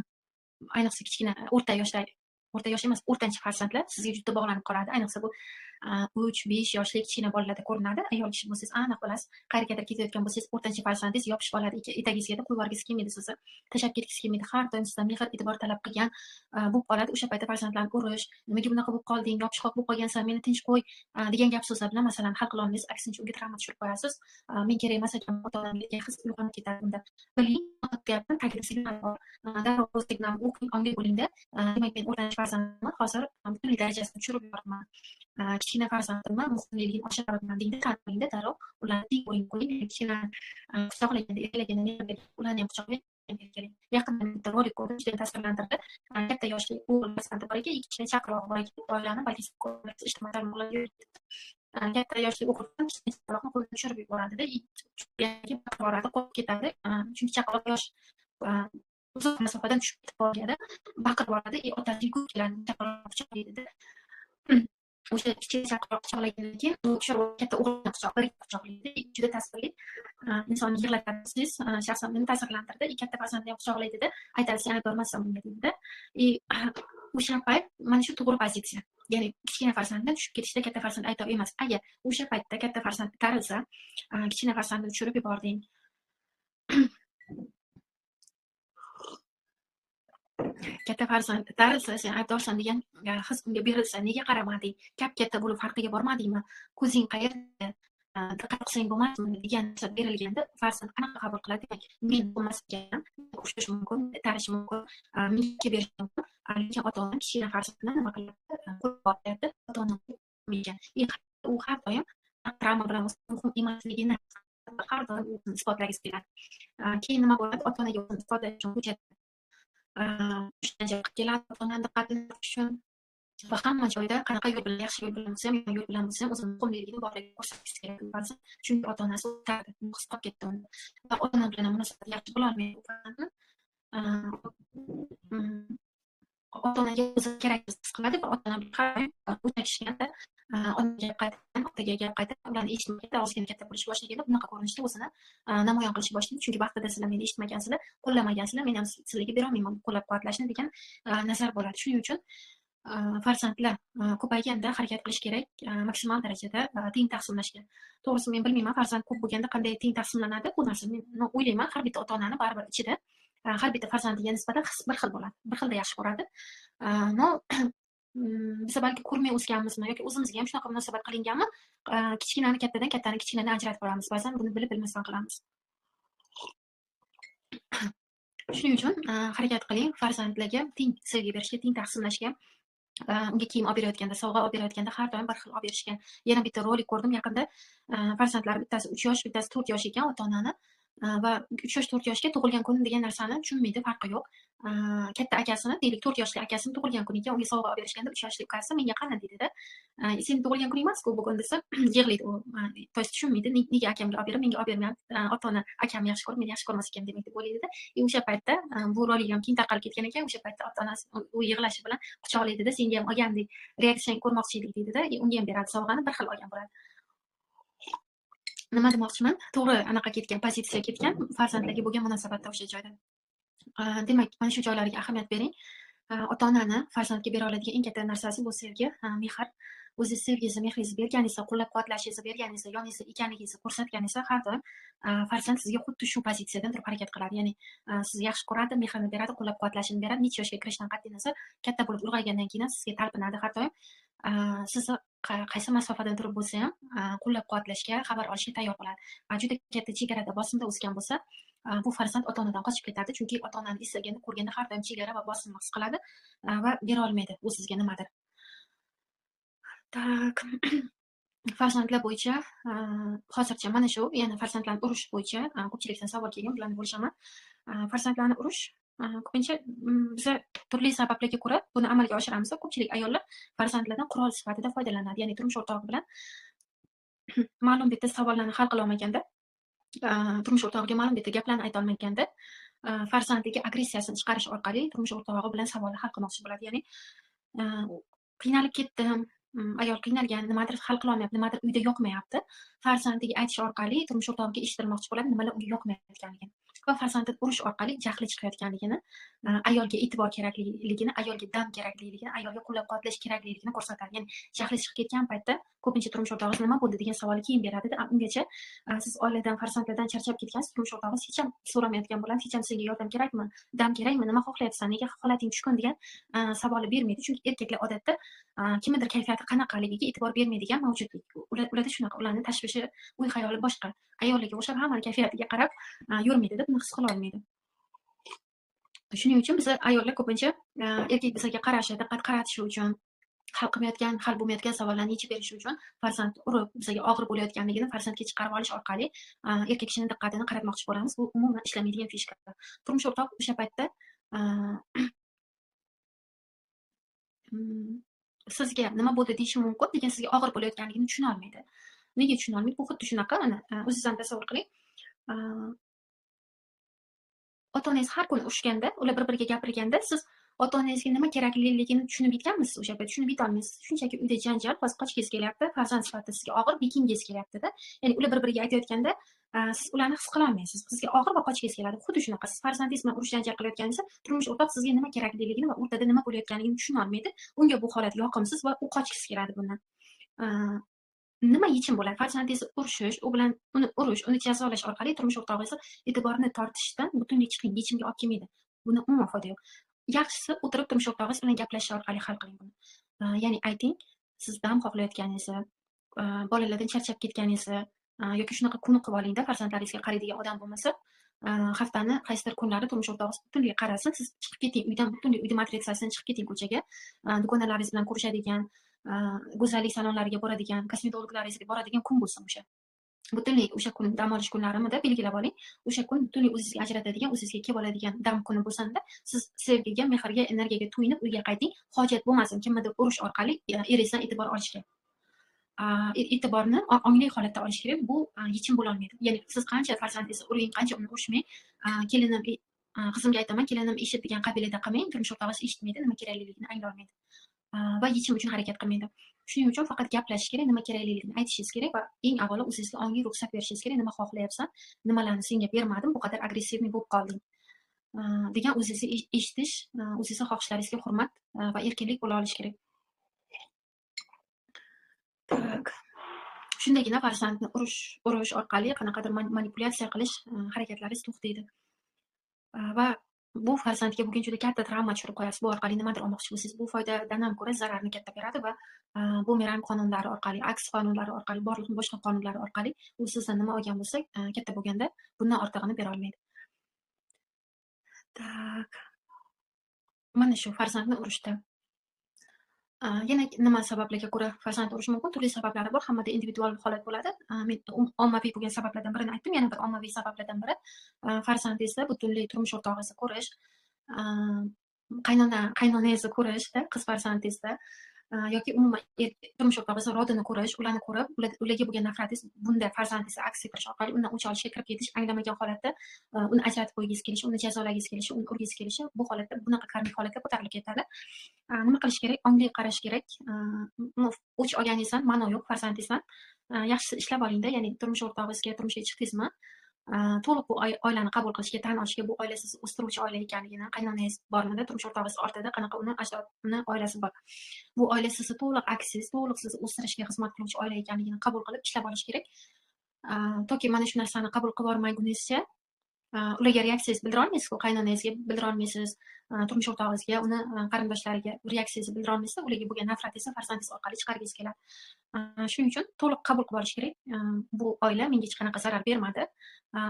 ayniqsa kichkina o'rta yoshdagi, o'rta yosh emas, o'rtancha farzandlar sizga juda bog'lanib qoladi. Ayniqsa bu 3-5 yoshli kichkina bolalarda ko'rinadi. Ayol kishi bo'lsangiz aniq bilasiz, qayergadir ketayotgan bo'lsangiz, o'rtancha farzandingiz yopishib oladi etagingizga, qo'yib yuborgisi kelmaydi sizni, tashlab ketgisi kelmaydi. Har doim sizdan mehr, e'tibor talab qilgan bo'lib qoladi. O'sha paytda farzandlarni urish, nimaga bunaqa bo'lib qolding, yopishqoq bo'lib qolgansan, meni tinch qo'y degan gap so'zlar bilan masalan hal qila olmaysiz, aksincha unga travma tushirib qo'yasiz. Men kerak emas ekan, ota-onamga degan his uyg'onib ketadi unda. Biling, deyapman, tagida signal bor. Darrov signal o'qing, ongli bo'lingda. Demak, men o'rtancha farzandimni hozir butunlay darajasini tushirib yuboribman. Kichkina farzandimni muhimligini oshiryapman deydi, tanlangda darrov ularni teng o'yin qo'ying, kichkina quchoqlaganda, erkalaganda ularni ham quchoqlang, erkalang. Yaqinda bitta rolik ko'rdim, juda ta'sirlantirdi. Katta yoshli o'g'il farzandi bor ekan, kichkina chaqaloq bor ekan, oilani balki ijtimoiy tarmoqlarda yuribdi. Katta yoshli o'g'il kichkina chaqaloqni qo'ldan tushirib yuboradida, boradi, qo'rqib ketadi. Chunki chaqaloq yosh, uzoq masofadan tushib ketib qoladi, baqirib yuboradi, otasi yugurib keladi, chaqaloq quchoqlaydi. O'sha kichik chaqaloq quchoqlagandan keyin u katta o'g'ilni quchoqlaydi. Juda ta'sirli, insonni yig'latadi. Shaxsan meni ta'sirlantirdi. Katta farzandni ham quchoqlaydida, aytadi, sen aybdor emassan bunga deydi. O'sha payt mana shu to'g'ri pozitsiya. Ya'ni kichkina farzanddan tushib ketishda katta farzand aybdor emas. Agar o'sha paytda katta farzand tarilsa, kichkina farzandni tushirib yubording. Katta farzand tarilsa, sen aybdorsan degan his unga berilsa, nega qaramading, kap-katta bo'lib farqiga bormadingmi, ko'zing qayerda, diqqat qilsang bo'lmasmi degan narsa berilganda farzand qanaqa qabul qiladi? Demak, men bo'lmas ekan, urishim mumkin, tarish mumkin, menga berish mumkin, lekin ota-onam kichkina farzandni nima qilyapti, qo'lyapti, ota-onam ekan. U har doim travma bilan muhim emasligini har doim o'zini isbotlagisi keladi. Keyin nima bo'ladi? Ota-onaga o'zini isbotlash uchun ko'chada keladi, ota-onani diqqatini tortish uchun va hamma joyda qanaqa yo'l bilan, yaxshi yo'l bilan bo'lsa ham, yomon yo'l bilan bo'lsa ham o'zini muhimligini borligini ko'rsatgisi keladi. Chunki ota-onasi o'tadi, his qolib ketdi unda. Va ota-ona bilan munosabat yaxshi bo'lolmaydi. Ota-onaga o'zi kerak his qiladi va ota-ona o'chakishganda, onaga gap qaytargan, otaga gap qaytargan, ularni eshitmaganda, ozgina katta bo'lishni boshlaganda bunaqa ko'rinishda o'zini namoyon qilishni boshlaydi. Chunki vaqtida sizlar meni eshitmagansizlar, qo'llamagansizlar, men ham sizlarga berolmayman bu qo'llab-quvvatlashni degan nazar bo'ladi. Shuning uchun farzandlar ko'payganda harakat qilish kerak maksimal darajada teng taqsimlashga. To'g'risi men bilmayman, farzand ko'p bo'lganda qanday teng taqsimlanadi bu narsa. Men o'ylayman, har bitta ota-onani baribir ichida har bitta farzandiga nisbatan his bir xil bo'ladi, bir xilda yaxshi ko'radi. Но biza balki ko'rmay o'sganmizmi yoki o'zimizga ham shunaqa munosabat qilinganmi, kichkinani kattadan, kattani kichkinadan ajratib olamiz. Ba'zan buni bilib bilmasdan qilamiz. Shuning uchun harakat qiling farzandlarga teng sevgi berishga, teng taqsimlashga. Unga kiyim olib berayotganda, sovg'a olib berayotganda har doim bir xil olib berishga. Yana bitta rolik ko'rdim yaqinda, farzandlari bittasi 3 yosh, bittasi 4 yosh ekan ota-onani. Va 3 yosh, 4 yoshga tug'ilgan kun degan narsani tushunmaydi, farqi yo'q. Katta akasini, deylik, 4 yoshli akasini tug'ilgan kuni ekan, unga sovg'a olib berishganda 3 yoshli ukasi menga qani deydida. Seni tug'ilgan kuning emas-ku bugun desa, yig'laydi u. То есть tushunmaydi, nega akamga olib berib, menga olib bermayapti. Ota-ona akamni yaxshi ko'rib, meni yaxshi ko'rmas ekan demak deb o'ylaydida. O'sha paytda bu rolik ham keyin tarqalib ketgan ekan, o'sha paytda ota-onasi u yig'lashi bilan quchoqlaydida, senga ham olgandek reaksiya ko'rmoqchi edik deydida, unga ham beradi sovg'ani, bir xil olgan bo'ladi. Nima demoqchiman? To'g'ri anaqa ketgan, pozitsiya ketgan farzandlarga bo'lgan munosabatda o'sha joyda. Demak, mana shu joylarga ahamiyat bering. Ota-onani farzandga bera oladigan eng katta narsasi bu sevgi, mehr. O'zi sevgingizni, mehringizni berganingizda, qo'llab-quvvatlashingizni berganingizda, yoningizda ekanligingizni ko'rsatganingizda har doim farzand sizga xuddi shu pozitsiyadan turib harakat qiladi. Ya'ni sizni yaxshi ko'radi, mehrini beradi, qo'llab-quvvatlashini beradi. Necha yoshga kirishdan qat'iy nazar, katta bo'lib ulg'aygandan keyin ham sizga talpinadi har doim. Sizni qaysi masofadan turib bo'lsa ham qo'llab-quvvatlashga, xabar olishga tayyor bo'ladi. Juda katta chegarada, bosimda o'sgan bo'lsa, bu farzand ota-onadan qochib ketadi, chunki ota-onani eslaganda, ko'rganda har doim chegara va bosimni his qiladi va bera olmaydi u sizga nimadir. Так, farzandlar bo'yicha hozircha mana shu, yana farzandlarni urish bo'yicha ko'pchilikdan savol kelgan, bularni bo'lishaman. Farzandlarni urish ko'pincha biza turli sabablarga ko'ra buni amalga oshiramiz. Ko'pchilik ayollar farzandlardan qurol sifatida foydalanadi. Ya'ni turmush o'rtog'i bilan ma'lum bitta savollarni hal qila olmaganda, turmush o'rtog'iga ma'lum bitta gaplarni ayta olmaganda, farzandiga agressiyasini chiqarish orqali turmush o'rtog'i bilan savolni hal qilmoqchi bo'ladi. Ya'ni qiynalib ketdim, ayol qiynalgan, nimadir hal qila olmayapti, nimadir uyda yoqmayapti. Farzandiga aytish orqali turmush o'rtog'iga eshittirmoqchi bo'ladi, nimalar unga yoqmayotganligini va farzandini urish orqali jahli chiqayotganligini, ayolga e'tibor kerakligini, ayolga dam kerakligini, ayolga qo'llab-quvvatlash kerakligini ko'rsatadi. Ya'ni jahli chiqib ketgan paytda ko'pincha turmush o'rtog'ingiz nima bo'ldi degan savolni keyin beradida, ungacha siz oiladan, farzandlardan charchab ketgansiz, turmush o'rtog'ingiz hech ham so'ramayotgan bo'ladi, hech ham senga yordam kerakmi, dam kerakmi, nima xohlayapsan, nega holating tushkun degan savolni bermaydi. Chunki erkaklar odatda kimnidir kayfiyati qanaqaligiga e'tibor bermaydigan mavjudlik. Ularda shunaqa, ularning tashvishi, o'y xayoli boshqa. Ayollarga o'xshab hammani kayfiyatiga qarab yurmaydi, buni his qila olmaydi. Shuning uchun biz ayollar ko'pincha erkak bizga qarashi, diqqat qaratishi uchun, hal qilmayotgan, hal bo'lmayotgan savollarni yechib berish uchun farzand urib, bizga og'ir bo'layotganligini farzandga chiqarib olish orqali erkak kishining diqqatini qaratmoqchi bo'lamiz. Bu umuman ishlamaydigan fishka. Turmush o'rtoq o'sha paytda sizga nima bo'ldi deyishi mumkin, lekin sizga og'ir bo'layotganligini tushuna olmaydi. Nega tushuna olmaydi? Bu xuddi shunaqa, mana o'zingiz ham tasavvur qiling. Ota-onangiz har kuni urushganda, ular bir-biriga gapirganda siz ota-onangizga nima kerakliligini tushunib yetganmisiz o'sha payt? Tushunib yetolmaysiz. Shunchaki uyda janjal, hozir qochgingiz kelyapti, farzand sifatida sizga og'ir, bekingiz kelyapti-da. Ya'ni ular bir-biriga aytayotganda siz ularni his qila olmaysiz. Sizga og'ir va qochgingiz keladi. Xuddi shunaqa. Siz farzandingiz bilan urush janjal qilayotganingizda turmush o'rtoq sizga nima kerakliligini va o'rtada nima bo'layotganligini tushuna olmaydi. Unga bu holat yoqimsiz va u qochgisi keladi bundan. Nima yechim bo'ladi? Farzandingizni urishish, u bilan uni urish, uni jazolash orqali turmush o'rtog'ingizni e'tiborini tortishdan butunlay chiqing, yechimga olib kelmaydi. Buni umuman foyda yo'q. Yaxshisi o'tirib turmush o'rtog'ingiz bilan gaplashish orqali hal qiling buni. Ya'ni ayting, siz dam xohlayotganingizni, bolalardan charchab ketganingizni yoki shunaqa kun qilib olingda, farzandlaringizga qaraydigan odam bo'lmasa, haftani qaysidir kunlari turmush o'rtog'ingiz butunlay qarasin, siz chiqib keting uydan, butunlay uyda matritsasidan chiqib keting ko'chaga, dugonalaringiz bilan ko'rishadigan, go'zallik salonlariga boradigan, kosmetologlaringizga boradigan kun bo'lsin o'sha. Butunlay o'sha kun dam olish kunlarimida belgilab oling. O'sha kun butunlay o'zingizga ajratadigan, o'zingizga kelib oladigan dam kuni bo'lsin-da, siz sevgiga, mehrga, energiyaga to'yinib uyga qayting. Hojat bo'lmasin kimnidir urish orqali eringizdan e'tibor olishga. E'tiborni ongli holatda olish kerak. Bu yechim bo'la olmaydi. Ya'ni siz qancha farzandingizni uring, qancha uni urishmang, kelinim Qizimga aytaman, kelinim eshit degan qabiliyatda qilmang, turmush o'rtog'ingiz eshitmaydi, nima kerakligini anglolmaydi va yechim uchun harakat qilmaydi. Shuning uchun faqat gaplashish kerak, nima kerakligini aytishingiz kerak va eng avvalo o'zingizga ongli ruxsat berishingiz kerak, nima xohlayapsan, nimalarni senga bermadim, bu qadar agressivniy bo'lib qolding degan o'zingizni eshitish, o'zingizni xohishlaringizga hurmat va erkinlik bo'la olishi kerak. Так. Shundagina farzandni urish orqali qanaqadir manipulyatsiya qilish harakatlaringiz to'xtaydi. Va bu farzandga bugun juda katta travma tushirib qo'yasiz. Bu orqali nimadir olmoqchi bo'lsangiz, bu foydadan ham ko'ra zararni katta beradi va bumerang qonunlari orqali, aks qonunlari orqali, borliqni boshqa qonunlari orqali u sizdan nima olgan bo'lsa, katta bo'lganda bundan ortig'ini bera olmaydi. Так. Mana shu farzandni urishda. Yana nima sabablarga ko'ra farzand urish mumkin? Turli sabablari bor. Hammada individual holat bo'ladi. Men ommaviy bo'lgan sabablardan birini aytdim. Yana bir ommaviy sabablardan biri farzandingizni butunlay turmush o'rtog'ingizni ko'rish, qaynona, qaynonangizni ko'rishda, qiz farzandingizda yoki umuman turmush o'rtog'ingizni rodini ko'rish, ularni ko'rib, ularga bo'lgan nafratingiz bunda farzandingizni aks ettirish orqali undan o'ch olishga kirib ketish, anglamagan holatda uni ajratib qo'ygingiz kelishi, uni jazolagingiz kelishi, uni urgingiz kelishi, bu holatda bunaqa karmik holatga ko'tarilib ketadi. Nima qilish kerak? Ongli qarash kerak. O'ch olganingizdan ma'no yo'q farzandingizdan. Yaxshisi ishlab olingda, ya'ni turmush o'rtog'ingizga turmushga chiqdingizmi? To'liq bu oilani qabul qilishga, tan olishga, bu oila sizni o'stiruvchi oila ekanligini, qaynonangiz bormidi, turmush o'rtog'ingiz ortida qanaqa uni ajdodini oilasi bor. Bu oila sizni to'liq aksiz, to'liq sizni o'stirishga xizmat qiluvchi oila ekanligini qabul qilib, ishlab olish kerak. Toki mana shu narsani qabul qilib olmaguningizcha ularga reaksiyangizni bildira olmaysiz-ku, qaynonangizga bildira olmaysiz, turmush o'rtog'ingizga, uni qarindoshlariga reaksiyangizni bildira olmaysiz, ularga bo'lgan nafratingizni farzandingiz orqali chiqargingiz keladi. Shuning uchun to'liq qabul qilib olish kerak. Bu oila menga hech qanaqa zarar bermadi.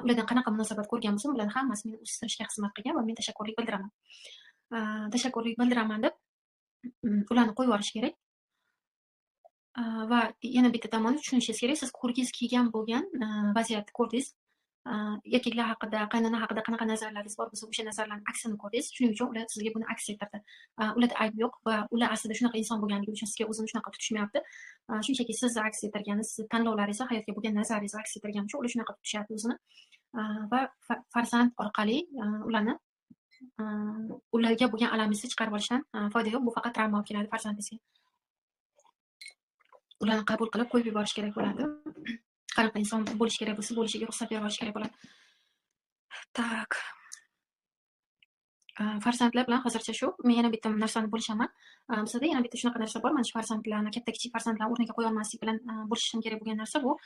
Ulardan qanaqa munosabat ko'rgan bo'lsam, ularni hammasi meni o'stirishga xizmat qilgan va men tashakkurlik bildiraman. Tashakkurlik bildiraman deb ularni qo'yib yuborish kerak. Va yana bitta tomoni tushunishingiz kerak, siz ko'rgingiz kelgan bo'lgan vaziyatni ko'rdingiz. Erkaklar haqida, qaynona haqida qanaqa nazarlaringiz bor bo'lsa, o'sha nazarlarning aksini ko'rdingiz. Shuning uchun ular sizga buni aks ettirdi. Ularda ayb yo'q va ular aslida shunaqa inson bo'lganligi uchun sizga o'zini shunaqa tutishmayapti. Shunchaki sizni aks ettirgani, sizni tanlovlaringizni, hayotga bo'lgan nazaringizni aks ettirgani uchun ular shunaqa tutishyapti o'zini. Va farzand orqali ularni ularga bo'lgan alamingizni chiqarib olishdan foyda yo'q. Bu faqat travma olib keladi farzandingizga. Ularni qabul qilib qo'yib yuborish kerak bo'ladi. Qanaqa inson bo'lishi kerak bo'lsa, bo'lishiga ruxsat berib olish kerak bo'ladi. Так. Farzandlar bilan hozircha shu. Men yana bitta narsani bo'lishaman. Bizada yana bitta shunaqa narsa bor. Mana shu farzandlarni, katta kichik farzandlarni o'rniga qo'ya olmaslik bilan bo'lishishim kerak bo'lgan narsa bu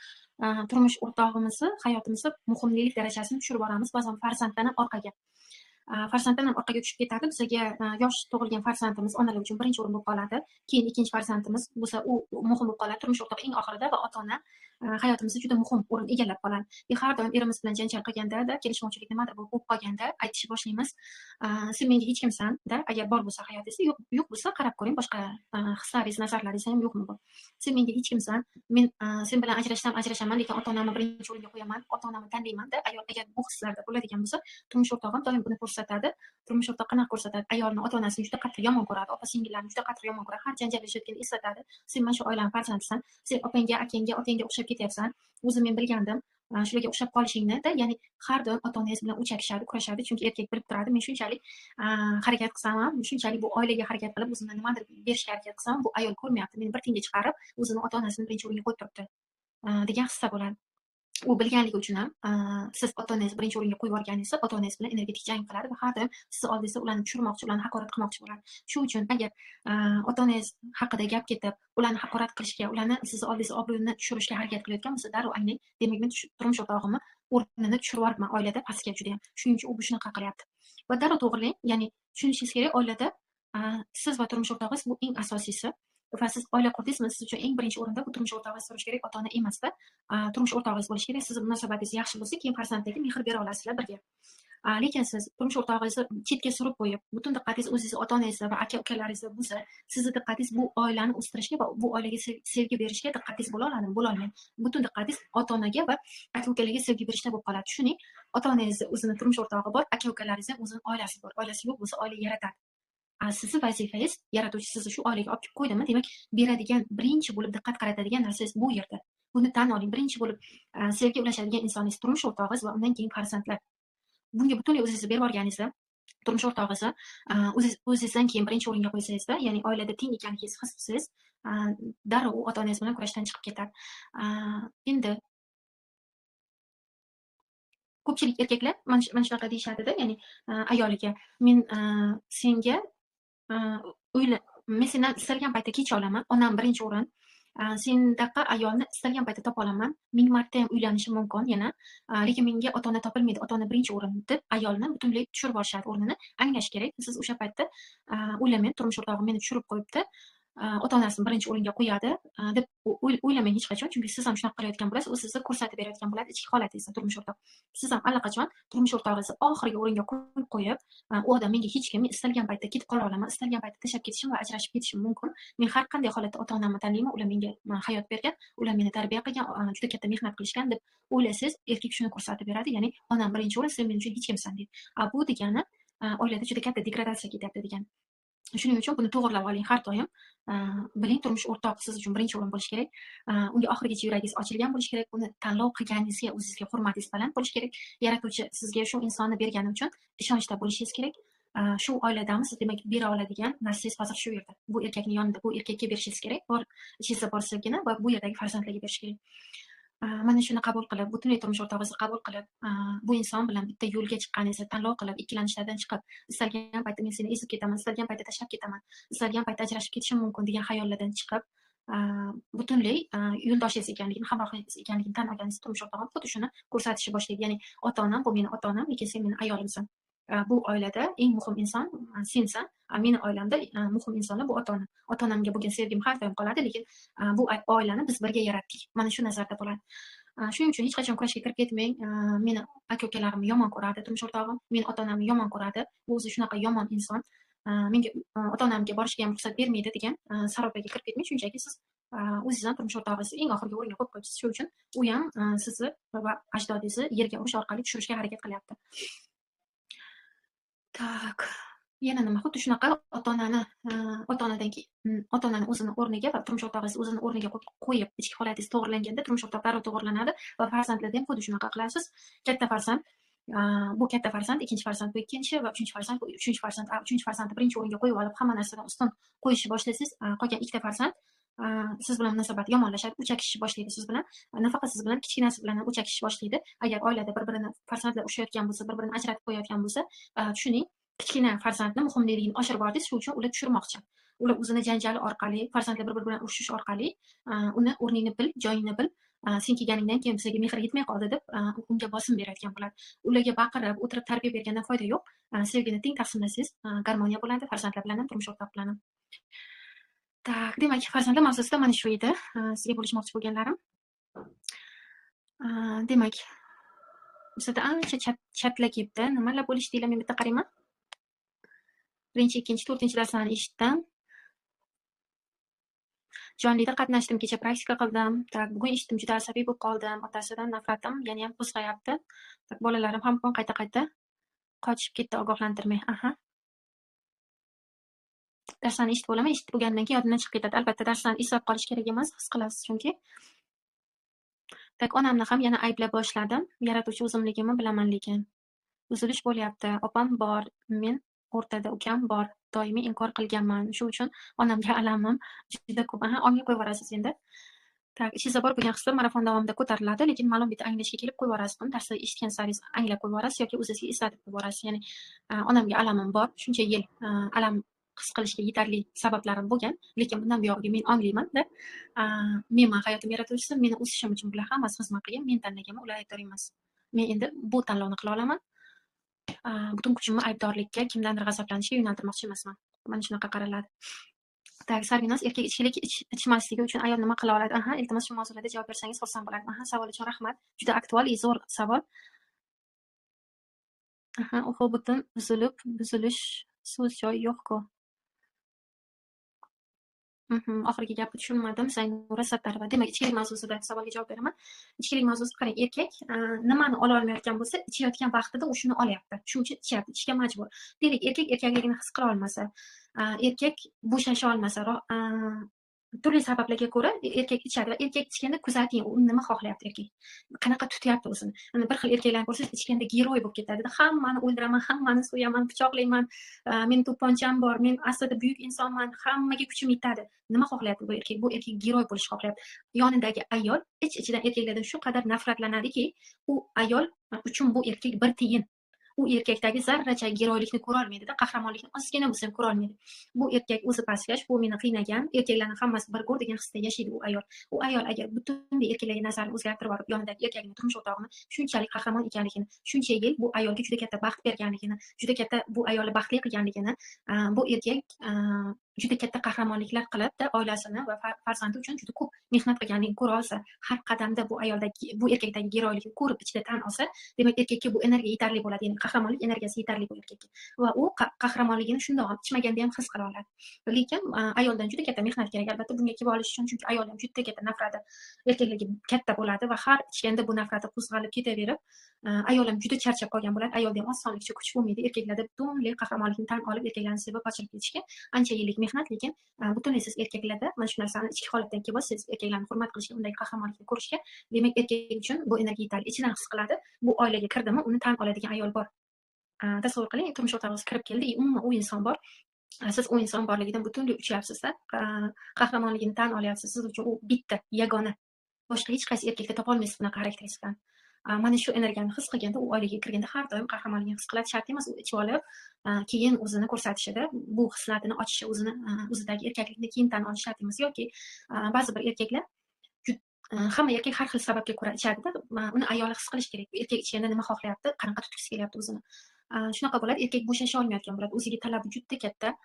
turmush o'rtog'imizni hayotimizni muhimlik darajasini tushirib boramiz. Ba'zan farzanddan ham orqaga. Farzanddan ham orqaga tushib ketadi. Bizga yosh tug'ilgan farzandimiz onalar uchun birinchi o'rin bo'lib qoladi. Keyin ikkinchi farzandimiz bo'lsa, u muhim bo'lib qoladi. Turmush o'rtog'i eng oxirida va ota-ona hayotimizda juda muhim o'rin egallab qoladi. Har doim erimiz bilan janjal qilganda, kelishmovchilik nimadir bo'lib qolganda aytishni boshlaymiz. Sen menga hech kimsan-da, agar bor bo'lsa hayotingizda, yo'q bo'lsa qarab ko'ring, boshqa hislaringiz, nazarlaringiz ham yo'qmi bu. Sen menga hech kimsan, men sen bilan ajrashsam ajrashaman, lekin ota-onamni birinchi o'ringa qo'yaman, ota-onamni tanlayman-da. Ayol agar bu hislarda bo'ladigan bo'lsa, turmush o'rtog'im doim buni ko'rsatadi. Turmush o'rtoq qanaqa ko'rsatadi? Ayolni ota-onasini juda qattiq yomon ko'radi, opa-singillarni juda qattiq yomon ko'radi, har janjallashayotganda eslatadi. Sen mana shu oilaning farzandisan, sen opangga, akangga, otangga o'xshab ketyapsan. O'zim men bilgandim, shularga o'xshab qolishingni-da, ya'ni har doim ota-onangiz bilan o'chakishadi, kurashadi, chunki erkak bilib turadi, men shunchalik harakat qilsam ham, shunchalik bu oilaga harakat qilib, o'zimdan nimadir berishga harakat qilsam, bu ayol ko'rmayapti, meni bir tiyinga chiqarib, o'zini ota-onasini birinchi o'ringa qo'yib turibdi degan hissa bo'ladi. U bilganligi uchun ham siz ota-onangizni birinchi o'ringa qo'yib yuborganingizda ota-onangiz bilan energetik jang qiladi va har doim sizni oldingizda ularni tushirmoqchi, ularni haqorat qilmoqchi bo'ladi. Shu uchun agar ota-onangiz haqida gap ketib, ularni haqorat qilishga, ularni sizni oldingizda obro'yini tushirishga harakat qilayotgan bo'lsa, darrov anglang, demak men turmush o'rtog'imni o'rnini tushirib yuboribman oilada pastga juda ham. Shuning uchun u shunaqa qilyapti. Va darrov to'g'rilang, ya'ni tushunishingiz kerak, oilada siz va turmush o'rtog'ingiz bu eng asosiysi. Va siz oila qurdingizmi, siz uchun eng birinchi o'rinda bu turmush o'rtog'ingiz turishi kerak, ota-ona emasda. Turmush o'rtog'ingiz bo'lishi kerak. Sizni munosabatingiz yaxshi bo'lsa, keyin farzandlarga mehr bera olasizlar birga. Lekin siz turmush o'rtog'ingizni chetga surib qo'yib, butun diqqatingiz o'zingiz ota-onangizda va aka-ukalaringizda bo'lsa, sizni diqqatingiz bu oilani o'stirishga va bu oilaga sevgi berishga diqqatingiz bo'la oladimi? Bo'la olmaydi. Butun diqqatingiz ota-onaga va aka-ukalarga sevgi berishda bo'lib qoladi. Tushuning, ota-onangizni o'zini turmush o'rtog'i bor, aka-ukalaringizni o'zini oilasi bor. Oilasi yo'q bo'lsa, oila yaratadi. Sizni vazifangiz, yaratuvchi sizni shu oilaga olib kelib qo'ydimi, demak, beradigan birinchi bo'lib diqqat qaratadigan narsangiz bu yerda. Buni tan oling. Birinchi bo'lib sevgi ulashadigan insoningiz turmush o'rtog'ingiz va undan keyin farzandlar. Bunga butunlay o'zingizni berib yuborganingizda, turmush o'rtog'ingizni o'zingizdan keyin birinchi o'ringa qo'ysangizda, ya'ni oilada teng ekanligingizni his qilsangiz, darrov u ota-onangiz bilan kurashdan chiqib ketadi. Endi ko'pchilik erkaklar mana shunaqa deyishadida, ya'ni ayoliga men senga men sendan istalgan paytda kecha olaman, onam birinchi o'rin, sendaqa ayolni istalgan paytda topa olaman, 1000 marta ham uylanishim mumkin yana, lekin menga ota-ona topilmaydi, ota-ona birinchi o'rin deb ayolni butunlay tushirib yuborishadi o'rnini. Anglash kerak, siz o'sha paytda o'ylamang, turmush o'rtog'im meni tushirib qo'yibdi, ota-onasini birinchi o'ringa qo'yadi deb o'ylamang hech qachon, chunki siz ham shunaqa qilayotgan bo'lasiz, u sizni ko'rsatib berayotgan bo'ladi ichki holatingizni turmush o'rtoq. Siz ham allaqachon turmush o'rtog'ingizni oxirgi o'ringa qo'yib qo'yib, u odam menga hech kim, men istalgan paytda ketib qola olaman, istalgan paytda tashlab ketishim va ajrashib ketishim mumkin. Men har qanday holatda ota-onamni taniyman, ular menga hayot bergan, ular meni tarbiya qilgan, juda katta mehnat qilishgan deb o'ylasangiz, erkak shuni ko'rsatib beradi, ya'ni onam birinchi o'rin, sen men uchun hech kimsan deydi. Bu degani oilada juda katta degradatsiya ketyapti degani. Shuning uchun buni to'g'irlab oling har doim. Biling, turmush o'rtoq siz uchun birinchi o'rin bo'lishi kerak. Unga oxirigacha yuragingiz ochilgan bo'lishi kerak. Uni tanlov qilganingizga o'zingizga hurmatingiz baland bo'lishi kerak. Yaratuvchi sizga shu insonni bergani uchun ishonchda bo'lishingiz kerak. Shu oiladamisiz, demak bera oladigan narsangiz hozir shu yerda. Bu erkakning yonida, bu erkakka berishingiz kerak. Bor ichingizda bor sevgini va bu yerdagi farzandlarga berish kerak. Mana shuni qabul qilib, butunlay turmush o'rtog'ingizni qabul qilib, bu inson bilan bitta yo'lga chiqqaningizni tanlov qilib, ikkilanishlardan chiqib, istalgan paytda men seni ezib ketaman, istalgan paytda tashlab ketaman, istalgan paytda ajrashib ketishim mumkin degan xayollardan chiqib, butunlay yo'ldoshingiz ekanligini, hamrohingiz ekanligini tan olganingiz turmush o'rtog'im xuddi shuni ko'rsatishni boshlaydi. Ya'ni ota-onam bu meni ota-onam, lekin sen meni ayolimsan. Bu oilada eng muhim inson sensan, meni oilamda muhim insonlar bu ota-onam. Ota-onamga bo'lgan sevgim har doim qoladi, lekin bu oilani biz birga yaratdik. Mana shu nazarda bo'ladi. Shuning uchun hech qachon kurashga kirib ketmang. Meni aka-ukalarim yomon ko'radi, turmush o'rtog'im, meni ota-onamni yomon ko'radi. U o'zi shunaqa yomon inson. Menga ota-onamga borishga ham ruxsat bermaydi degan sarobaga kirib ketmang. Shunchaki siz o'zingiz ham turmush o'rtog'ingizni eng oxirgi o'ringa qo'yib qo'yibsiz. Shuning uchun u ham sizni va ajdodingizni yerga urish orqali tushirishga harakat qilyapti. Tak, yana nima? Xuddi shunaqa ota-onani, ota-onadan keyin ota-onani o'zini o'rniga va turmush o'rtog'ingizni o'zini o'rniga qo'yib, ichki holatingiz to'g'irlanganda turmush o'rtoq darrov to'g'irlanadi va farzandlarda ham xuddi shunaqa qilasiz. Katta farzand, bu katta farzand, ikkinchi farzand bu ikkinchi va uchinchi farzand bu uchinchi farzand. Uchinchi farzandni birinchi o'ringa qo'yib olib, hamma narsadan ustun qo'yishni boshlasangiz, qolgan ikkita farzand siz bilan munosabat yomonlashadi, o'chakishishni boshlaydi siz bilan. Nafaqat siz bilan, kichkinasi bilan ham o'chakishishni boshlaydi. Agar oilada bir-birini farzandlar urushayotgan bo'lsa, bir-birini ajratib qo'yayotgan bo'lsa, tushuning, kichkina farzandni muhimligini oshirib yubordingiz, shu uchun ular tushirmoqchi. Ular o'zini janjali orqali, farzandlar bir-biri bilan urushish orqali, uni o'rningni bil, joyingni bil, sen kelganingdan keyin bizga mehr yetmay qoldi deb unga bosim berayotgan bo'ladi. Ularga baqirib, o'tirib tarbiya bergandan foyda yo'q. Sevgini teng taqsimlasangiz, garmoniya bo'ladi, farzandlar bilan ham, turmush o'rtoq bilan ham. Tak, demak, farzandlar mavzusida mana shu edi sizga bo'lishmoqchi bo'lganlarim. Demak, bizda ancha chatlar kelibdi. Nimalar bo'lishdinglar, men bitta qarayman. Birinchi, ikkinchi, to'rtinchi darslarni eshitdim. Jonlida qatnashdim, kecha praktika qildim. Tak, bugun eshitdim, juda asabiy bo'lib qoldim. Otasidan nafratim yana ham qo'zg'ayapti. Tak, bolalarim ham bugun qayta-qayta qochib ketdi ogohlantirmay. Aha. Darslarni eshitib bo'laman, eshitib bo'lgandan keyin yodimdan chiqib ketadi. Albatta darslarni eslab qolish kerak emas, his qilasiz chunki. Tak, onamni ham yana ayblab boshladim. Yaratuvchi o'zimligimni bilaman lekin. Uzilish bo'lyapti. Opam bor, men o'rtada ukam bor. Doimiy inkor qilganman. Shu uchun onamga alamim juda ko'p. Aha, onga qo'yib yuborasiz endi. Tak, ichingizda bor bo'lgan hislar marafon davomida ko'tariladi, lekin ma'lum bitta anglashga kelib qo'yib yuborasiz. Buni darsda eshitgan saringiz anglab qo'yib yuborasiz yoki o'zingizga eslatib qo'yib yuborasiz. Ya'ni onamga alamim bor, shuncha yil alam his qilishga yetarli sabablarim bo'lgan, lekin bundan buyog'iga men onglayman-da. Menman hayotim yaratuvchisi, meni o'sishim uchun bular hammasi xizmat qilgan, men tanlaganman, ular aybdor emas. Men endi bu tanlovni qila olaman. Butun kuchimni aybdorlikka, kimdandir g'azablanishga yo'naltirmoqchi emasman. Mana shunaqa qaraladi. Tak, Sarvinoz, erkak ichkilik ichmasligi uchun ayol nima qila oladi? Aha, iltimos shu mavzularda javob bersangiz xursand bo'lardim. Aha, savol uchun rahmat. Juda aktual, zo'r savol. Aha, oho, butun buzilib, buzilish so'z joyi yo'q-ku. Oxirgi gapni tushunmadim. Zaynura Sattarova. Demak, ichkilik mavzusida savolga javob beraman. Ichkilik mavzusi, qarang, erkak nimani ola olmayotgan bo'lsa, ichayotgan vaqtida u shuni olyapti. Shuning uchun ichyapti, ichishga majbur. Deylik, erkak erkakligini his qila olmasa, erkak bo'shasha olmasa, Turli sabablarga ko'ra erkak ichadi va erkak ichganda kuzating, u nima xohlayapti erkak, qanaqa tutyapti o'zini. Mana bir xil erkaklarni ko'rsangiz, ichganda geroy bo'lib ketadi. Hammani o'ldiraman, hammani so'yaman, pichoqlayman, meni to'pponcham bor, men aslida buyuk insonman, hammaga kuchim yetadi. Nima xohlayapti bu erkak? Bu erkak geroy bo'lishni xohlayapti. Yonidagi ayol ich-ichidan erkaklardan shu qadar nafratlanadiki, u ayol uchun bu erkak bir tiyin. U erkakdagi zarracha geroylikni ko'ra olmaydida, qahramonlikni ozgina bo'lsa ham ko'ra olmaydi. Bu erkak o'zi pastkash, bu meni qiynagan, erkaklarning hammasi bir go'r degan hisda yashaydi u ayol. U ayol agar butunlay erkaklarga nazarini o'zgartirib yuborib, yonidagi erkakni, turmush o'rtog'ini shunchalik qahramon ekanligini, shuncha yil bu ayolga juda katta baxt berganligini, juda katta bu ayolni baxtli qilganligini, bu erkak juda katta qahramonliklar qilib-da oilasini va farzandi uchun juda ko'p mehnat qilganligini ko'ra olsa, har qadamda bu ayoldagi, bu erkakdagi geroylikni ko'rib ichida tan olsa, demak erkakka bu energiya yetarli bo'ladi, ya'ni qahramonlik energiyasi yetarli bu erkakka. Va u qahramonligini shundoq ham ichmaganda ham his qila oladi. Lekin ayoldan juda katta mehnat kerak albatta bunga kelib olish uchun, chunki ayol ham juda katta nafrati erkaklarga katta bo'ladi va har ichganda bu nafrati qo'zg'alib ketaverib, ayol ham juda charchab qolgan bo'ladi. Ayolda ham osonlikcha kuch bo'lmaydi. Erkaklarda butunlay qahramonlikni tan olib, erkaklarni sevib ochilib ketishga ancha yillik mehnat, lekin butunlay siz erkaklarda mana shu narsani ichki holatdan kelib olsangiz, erkaklarni hurmat qilishga, unday qahramonlikni ko'rishga, demak erkak uchun bu energiya yetarli. Ichidan his qiladi, bu oilaga kirdimi, uni tan oladigan ayol bor. Tasavvur qiling, turmush o'rtog'ingiz kirib keldi, umuman u inson bor. Siz u inson borligidan butunlay uchyapsiz-da, qahramonligini tan olyapsiz. Siz uchun u bitta, yagona. Boshqa hech qaysi erkakda topa olmaysiz bunaqa xarakteristikani. Mana shu energiyani his qilganda, u oilaga kirganda har doim qahramonligini his qiladi. Shart emas, u ichib olib, keyin o'zini ko'rsatishida, bu hislatini ochishi, o'zini o'zidagi erkaklikni keyin tan olishi shart emas. Yoki ba'zi bir erkaklar, hamma erkak har xil sababga ko'ra ichadida, uni ayoli his qilish kerak. Erkak ichganda nima xohlayapti, qanaqa tutgisi kelyapti o'zini. Shunaqa bo'ladi, erkak bo'shasha olmayotgan bo'ladi, o'ziga talabi juda katta.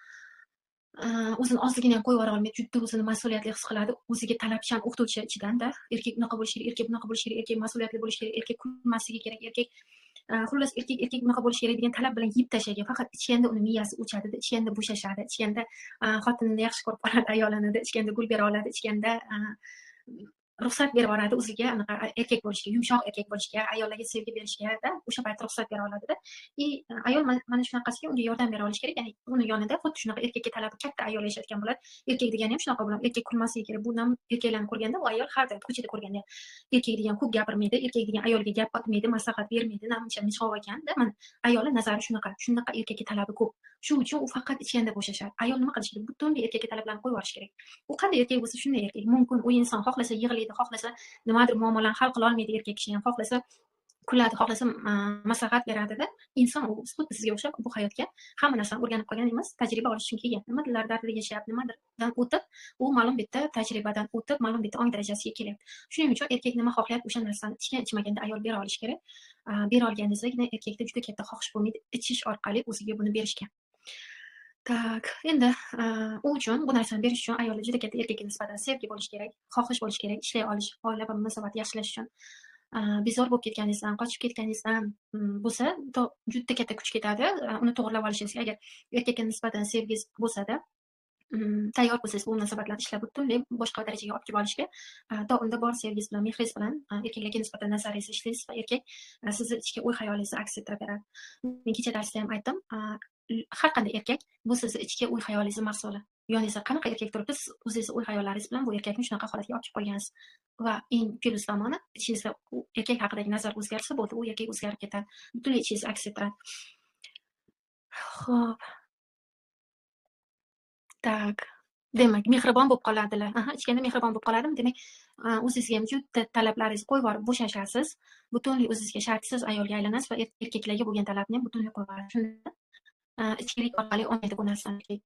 O'zini ozligini ham qo'yib yubora olmaydi, juda o'zini mas'uliyatli his qiladi, o'ziga talabchan o'qituvchi ichidanda, erkak bunaqa bo'lishi kerak, erkak bunaqa bo'lishi kerak, erkak mas'uliyatli bo'lishi kerak, erkak kulmasligi kerak, erkak xullas erkak bunaqa bo'lishi kerak degan talab bilan yeb tashlagan. Faqat ichganda uni miyasi o'chadi, ichganda bo'shashadi, ichganda xotinini yaxshi ko'rib qoladi, ayolini, ichganda gul bera oladi, ichganda ruxsat berib yuboradi o'ziga anaqa erkak bo'lishga, yumshoq erkak bo'lishga, ayollarga sevgi berishga-da o'sha payt ruxsat bera oladida. Ayol mana shunaqasiga unga yordam bera olish kerak. Ya'ni uni yonida xuddi shunaqa erkakka talabi katta ayol yashayotgan bo'ladi. Erkak degani ham shunaqa bo'ladi. Erkak kulmasligi kerak. Bu nam erkaklarni ko'rganda u ayol har doim ko'chada ko'rganda erkak degan ko'p gapirmaydi, erkak degan ayolga gap otmaydi, maslahat bermaydi, namuncha mijg'ov ekanda. Mana ayolning nazari shunaqa, shunaqa erkakka talabi ko'p. Shu uchun u faqat ichganda bo'shashadi. Ayol nima qilishi kerak? Butunlay erkakka talablarni qo'yib yuborish kerak. U qanday erkak bo'lsa shunday erkak. Mumkin u inson xohlasa yig'laydi, xohlasa nimadir muammolarni hal qila olmaydi erkak kishi ham, xohlasa kuladi, xohlasa maslahat beradida. Inson u xuddi sizga o'xshab bu hayotga hamma narsani o'rganib qolgan emas, tajriba olish uchun kelgan. Nimadirlar dardida yashayapti, nimadirdan o'tib, u ma'lum bitta tajribadan o'tib, ma'lum bitta ong darajasiga kelyapti. Shuning uchun erkak nima xohlayapti, o'sha narsani ichgan ichmaganda ayol bera olishi kerak. Bera olganingizda erkakda juda katta xohish bo'lmaydi, ichish orqali o'ziga buni berishga. Tak, endi u uchun bu narsani berish uchun ayolda juda katta erkakka nisbatan sevgi bo'lishi kerak, xohish bo'lishi kerak, ishlay olish, oila va munosabatni yaxshilash uchun. Bezor bo'lib ketganingizdan, qochib ketganingizdan bo'lsa, juda katta kuch ketadi, uni to'g'rilab olishingizga. Agar erkakka nisbatan sevgingiz bo'lsa-da, tayyor bo'lsangiz bu munosabatlarni ishlab butunlay boshqa darajaga olib kelib olishga, to unda bor sevgingiz bilan, mehringiz bilan erkaklarga nisbatan nazaringizni ishlaysiz va erkak sizni ichki o'y-xayolingizni aks ettirib beradi. Men kecha darsda ham aytdim, har qanday erkak bu sizni ichki o'y-xayolingizni mahsuli. Yoningizda qanaqa erkak turibdi, siz o'zingizni o'y-xayollaringiz bilan bu erkakni shunaqa holatga olib kelib qo'ygansiz. Va eng plyus tomoni, ichingizda u erkak haqidagi nazar o'zgarsa bo'ldi, u erkak o'zgarib ketadi. Butunlay ichingiz aks ettiradi. Xo'p. Tak. Demak, mehribon bo'lib qoladilar. Aha, ichganda mehribon bo'lib qoladimi? Demak, o'zingizga ham juda talablaringizni qo'yib yuborib bo'shashasiz. Butunlay o'zingizga shartsiz ayolga aylanasiz va erkaklarga bo'lgan talabni ham butunlay qo'yib yuborasiz. Shunda ichkilik orqali olmaydi bu narsani.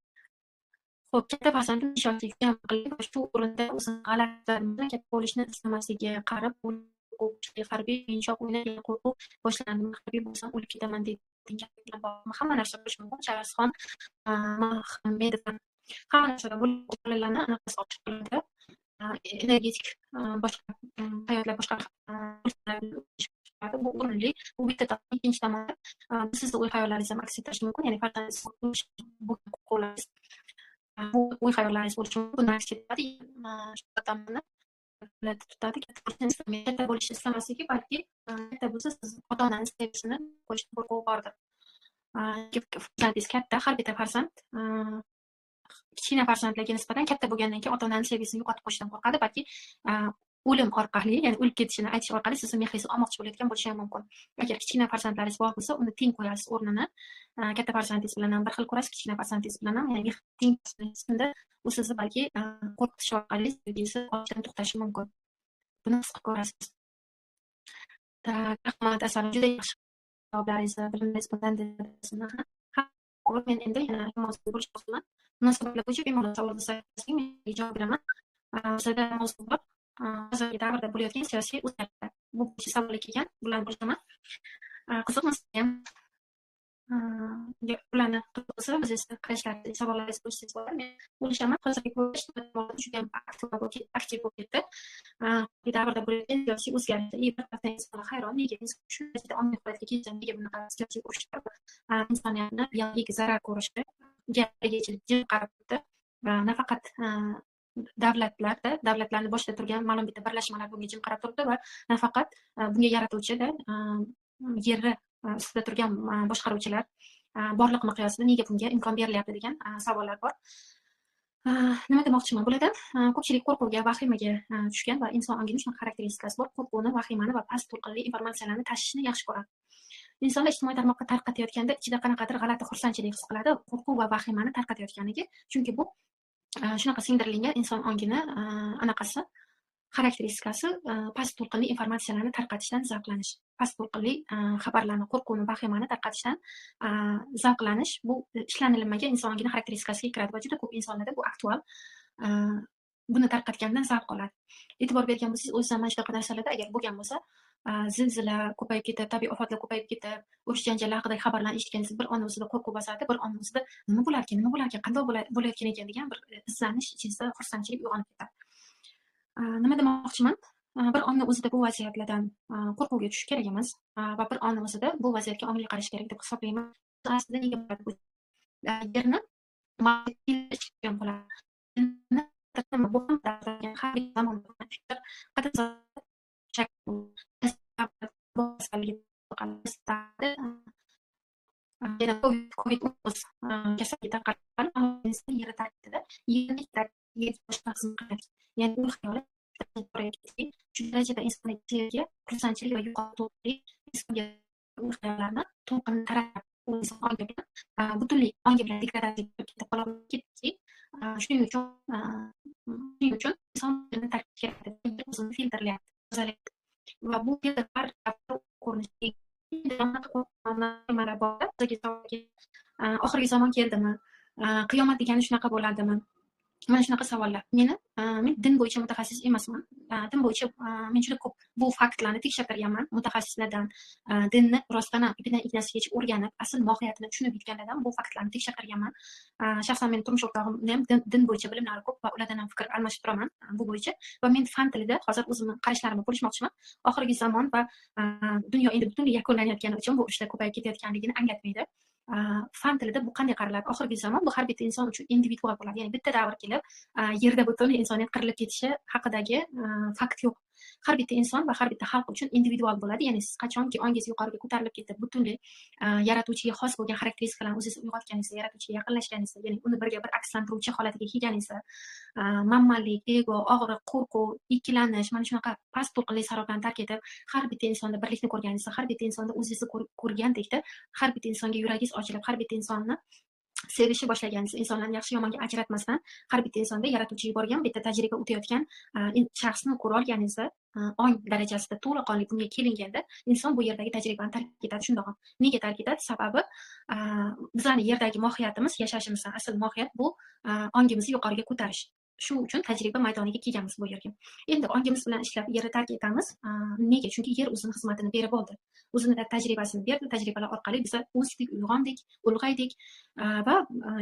Xo'p, katta farzandim 5 yoshga yetgan va shu o'rinda o'zini g'alati katta bo'lishni istamasligi, qarib, harbiy yumshoq o'ynagan qo'rquv boshlandi. Harbiy bo'lsam o'lib ketaman degan bilan bog'liq. Hamma narsa bo'lishi mumkin. Chalasxon Mahmedov hamma narsada bolalarni anaqasi olib chiqiladi. Energetik boshqa hayotlar boshqa bu o'rinli, bu bitta tomon, ikkinchi tomoni sizni o'y-xayollaringiz ham aks ettirishi mumkin. Ya'ni farzandingiz bu o'y-xayollaringiz bo'lishi mumkin, buni aks etadi. Shu tomonni tutadi. Katta bo'lishni istamasligi, balki katta bo'lsa siz ota-onangiz sevgisini qo'yishni qo'rquvi bordir. Farzandingiz katta, har bitta farzand Kichkina farzandlarga nisbatan katta bo'lgandan keyin ota-onani sevgisini yo'qotib qo'yishdan qo'rqadi, balki o'lim orqali, ya'ni o'lib ketishini aytish orqali sizni mehringizni olmoqchi bo'layotgan bo'lishi ham mumkin. Agar kichkina farzandlaringiz bor bo'lsa, uni teng qo'yasiz o'rnini. Katta farzandingiz bilan ham bir xil ko'rasiz, kichkina farzandingiz bilan ham, ya'ni teng, shunda u sizni balki qo'rqitish orqali sevgingizni olishdan to'xtashi mumkin. Buni his qilib ko'rasiz. Так, rahmat, Asal, juda yaxshi javoblaringizni, bilimlaringiz bundan. Men endi yana mavzu bo'lishmoqchiman. Munosabatlar bo'yicha bemalol savol bersangiz, men javob beraman. Bizada mavzu bor. Hozirgi davrda bo'layotgan siyosiy o'zgarishlar. Bu bo'yicha savollar kelgan, bularni bo'lishaman. Qiziqmi sizga ham? Ularni qiziqsa, o'zingizni qarashlaringiz, savollaringiz bo'lishsangiz bo'ladi. Men bo'lishaman. Hozirgi juda ham aktiv bo'lib ketdi. Davrda bo'layotgan siyosiy o'zgarishlar. Bir tarafdan insonlar hayron, nega inson shu darajada ongli holatga kelsa, nega bunaqa siyosiy urushlar va insoniyatni biologik zarar ko'rishi jim qarab turibdi. Va nafaqat davlatlarda, davlatlarni boshida turgan ma'lum bitta birlashmalar bunga jim qarab turibdi va nafaqat bunga yaratuvchida yerni ustida turgan boshqaruvchilar borliq miqyosida nega bunga imkon berilyapti degan savollar bor. Nima demoqchiman bulardan? Ko'pchilik qo'rquvga, vahimaga tushgan va inson ongini shunaqa xarakteristikasi bor. Qo'rquvni, vahimani va past to'lqinli informatsiyalarni tashishni yaxshi ko'radi. Insonlar ijtimoiy tarmoqqa tarqatayotganda ichida qanaqadir g'alati xursandchilik his qiladi, qo'rquv va vahimani tarqatayotganiga. Chunki bu shunaqa singdirilgan inson ongini anaqasi, xarakteristikasi past to'lqinli informatsiyalarni tarqatishdan zavqlanish, past to'lqinli xabarlarni, qo'rquvni, vahimani tarqatishdan zavqlanish bu ishlanilmagan inson ongini xarakteristikasiga kiradi va juda ko'p insonlarda bu aktual. Buni tarqatgandan zavq oladi. E'tibor bergan bo'lsangiz, o'ziz ham mana shunaqa narsalarda agar bo'lgan bo'lsa, zilzila ko'payib ketib, tabiiy ofatlar ko'payib ketib, urush janjallar haqidagi xabarlarni eshitganingizda bir onni o'zida qo'rquv bosadi, bir onni o'zida nima bo'larkan, nima bo'larkan, qanday bo'layotgan ekan degan bir izlanish ichingizda xursandchilik uyg'onib ketadi. Nima demoqchiman? Bir onni o'zida bu vaziyatlardan qo'rquvga tushish kerak emas va bir onni o'zida bu vaziyatga ongli qarash kerak deb hisoblayman. Aslida nega bo'ladi bu? Yerni bo'ladi. Bu ham har zamon qadim yana COVID-19 kasalligi tarqalgan yeri tarkibida yerni ya'ni u xayoli shu darajada insonga sevgi, xursandchilik va yuqori to'lqinli insonga u xayollarni to'lqin taratib, u inson ongi bilan butunlay ongi bilan degradatsiya ketib qolib ketdiki, shuning uchun inson tark kerak, o'zini filtrlayapti, tozalayapti va bu filtr har ko'rinishi. Oxirgi zamon keldimi, qiyomat degani shunaqa bo'ladimi, mana shunaqa savollar. Men din bo'yicha mutaxassis emasman. Din bo'yicha men juda ko'p bu faktlarni tekshirtirganman mutaxassislardan. Dinni rostdan ham ipidan ignasigacha o'rganib, asl mohiyatini tushunib yetganlardan bu faktlarni tekshirtirganman. Shaxsan meni turmush o'rtog'imni ham din bo'yicha bilimlari ko'p va ulardan ham fikr almashib turaman bu bo'yicha. Va men fan tilida hozir o'zimni qarashlarimni bo'lishmoqchiman. Oxirgi zamon va dunyo endi butunlay yakunlanayotgani uchun bu urushlar ko'payib ketayotganligini anglatmaydi. Fan tilida bu qanday qaraladi? Oxirgi zamon bu har bitta inson uchun individual bo'ladi, ya'ni bitta davr kelib yerda butun insoniyat qirilib ketishi haqidagi fakt yo'q. Har bitta inson va har bitta xalq uchun individual bo'ladi, ya'ni siz qachonki ongingiz yuqoriga ko'tarilib ketib, butunlay yaratuvchiga xos bo'lgan xarakteristikalarni o'zingiz uyg'otganingizda, yaratuvchiga yaqinlashganingizda, ya'ni uni birga bir akslantiruvchi holatiga kelganingizda, manmanlik, ego, og'riq, qo'rquv, ikkilanish, mana shunaqa past to'lqinli saroblarni tark etib, har bitta insonda birlikni ko'rganingizda, har bitta insonda o'zingizni ko'rgandekda, har bitta insonga yuragingiz ochilib, har bitta insonni sevishni boshlaganingizda, insonlarni yaxshi yomonga ajratmasdan har bitta insonda yaratuvchi yuborgan bitta tajriba o'tayotgan shaxsni ko'ra olganingizda, ong darajasida to'laqonli bunga kelinganda, inson bu yerdagi tajribani tark etadi. Shundoq ham nega tark etadi? Sababi bizani yerdagi mohiyatimiz, yashashimizdan asl mohiyat bu ongimizni yuqoriga ko'tarish. Shu uchun tajriba maydoniga kelganmiz bu yerga. Endi ongimiz bilan ishlab yerni tark etamiz. Nega? Chunki yer o'zini xizmatini berib bo'ldi, o'zini tajribasini berdi. Tajribalar orqali biza o'sdik, uyg'ondik, ulg'aydik va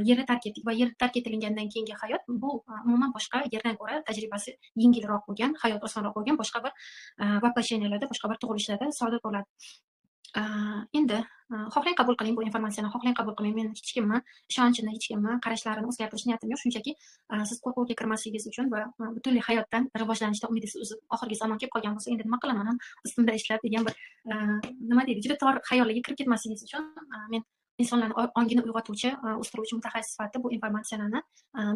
yerni tark etdik. Va yer tark etilingandan keyingi hayot bu umuman boshqa, yerdan ko'ra tajribasi yengilroq bo'lgan hayot, osonroq bo'lgan boshqa bir воплощения larda, boshqa bir tug'ilishlarda sodir bo'ladi. Endi xohlang qabul qiling bu informatsiyani, xohlang qabul qilmang, men hech kimni ishonchini, hech kimni qarashlarini o'zgartirish niyatim yo'q. Shunchaki siz qo'rquvga kirmasligingiz uchun va butunlay hayotdan, rivojlanishdan umidingizni uzib, oxirgi zamon kelib qolgan bo'lsa, endi nima qilaman ustimda ishlab degan bir, nima deydi, juda tor xayollarga kirib ketmasligingiz uchun men insonlarni ongini uyg'otuvchi, o'stiruvchi mutaxassis sifatida bu informatsiyalarni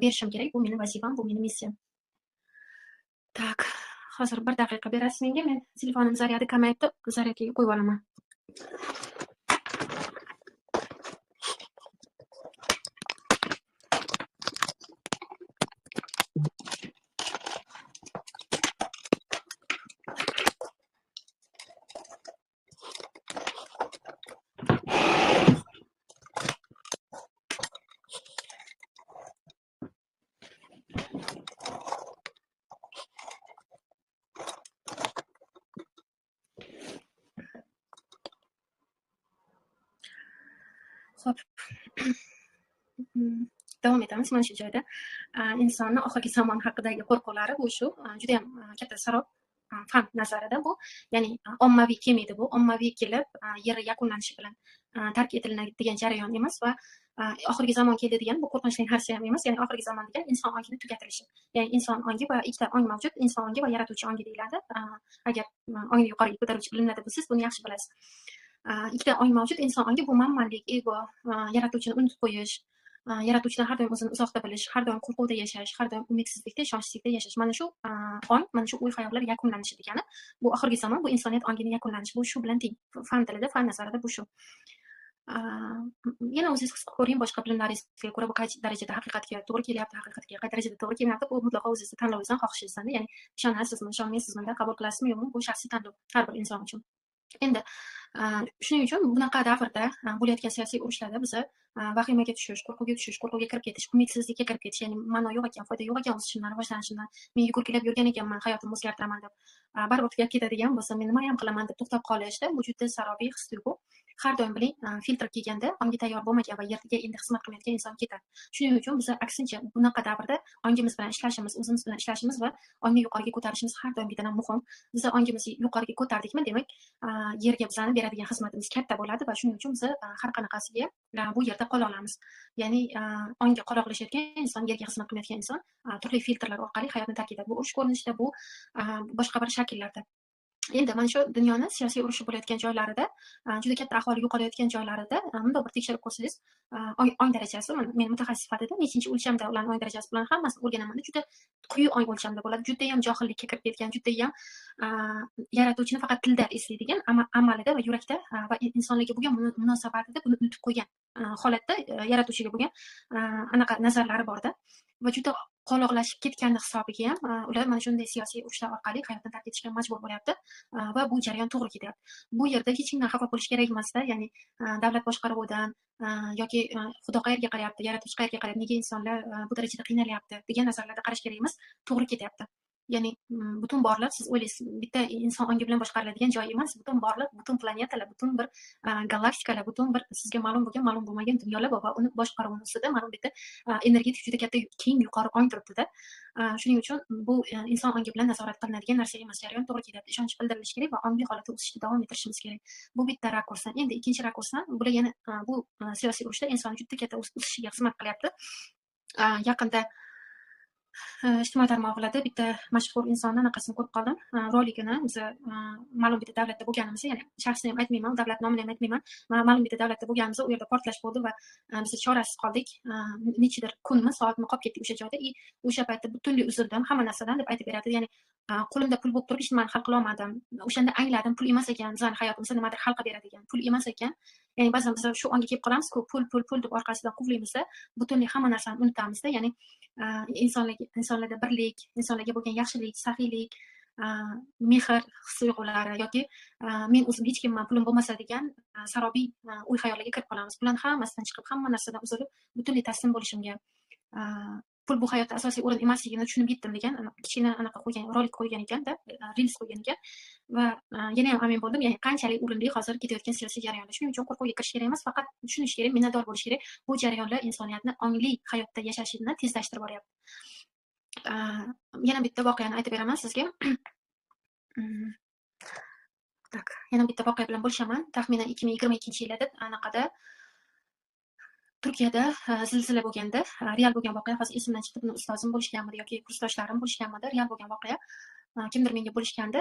berishim kerak. Bu meni vazifam, bu meni missiyam. Tak, hozir bir daqiqa berasiz menga. Men telefonim zaryadi kamayibdi, zaryadga qo'yib olaman. Xo'p. Davom etamiz mana shu joyda. Insonni oxirgi zamon haqidagi qo'rquvlari bu shu juda ham katta sarob fan nazarida bu, ya'ni ommaviy kelmaydi bu, ommaviy kelib yer yakunlanishi bilan tark etiladigan jarayon emas va oxirgi zamon keldi degan bu qo'rqinchli narsa ham emas. Ya'ni oxirgi zamon degan inson ongini tugatilishi, ya'ni inson ongi va ikkita ong mavjud, inson ongi va yaratuvchi ongi deyiladi. Agar ongni yuqoriga ko'taruvchi bilimlarda bo'lsangiz buni yaxshi bilasiz. Ikkita ong mavjud, inson ongi bu manmanlik, ego, yaratuvchini unutib qo'yish, yaratuvchidan har doim o'zini uzoqda bilish, har doim qo'rquvda yashash, har doim umidsizlikda, ishonchsizlikda yashash. Mana shu ong, mana shu o'y-xayollar yakunlanishi degani. Bu oxirgi zamon, bu insoniyat ongini yakunlanishi, bu shu bilan teng. Fan tilida, fan nazarida bu shu. Yana o'zingiz his qilib ko'ring, boshqa bilimlaringizga ko'ra bu qay darajada haqiqatga to'g'ri kelyapti, haqiqatga qay darajada to'g'ri kelmayapti, bu mutlaqo o'zingizni tanlovingizdan, xohishingizdan, ya'ni ishonasizmi, ishonmaysizmi, qabul qilasizmi, yo'qmi, bu shaxsiy tanlov har bir inson uchun. Endi shuning uchun bunaqa davrda bo'layotgan siyosiy urushlarda biza vahimaga tushish, qo'rquvga tushish, qo'rquvga kirib ketish, umidsizlikka kirib ketish, ya'ni ma'no yo'q ekan, foyda yo'q ekan o'sishimdan, rivojlanishimdan, men yugurgilab yurgan ekanman, hayotimni o'zgartiraman deb, baribir tugab ketadigan bo'lsa, men nima ham qilaman deb to'xtab qolishda bu juda sarobiy his tuyg'u. Har doim biling, filtr kelganda ongi tayyor bo'lmagan va yerga endi xizmat qilmayotgan inson ketadi. Shuning uchun biz aksincha bunaqa davrda ongimiz bilan ishlashimiz, o'zimiz bilan ishlashimiz va ongni yuqoriga ko'tarishimiz har doimgidan ham muhim. Biz ongimizni yuqoriga ko'tardikmi, demak, yerga bizani beradigan xizmatimiz katta bo'ladi va shuning uchun biz har qanaqasiga bu yerda qola olamiz. Ya'ni onga qoloqlashayotgan inson, yerga xizmat qilmayotgan inson turli filtrlar orqali hayotni tark etadi. Bu urush ko'rinishida, bu boshqa bir shakllarda. Endi mana shu dunyoni siyosiy urushi bo'layotgan joylarida, juda katta aholi yo'qolayotgan joylarida bundoq bir tekshirib ko'rsangiz, ong darajasi, men mutaxassis sifatida nechinchi o'lchamda ularning ong darajasi bilan hammasini o'rganaman, juda quyi ong o'lchamda bo'ladi, juda ham johillikka kirib ketgan, juda ham yaratuvchini faqat tilda eslaydigan, amalida va yurakda va insonlarga bo'lgan munosabatida buni unutib qo'ygan holatda yaratuvchiga bo'lgan anaqa nazarlari borda va juda qoloqlashib ketgani hisobiga ham ular mana shunday siyosiy urushlar orqali hayotni tark etishga majbur bo'lyapti va bu jarayon to'g'ri ketyapti. Bu yerda hech kimdan xafa bo'lish kerak emasda, ya'ni davlat boshqaruvidan yoki Xudo qayerga qarayapti, yaratuvchi qayerga qarayapti, nega insonlar bu darajada qiynalyapti degan nazarlarda qarash kerak emas, to'g'ri ketyapti. Ya'ni butun borliq, siz o'ylaysiz, bitta inson ongi bilan boshqariladigan joy emas, butun borliq, butun planetalar, butun bir galaktikalar, butun bir sizga ma'lum bo'lgan, ma'lum bo'lmagan dunyolar bor va uni boshqaruvini ustida ma'lum bitta energetik juda katta keng yuqori ong turibdi-da. Shuning uchun bu inson ongi bilan nazorat qilinadigan narsa emas, jarayon to'g'ri kelyapti, ishonch bildirilishi kerak va ongli holatda o'sishni davom ettirishimiz kerak. Bu bitta rakursdan. Endi ikkinchi rakursdan bular yana bu siyosiy urushda inson juda katta o'sishiga xizmat qilyapti. Yaqinda ijtimoiy tarmoqlarda bitta mashhur insonni anaqasini ko'rib qoldim, roligini. Biz ma'lum bitta davlatda bo'lganimiz, ya'ni shaxsni ham aytmayman, davlat nomini ham aytmayman, ma'lum bitta davlatda bo'lganimiz, u yerda portlash bo'ldi va biz chorasiz qoldik. Nechidir kunmi, soatmi qolib ketdik o'sha joyda. O'sha paytda butunlay uzildim hamma narsadan deb aytib beradi. Ya'ni qo'limda pul bo'lib turib hech nimani hal qila olmadim. O'shanda angladim, pul emas ekan, bizning hayotimizda nimadir hal qilib beradigan pul emas ekan. Ya'ni ba'zan biz shu onga kelib qolamiz-ku, pul pul pul deb orqasidan quvlaymiz-da, butunlay hamma narsani unutamizda. Ya'ni insonlarda birlik, insonlarga bo'lgan yaxshilik, saxiylik, mehr his tuyg'ulari yoki men o'zim hech kimman, pulim bo'lmasa degan sarobiy o'y-xayollarga kirib qolamiz. Bularning hammasidan chiqib, hamma narsadan uzilib, butunlay taslim bo'lishimga, pul bu hayotda asosiy o'rin emasligini tushunib yetdim degan kichkina anaqa qo'ygan, rolik qo'ygan ekanda, reels qo'ygan ekan va yana ham amin bo'ldim. Ya'ni qanchalik o'rinli hozir ketayotgan siyosiy jarayonlar. Shuning uchun qo'rquvga kirish kerak emas, faqat tushunish kerak, minnatdor bo'lish kerak. Bu jarayonlar insoniyatni ongli hayotda yashashini tezlashtirib boryapti. Yana bitta voqeani aytib beraman sizga. Tak, yana bitta voqea bilan bo'lishaman. Taxminan 2022-yilda anaqada Turkiyada zilzila bo'lganda, real bo'lgan voqea, hozir esimdan chiqdi, buni ustozim bo'lishganmidi yoki kursdoshlarim bo'lishganmidi, real bo'lgan voqea. Kimdir menga bo'lishganda,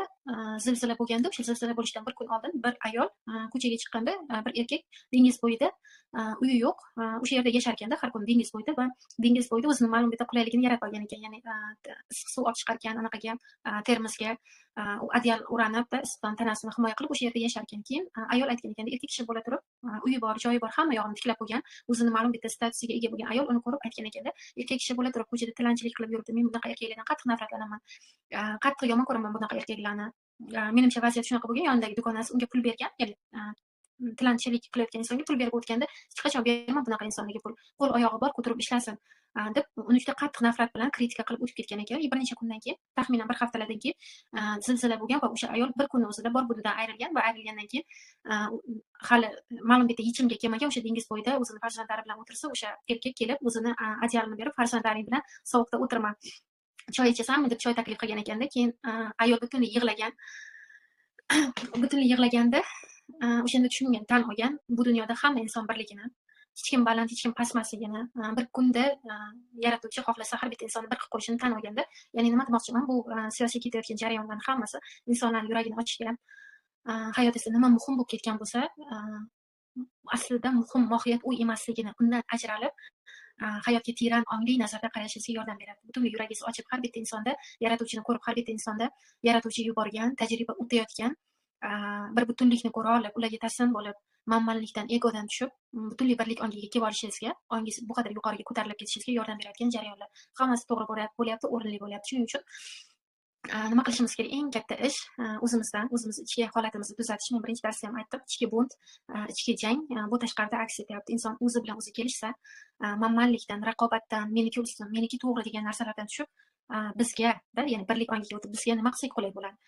zilzila bo'lganda, o'sha zilzila bo'lishidan bir kun oldin bir ayol ko'chaga chiqqanda, bir erkak dengiz bo'yida Uyi yo'q, o'sha yerda yashar ekanda har kuni dengiz bo'yida va dengiz bo'yida o'zini ma'lum bitta qulayligini yaratib olgan ekan. Ya'ni issiq suv olib chiqar ekan anaqaga, termosga, u adyal o'ranib issiqdan tanasini himoya qilib o'sha yerda yashar ekan. Keyin ayol aytgan ekanda, erkak kishi bo'la turib, uyi bor, joyi bor, hamma yog'ini tiklab qo'ygan, o'zini ma'lum bitta statusiga ega bo'lgan ayol uni ko'rib aytgan ekanda, erkak kishi bo'la turib ko'chada tilanchilik qilib yuribdi, men bunaqa erkaklardan qattiq nafratlanaman, qattiq yomon ko'raman bunaqa erkaklarni. Menimcha vaziyat shunaqa bo'lgan, yonidagi dugonasi unga pul bergan, ya'ni tilanchilik qilayotgan insonga pul berib o'tganda, hech qachon berma bunaqa insonlarga pul, qo'l oyog'i bor, ko'tarib ishlasin deb uni juda qattiq nafrat bilan kritika qilib o'tib ketgan ekan. Bir necha kundan keyin, taxminan bir haftalardan keyin zilzila bo'lgan va o'sha ayol bir kunni o'zida bor budidan ayrilgan va ayrilgandan keyin hali ma'lum bitta yechimga kelmagan, o'sha dengiz bo'yida o'zini farzandlari bilan o'tirsa, o'sha erkak kelib o'zini adyalini berib, farzandlaring bilan sovuqda o'tirma, choy ichasanmi deb choy taklif qilgan ekanda. Keyin ayol butunlay yig'lagan, butunlay yig'laganda o'shanda tushungan, tan olgan bu dunyoda hamma inson birligini, hech kim baland, hech kim past emasligini, bir kunda yaratuvchi xohlasa har bitta insonni bir qilib qo'yishini tan olganda. Ya'ni nima demoqchiman, bu siyosiy ketayotgan jarayonlarning hammasi insonlarning yuragini ochishga, hayotingizda nima muhim bo'lib ketgan bo'lsa, aslida muhim mohiyat u emasligini, undan ajralib hayotga teran ongli nazarda qarashingizga yordam beradi. Butun yuragingiz ochib, har bitta insonda yaratuvchini ko'rib, har bitta insonda yaratuvchi yuborgan, tajriba o'tayotgan bir butunlikni ko'ra olib, ularga taslim bo'lib, manmanlikdan, egodan tushib, butunlay birlik ongiga kelib olishingizga, ongingiz bu qadar yuqoriga ko'tarilib ketishingizga yordam beradigan jarayonlar. Hammasi to'g'ri bo'lyapti, o'rinli bo'lyapti. Shuning uchun nima qilishimiz kerak? Eng katta ish o'zimizdan, o'zimiz ichki holatimizni tuzatish. Men birinchi darsda ham aytdim, ichki bunt, ichki jang bu tashqarida aks etyapti. Inson o'zi bilan o'zi kelishsa, manmanlikdan, raqobatdan, meniki ustun, meniki to'g'ri degan narsalardan tushib, bizga, ya'ni birlik ongiga o'tib, bizga nima qilsak qulay bo'ladi?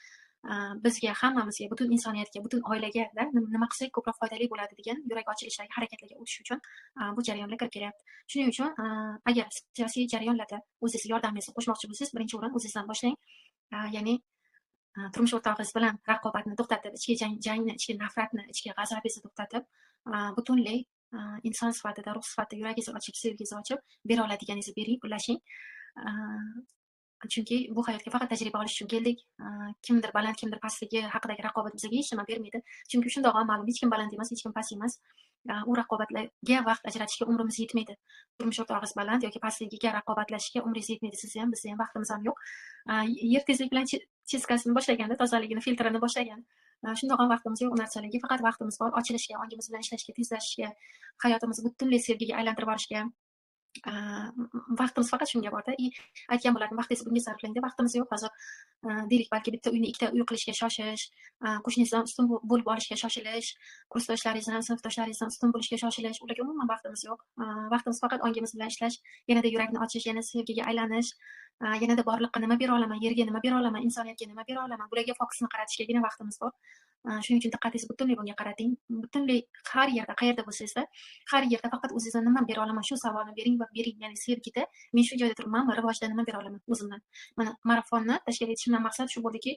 Bizga, hammamizga, butun insoniyatga, butun oilaga nima qilsak ko'proq foydali bo'ladi degan yurak ochilishidagi harakatlarga o'tish uchun bu jarayonlar kirib kelyapti. Shuning uchun agar siyosiy jarayonlarda o'zingiz yordamingizni qo'shmoqchi bo'lsangiz, birinchi o'rin o'zingizdan boshlang. Ya'ni turmush o'rtog'ingiz bilan raqobatni to'xtatib, ichki jangni, ichki nafratni, ichki g'azabingizni to'xtatib, butunlay inson sifatida, ruh sifatida yuragingizni ochib, sevgingizni ochib, bera oladiganingizni bering, ulashing. Chunki bu hayotga faqat tajriba olish uchun keldik. Kimdir baland, kimdir pastligi haqidagi raqobat bizga hech nima bermaydi. Chunki shundoq ham ma'lum, hech kim baland emas, hech kim past emas. U raqobatlarga vaqt ajratishga umrimiz yetmaydi. Turmush o'rtog'ingiz baland yoki pastligiga raqobatlashishga umringiz yetmaydi. Sizni ham, bizni ham vaqtimiz ham yo'q. Yer tezlik bilan chestkasini boshlaganda, tozaligini, filtrini boshlagan. Shundoq ham vaqtimiz yo'q u narsalarga, faqat vaqtimiz bor ochilishga, ongimiz bilan ishlashga, tezlashishga, hayotimizni butunlay sevgiga aylantirib yuborishga. Vaqtimiz faqat shunga borda. Aytgan bo'lardim, vaqtingizni bunga sarflang deb, vaqtimiz yo'q hozir. Deylik, balki bitta uyni ikkita uy qilishga shoshish, qo'shningizdan ustun bo'lib olishga shoshilish, kursdoshlaringizdan, sinfdoshlaringizdan ustun bo'lishga shoshilish, ularga umuman vaqtimiz yo'q. Vaqtimiz faqat ongimiz bilan ishlash, yanada yurakni ochish, yana sevgiga aylanish, yanada borliqqa nima bera olaman, yerga nima bera olaman, insoniyatga nima bera olaman, bularga fokusni qaratishgagina vaqtimiz bor. Shuning uchun diqqatingizni butunlay bunga qarating. Butunlay har yerda, qayerda bo'lsangizda, har yerda faqat o'zingizdan nima bera olaman, shu savolni bering va bering. Ya'ni sevgida men shu joyda turibman, rivojda nima bera olaman o'zimdan. Mana marafonni tashkil etishimdan maqsad shu bo'ldiki,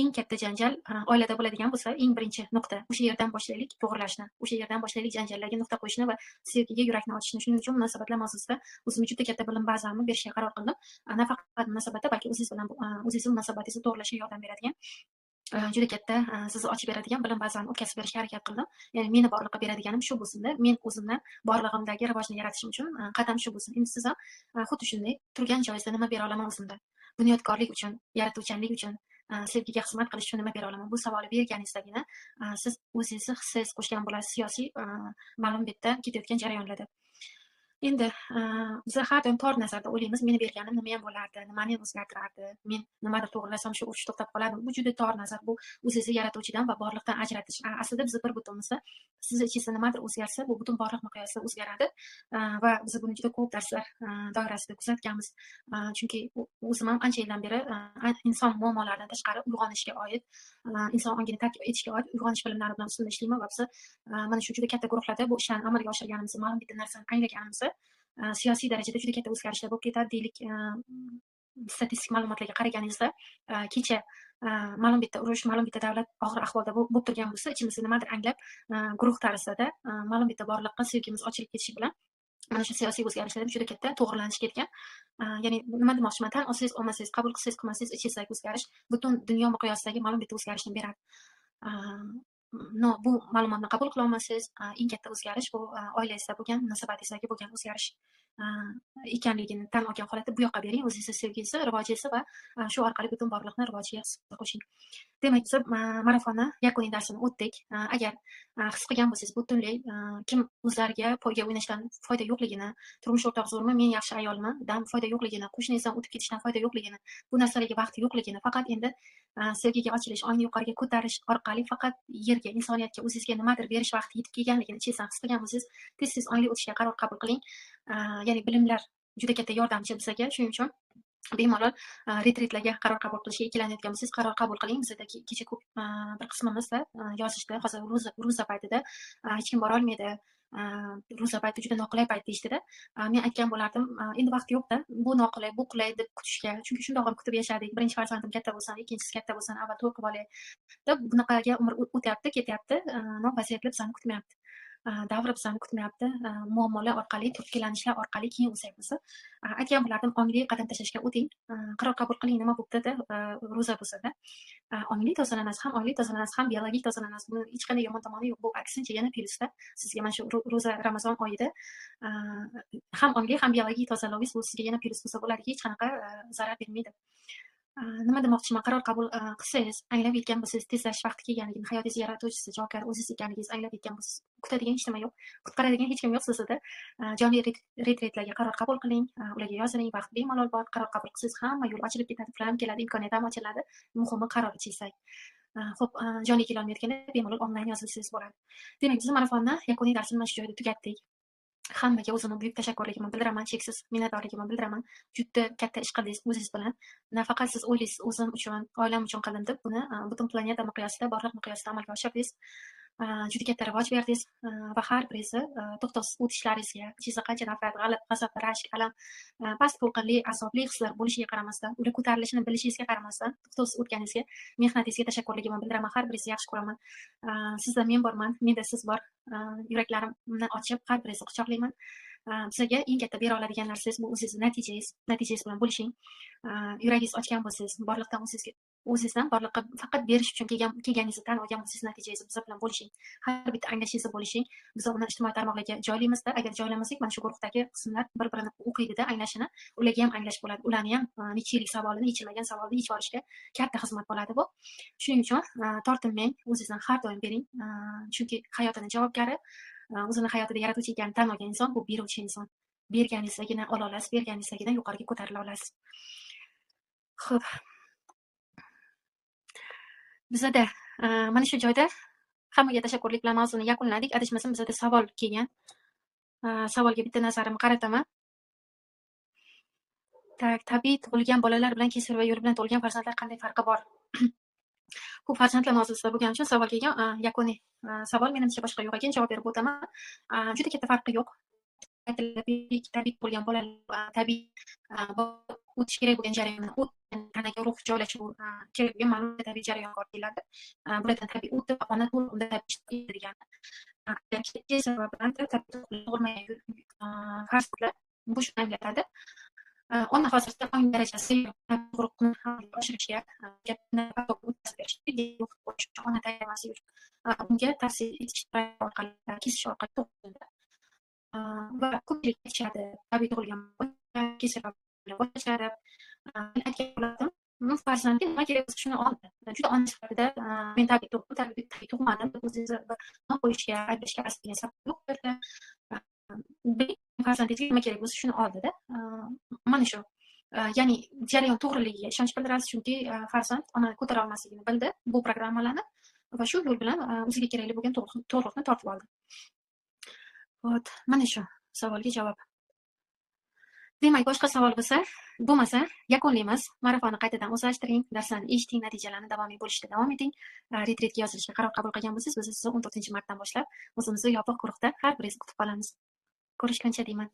eng katta janjal oilada bo'ladigan bo'lsa, eng birinchi nuqta o'sha yerdan boshlaylik to'g'rilashni, o'sha yerdan boshlaylik janjallarga nuqta qo'yishni va sevgiga yurakni ochishni. Shuning uchun munosabatlar mavzusida o'zim juda katta bilim bazamni berishga qaror qildim. Nafaqat munosabatda, balki o'zingiz bilan o'zingizni munosabatingizni to'g'rilashga yordam beradigan juda katta sizni ochib beradigan bilim bazani o'tkazib berishga harakat qildim. Ya'ni meni borliqqa beradiganim shu bo'lsin-da, men o'zimdan borlig'imdagi rivojni yaratishim uchun qadam shu bo'lsin. Endi siz ham xuddi shunday turgan joyingizda nima bera olaman o'zimdan? Bunyodkorlik uchun, yaratuvchanlik uchun, sevgiga xizmat qilish uchun nima bera olaman? Bu savolni berganingizdagina siz o'zingizni hissangiz qo'shgan bo'lasiz siyosiy ma'lum bitta ketayotgan jarayonlarda. Endi biz har doim tor nazarda o'ylaymiz, meni berganim nima ham bo'lardi, nimani ham o'zgartirardi, men nimadir to'g'rilasam shu urush to'xtab qoladimi? Bu juda tor nazar, bu o'zingizni yaratuvchidan va borliqdan ajratish. Aslida biz bir butunmiz. Sizni ichingizda nimadir o'zgarsa, bu butun borliq miqyosida o'zgaradi. Va biz buni juda ko'p darslar doirasida kuzatganmiz. Chunki o'zim ham ancha yildan beri inson muammolaridan tashqari uyg'onishga oid, inson ongini tark etishga oid uyg'onish bilimlari bilan ustunda ishlayman va biz mana shu juda katta guruhlarda bu ishlarni amalga oshirganimizni, ma'lum bitta narsani anglaganimizni siyosiy darajada juda katta o'zgarishlar bo'lib ketadi. Deylik, statistik ma'lumotlarga qaraganingizda, kecha ma'lum bitta urush, ma'lum bitta davlat og'ir ahvolda bo'lib turgan bo'lsa, ichimizda nimadir anglab, guruh tarzida ma'lum bitta borliqqa sevgimiz ochilib ketishi bilan mana shu siyosiy o'zgarishlar juda katta to'g'rilanish ketgan. Ya'ni nima demoqchiman, tan olsangiz, olmasangiz, qabul qilsangiz, qilmasangiz, ichingizdagi o'zgarish butun dunyo miqyosidagi ma'lum bitta o'zgarishni beradi. Bu ma'lumotni qabul qila olmasangiz, eng katta o'zgarish bu oilangizda bo'lgan, munosabatingizdagi bo'lgan o'zgarish ekanligini tan olgan holatda bu yoqqa bering, o'zingizni sevgingizni, rivojingizni va shu orqali butun borliqni rivojiga qo'shing. Demak, biz marafonni yakuniy darsini o'tdik. Agar his qilgan bo'lsangiz, butunlay kim o'zlariga poyga o'ynashdan foyda yo'qligini, turmush o'rtoq zo'rmi, men yaxshi ayolmi, dan foyda yo'qligini, qo'shningizdan o'tib ketishdan foyda yo'qligini, bu narsalarga vaqt yo'qligini, faqat endi sevgiga ochilish, ongni yuqoriga ko'tarish orqali faqat yerga, insoniyatga, o'zingizga nimadir berish vaqti yetib kelganligini ichingizdan his qilgan bo'lsangiz, tez-tez ongli o'tishga qaror qabul qiling. Ya'ni bilimlar juda katta yordamchi bizga, shuning uchun bemalol retritlarga qaror qabul qilishga ikkilanayotgan bo'lsangiz, qaror qabul qiling. Bizda kecha ko'p bir qismimizda yozishdi, hozir ro'za paytida hech kim bora olmaydi, ro'za payti juda noqulay payt deyishdida. Men aytgan bo'lardim, endi vaqt yo'qda, bu noqulay, bu qulay deb kutishga, chunki shundoq ham kutib yashadik. Birinchi farzandim katta bo'lsin, ikkinchisi katta bo'lsin, avval to'y qilib olay deb bunaqaga umr o'tyapti, ketyapti, vaziyatlar bizani kutmayapti. Davr bizani kutmayapti, muammolar orqali, turtkilanishlar orqali keyin o'saymiz. Aytgan bo'lardim, ongli qadam tashlashga o'ting, qaror qabul qiling, nima bo'pti-da, ro'za bo'lsa-da. Ongli tozalanasiz, ham ongli tozalanasiz, ham biologik tozalanasiz. Buni hech qanday yomon tomoni yo'q. Bu aksincha yana plyusda. Sizga mana shu ro'za Ramazon oyida ham ongli, ham biologik tozalavingiz bu sizga yana plyus bo'lsa bo'ladiki, hech qanaqa zarar bermaydi. Nima demoqchiman, qaror qabul qilsangiz, anglab yetgan bo'lsangiz, tezlashish vaqti kelganligini, hayotingiz yaratuvchisi, javobgar o'zingiz ekanligingizni anglab yetgan bo'lsangiz, kutadigan hech nima yo'q, qutqaradigan hech kim yo'q sizda. Jonli retritlarga qaror qabul qiling, ularga yoziling, vaqt bemalol bor, qaror qabul qilsangiz hamma yo'l ochilib ketadi, pul ham keladi, imkoniyat ham ochiladi. Muhimi qaror ichingizda. Xo'p, jonli kelolmayotganda bemalol onlayn yozilsangiz bo'ladi. Demak, biz marafonni yakuniy darsini mana shu joyda tugatdik. Hammaga o'zimni buyuk tashakkurligimni bildiraman, cheksiz minnatdorligimni bildiraman. Juda katta ish qildingiz o'zingiz bilan. Nafaqat siz o'ylaysiz, o'zim uchun, oilam uchun qildim deb, buni butun planeta miqyosida, borliq miqyosida amalga oshirdingiz. Juda katta rivoj berdingiz va har biringizni to'xtovsiz o'tishlaringizga, ichingizda qancha nafrat, g'azab, rashk, alam, past to'lqinli, azobli hislar bo'lishiga qaramasdan, ular ko'tarilishini bilishingizga qaramasdan, to'xtovsiz o'tganingizga, mehnatingizga tashakkurligimni bildiraman. Har biringizni yaxshi ko'raman. Sizda men borman, menda siz bor. Yuraklarimni ochib, har biringizni quchoqlayman. Sizga eng katta bera oladigan narsangiz bu o'zingizni natijangiz, natijangiz bilan bo'lishing. Yuragingiz ochgan bo'lsangiz, borliqdan o'zingizga, o'zingizdan borliqqa faqat berish uchun kelganingizni tan olgan bo'lsangiz, natijangizni biz bilan bo'lishing. Har bitta anglashingizni bo'lishing. Biz uni ijtimoiy tarmoqlarga joylaymizda, agar joylamasak, mana shu guruhdagi qismlar bir-birini o'qiydida anglashini, ularga ham anglash bo'ladi. Ularni ham necha yillik savolini, yechilmagan savolni yechib olishga katta xizmat bo'ladi bu. Shuning uchun tortinmang, o'zingizdan har doim bering. Chunki hayotini javobgari, o'zini hayotida yaratuvchi ekanini tan olgan inson bu beruvchi inson. Berganingizdagina ola olasiz, berganingizdagina yuqoriga ko'tarila olasiz. Xo'p. Bizada mana shu joyda hammaga tashakkurlik bilan mavzuni yakunladik. Adashmasam bizada savol kelgan. Savolga bitta nazarimni qarataman. Tak, tabiiy tug'ilgan bolalar bilan kesar va yo'l bilan tug'ilgan farzandlar qanday farqi bor? Bu farzandlar mavzusida bo'lgani uchun savol kelgan. Yakuniy savol menimcha boshqa yo'q ekan, javob berib o'taman. Juda katta farqi yo'q. Tabiiy tug'ilgan bolalar tabiiy o'tish kerak bo'lgan jarayonni o'tgan, tanaga ruh joylashuv kerak bo'lgan ma'lum tabiiy jarayon bor deyiladi. Bulardan tabiiy o'tib, ona to'liq unda tabiiy degani. Bilan tabiiy tug'ilmagan farzandlar bu shuni anglatadi. Ona hozirda ong darajasi ruhni oshirishga, ona tayyorlamasligi uchun unga tavsiya etish orqali, kesish orqali tug'iladi. Va ko'pchilik aytishadi, tabiiy tug'ilgan kesar boshqacha. Men aytgan bo'lardim, farzandga nima kerak bo'lsa shuni oldi. Juda ona sifatida men tabiiy tug'dim, tabiiy tug'madim deb o'zingizni bir nom qo'yishga, ayblashga asli sabab yo'q bu yerda. Farzandingizga nima kerak bo'lsa shuni oldida. Mana shu. Ya'ni jarayon to'g'riligiga ishonch bildirasiz, chunki farzand ona ko'tara olmasligini bildi bu programmalarni va shu yo'l bilan o'ziga kerakli bo'lgan to'g'riliqni tortib oldi. Вот, mana shu savolga javob. Demak, boshqa savol bo'lmasa yakunlaymiz. Marafonni qaytadan o'zlashtiring, darslarni eshiting, natijalarni davomiy bo'lishda davom eting. Retritga yozilishga qaror qabul qilgan bo'lsangiz, biz sizni 14 martdan boshlab o'zimizni yopiq guruhda har biringizni kutib qolamiz. Ko'rishguncha deyman.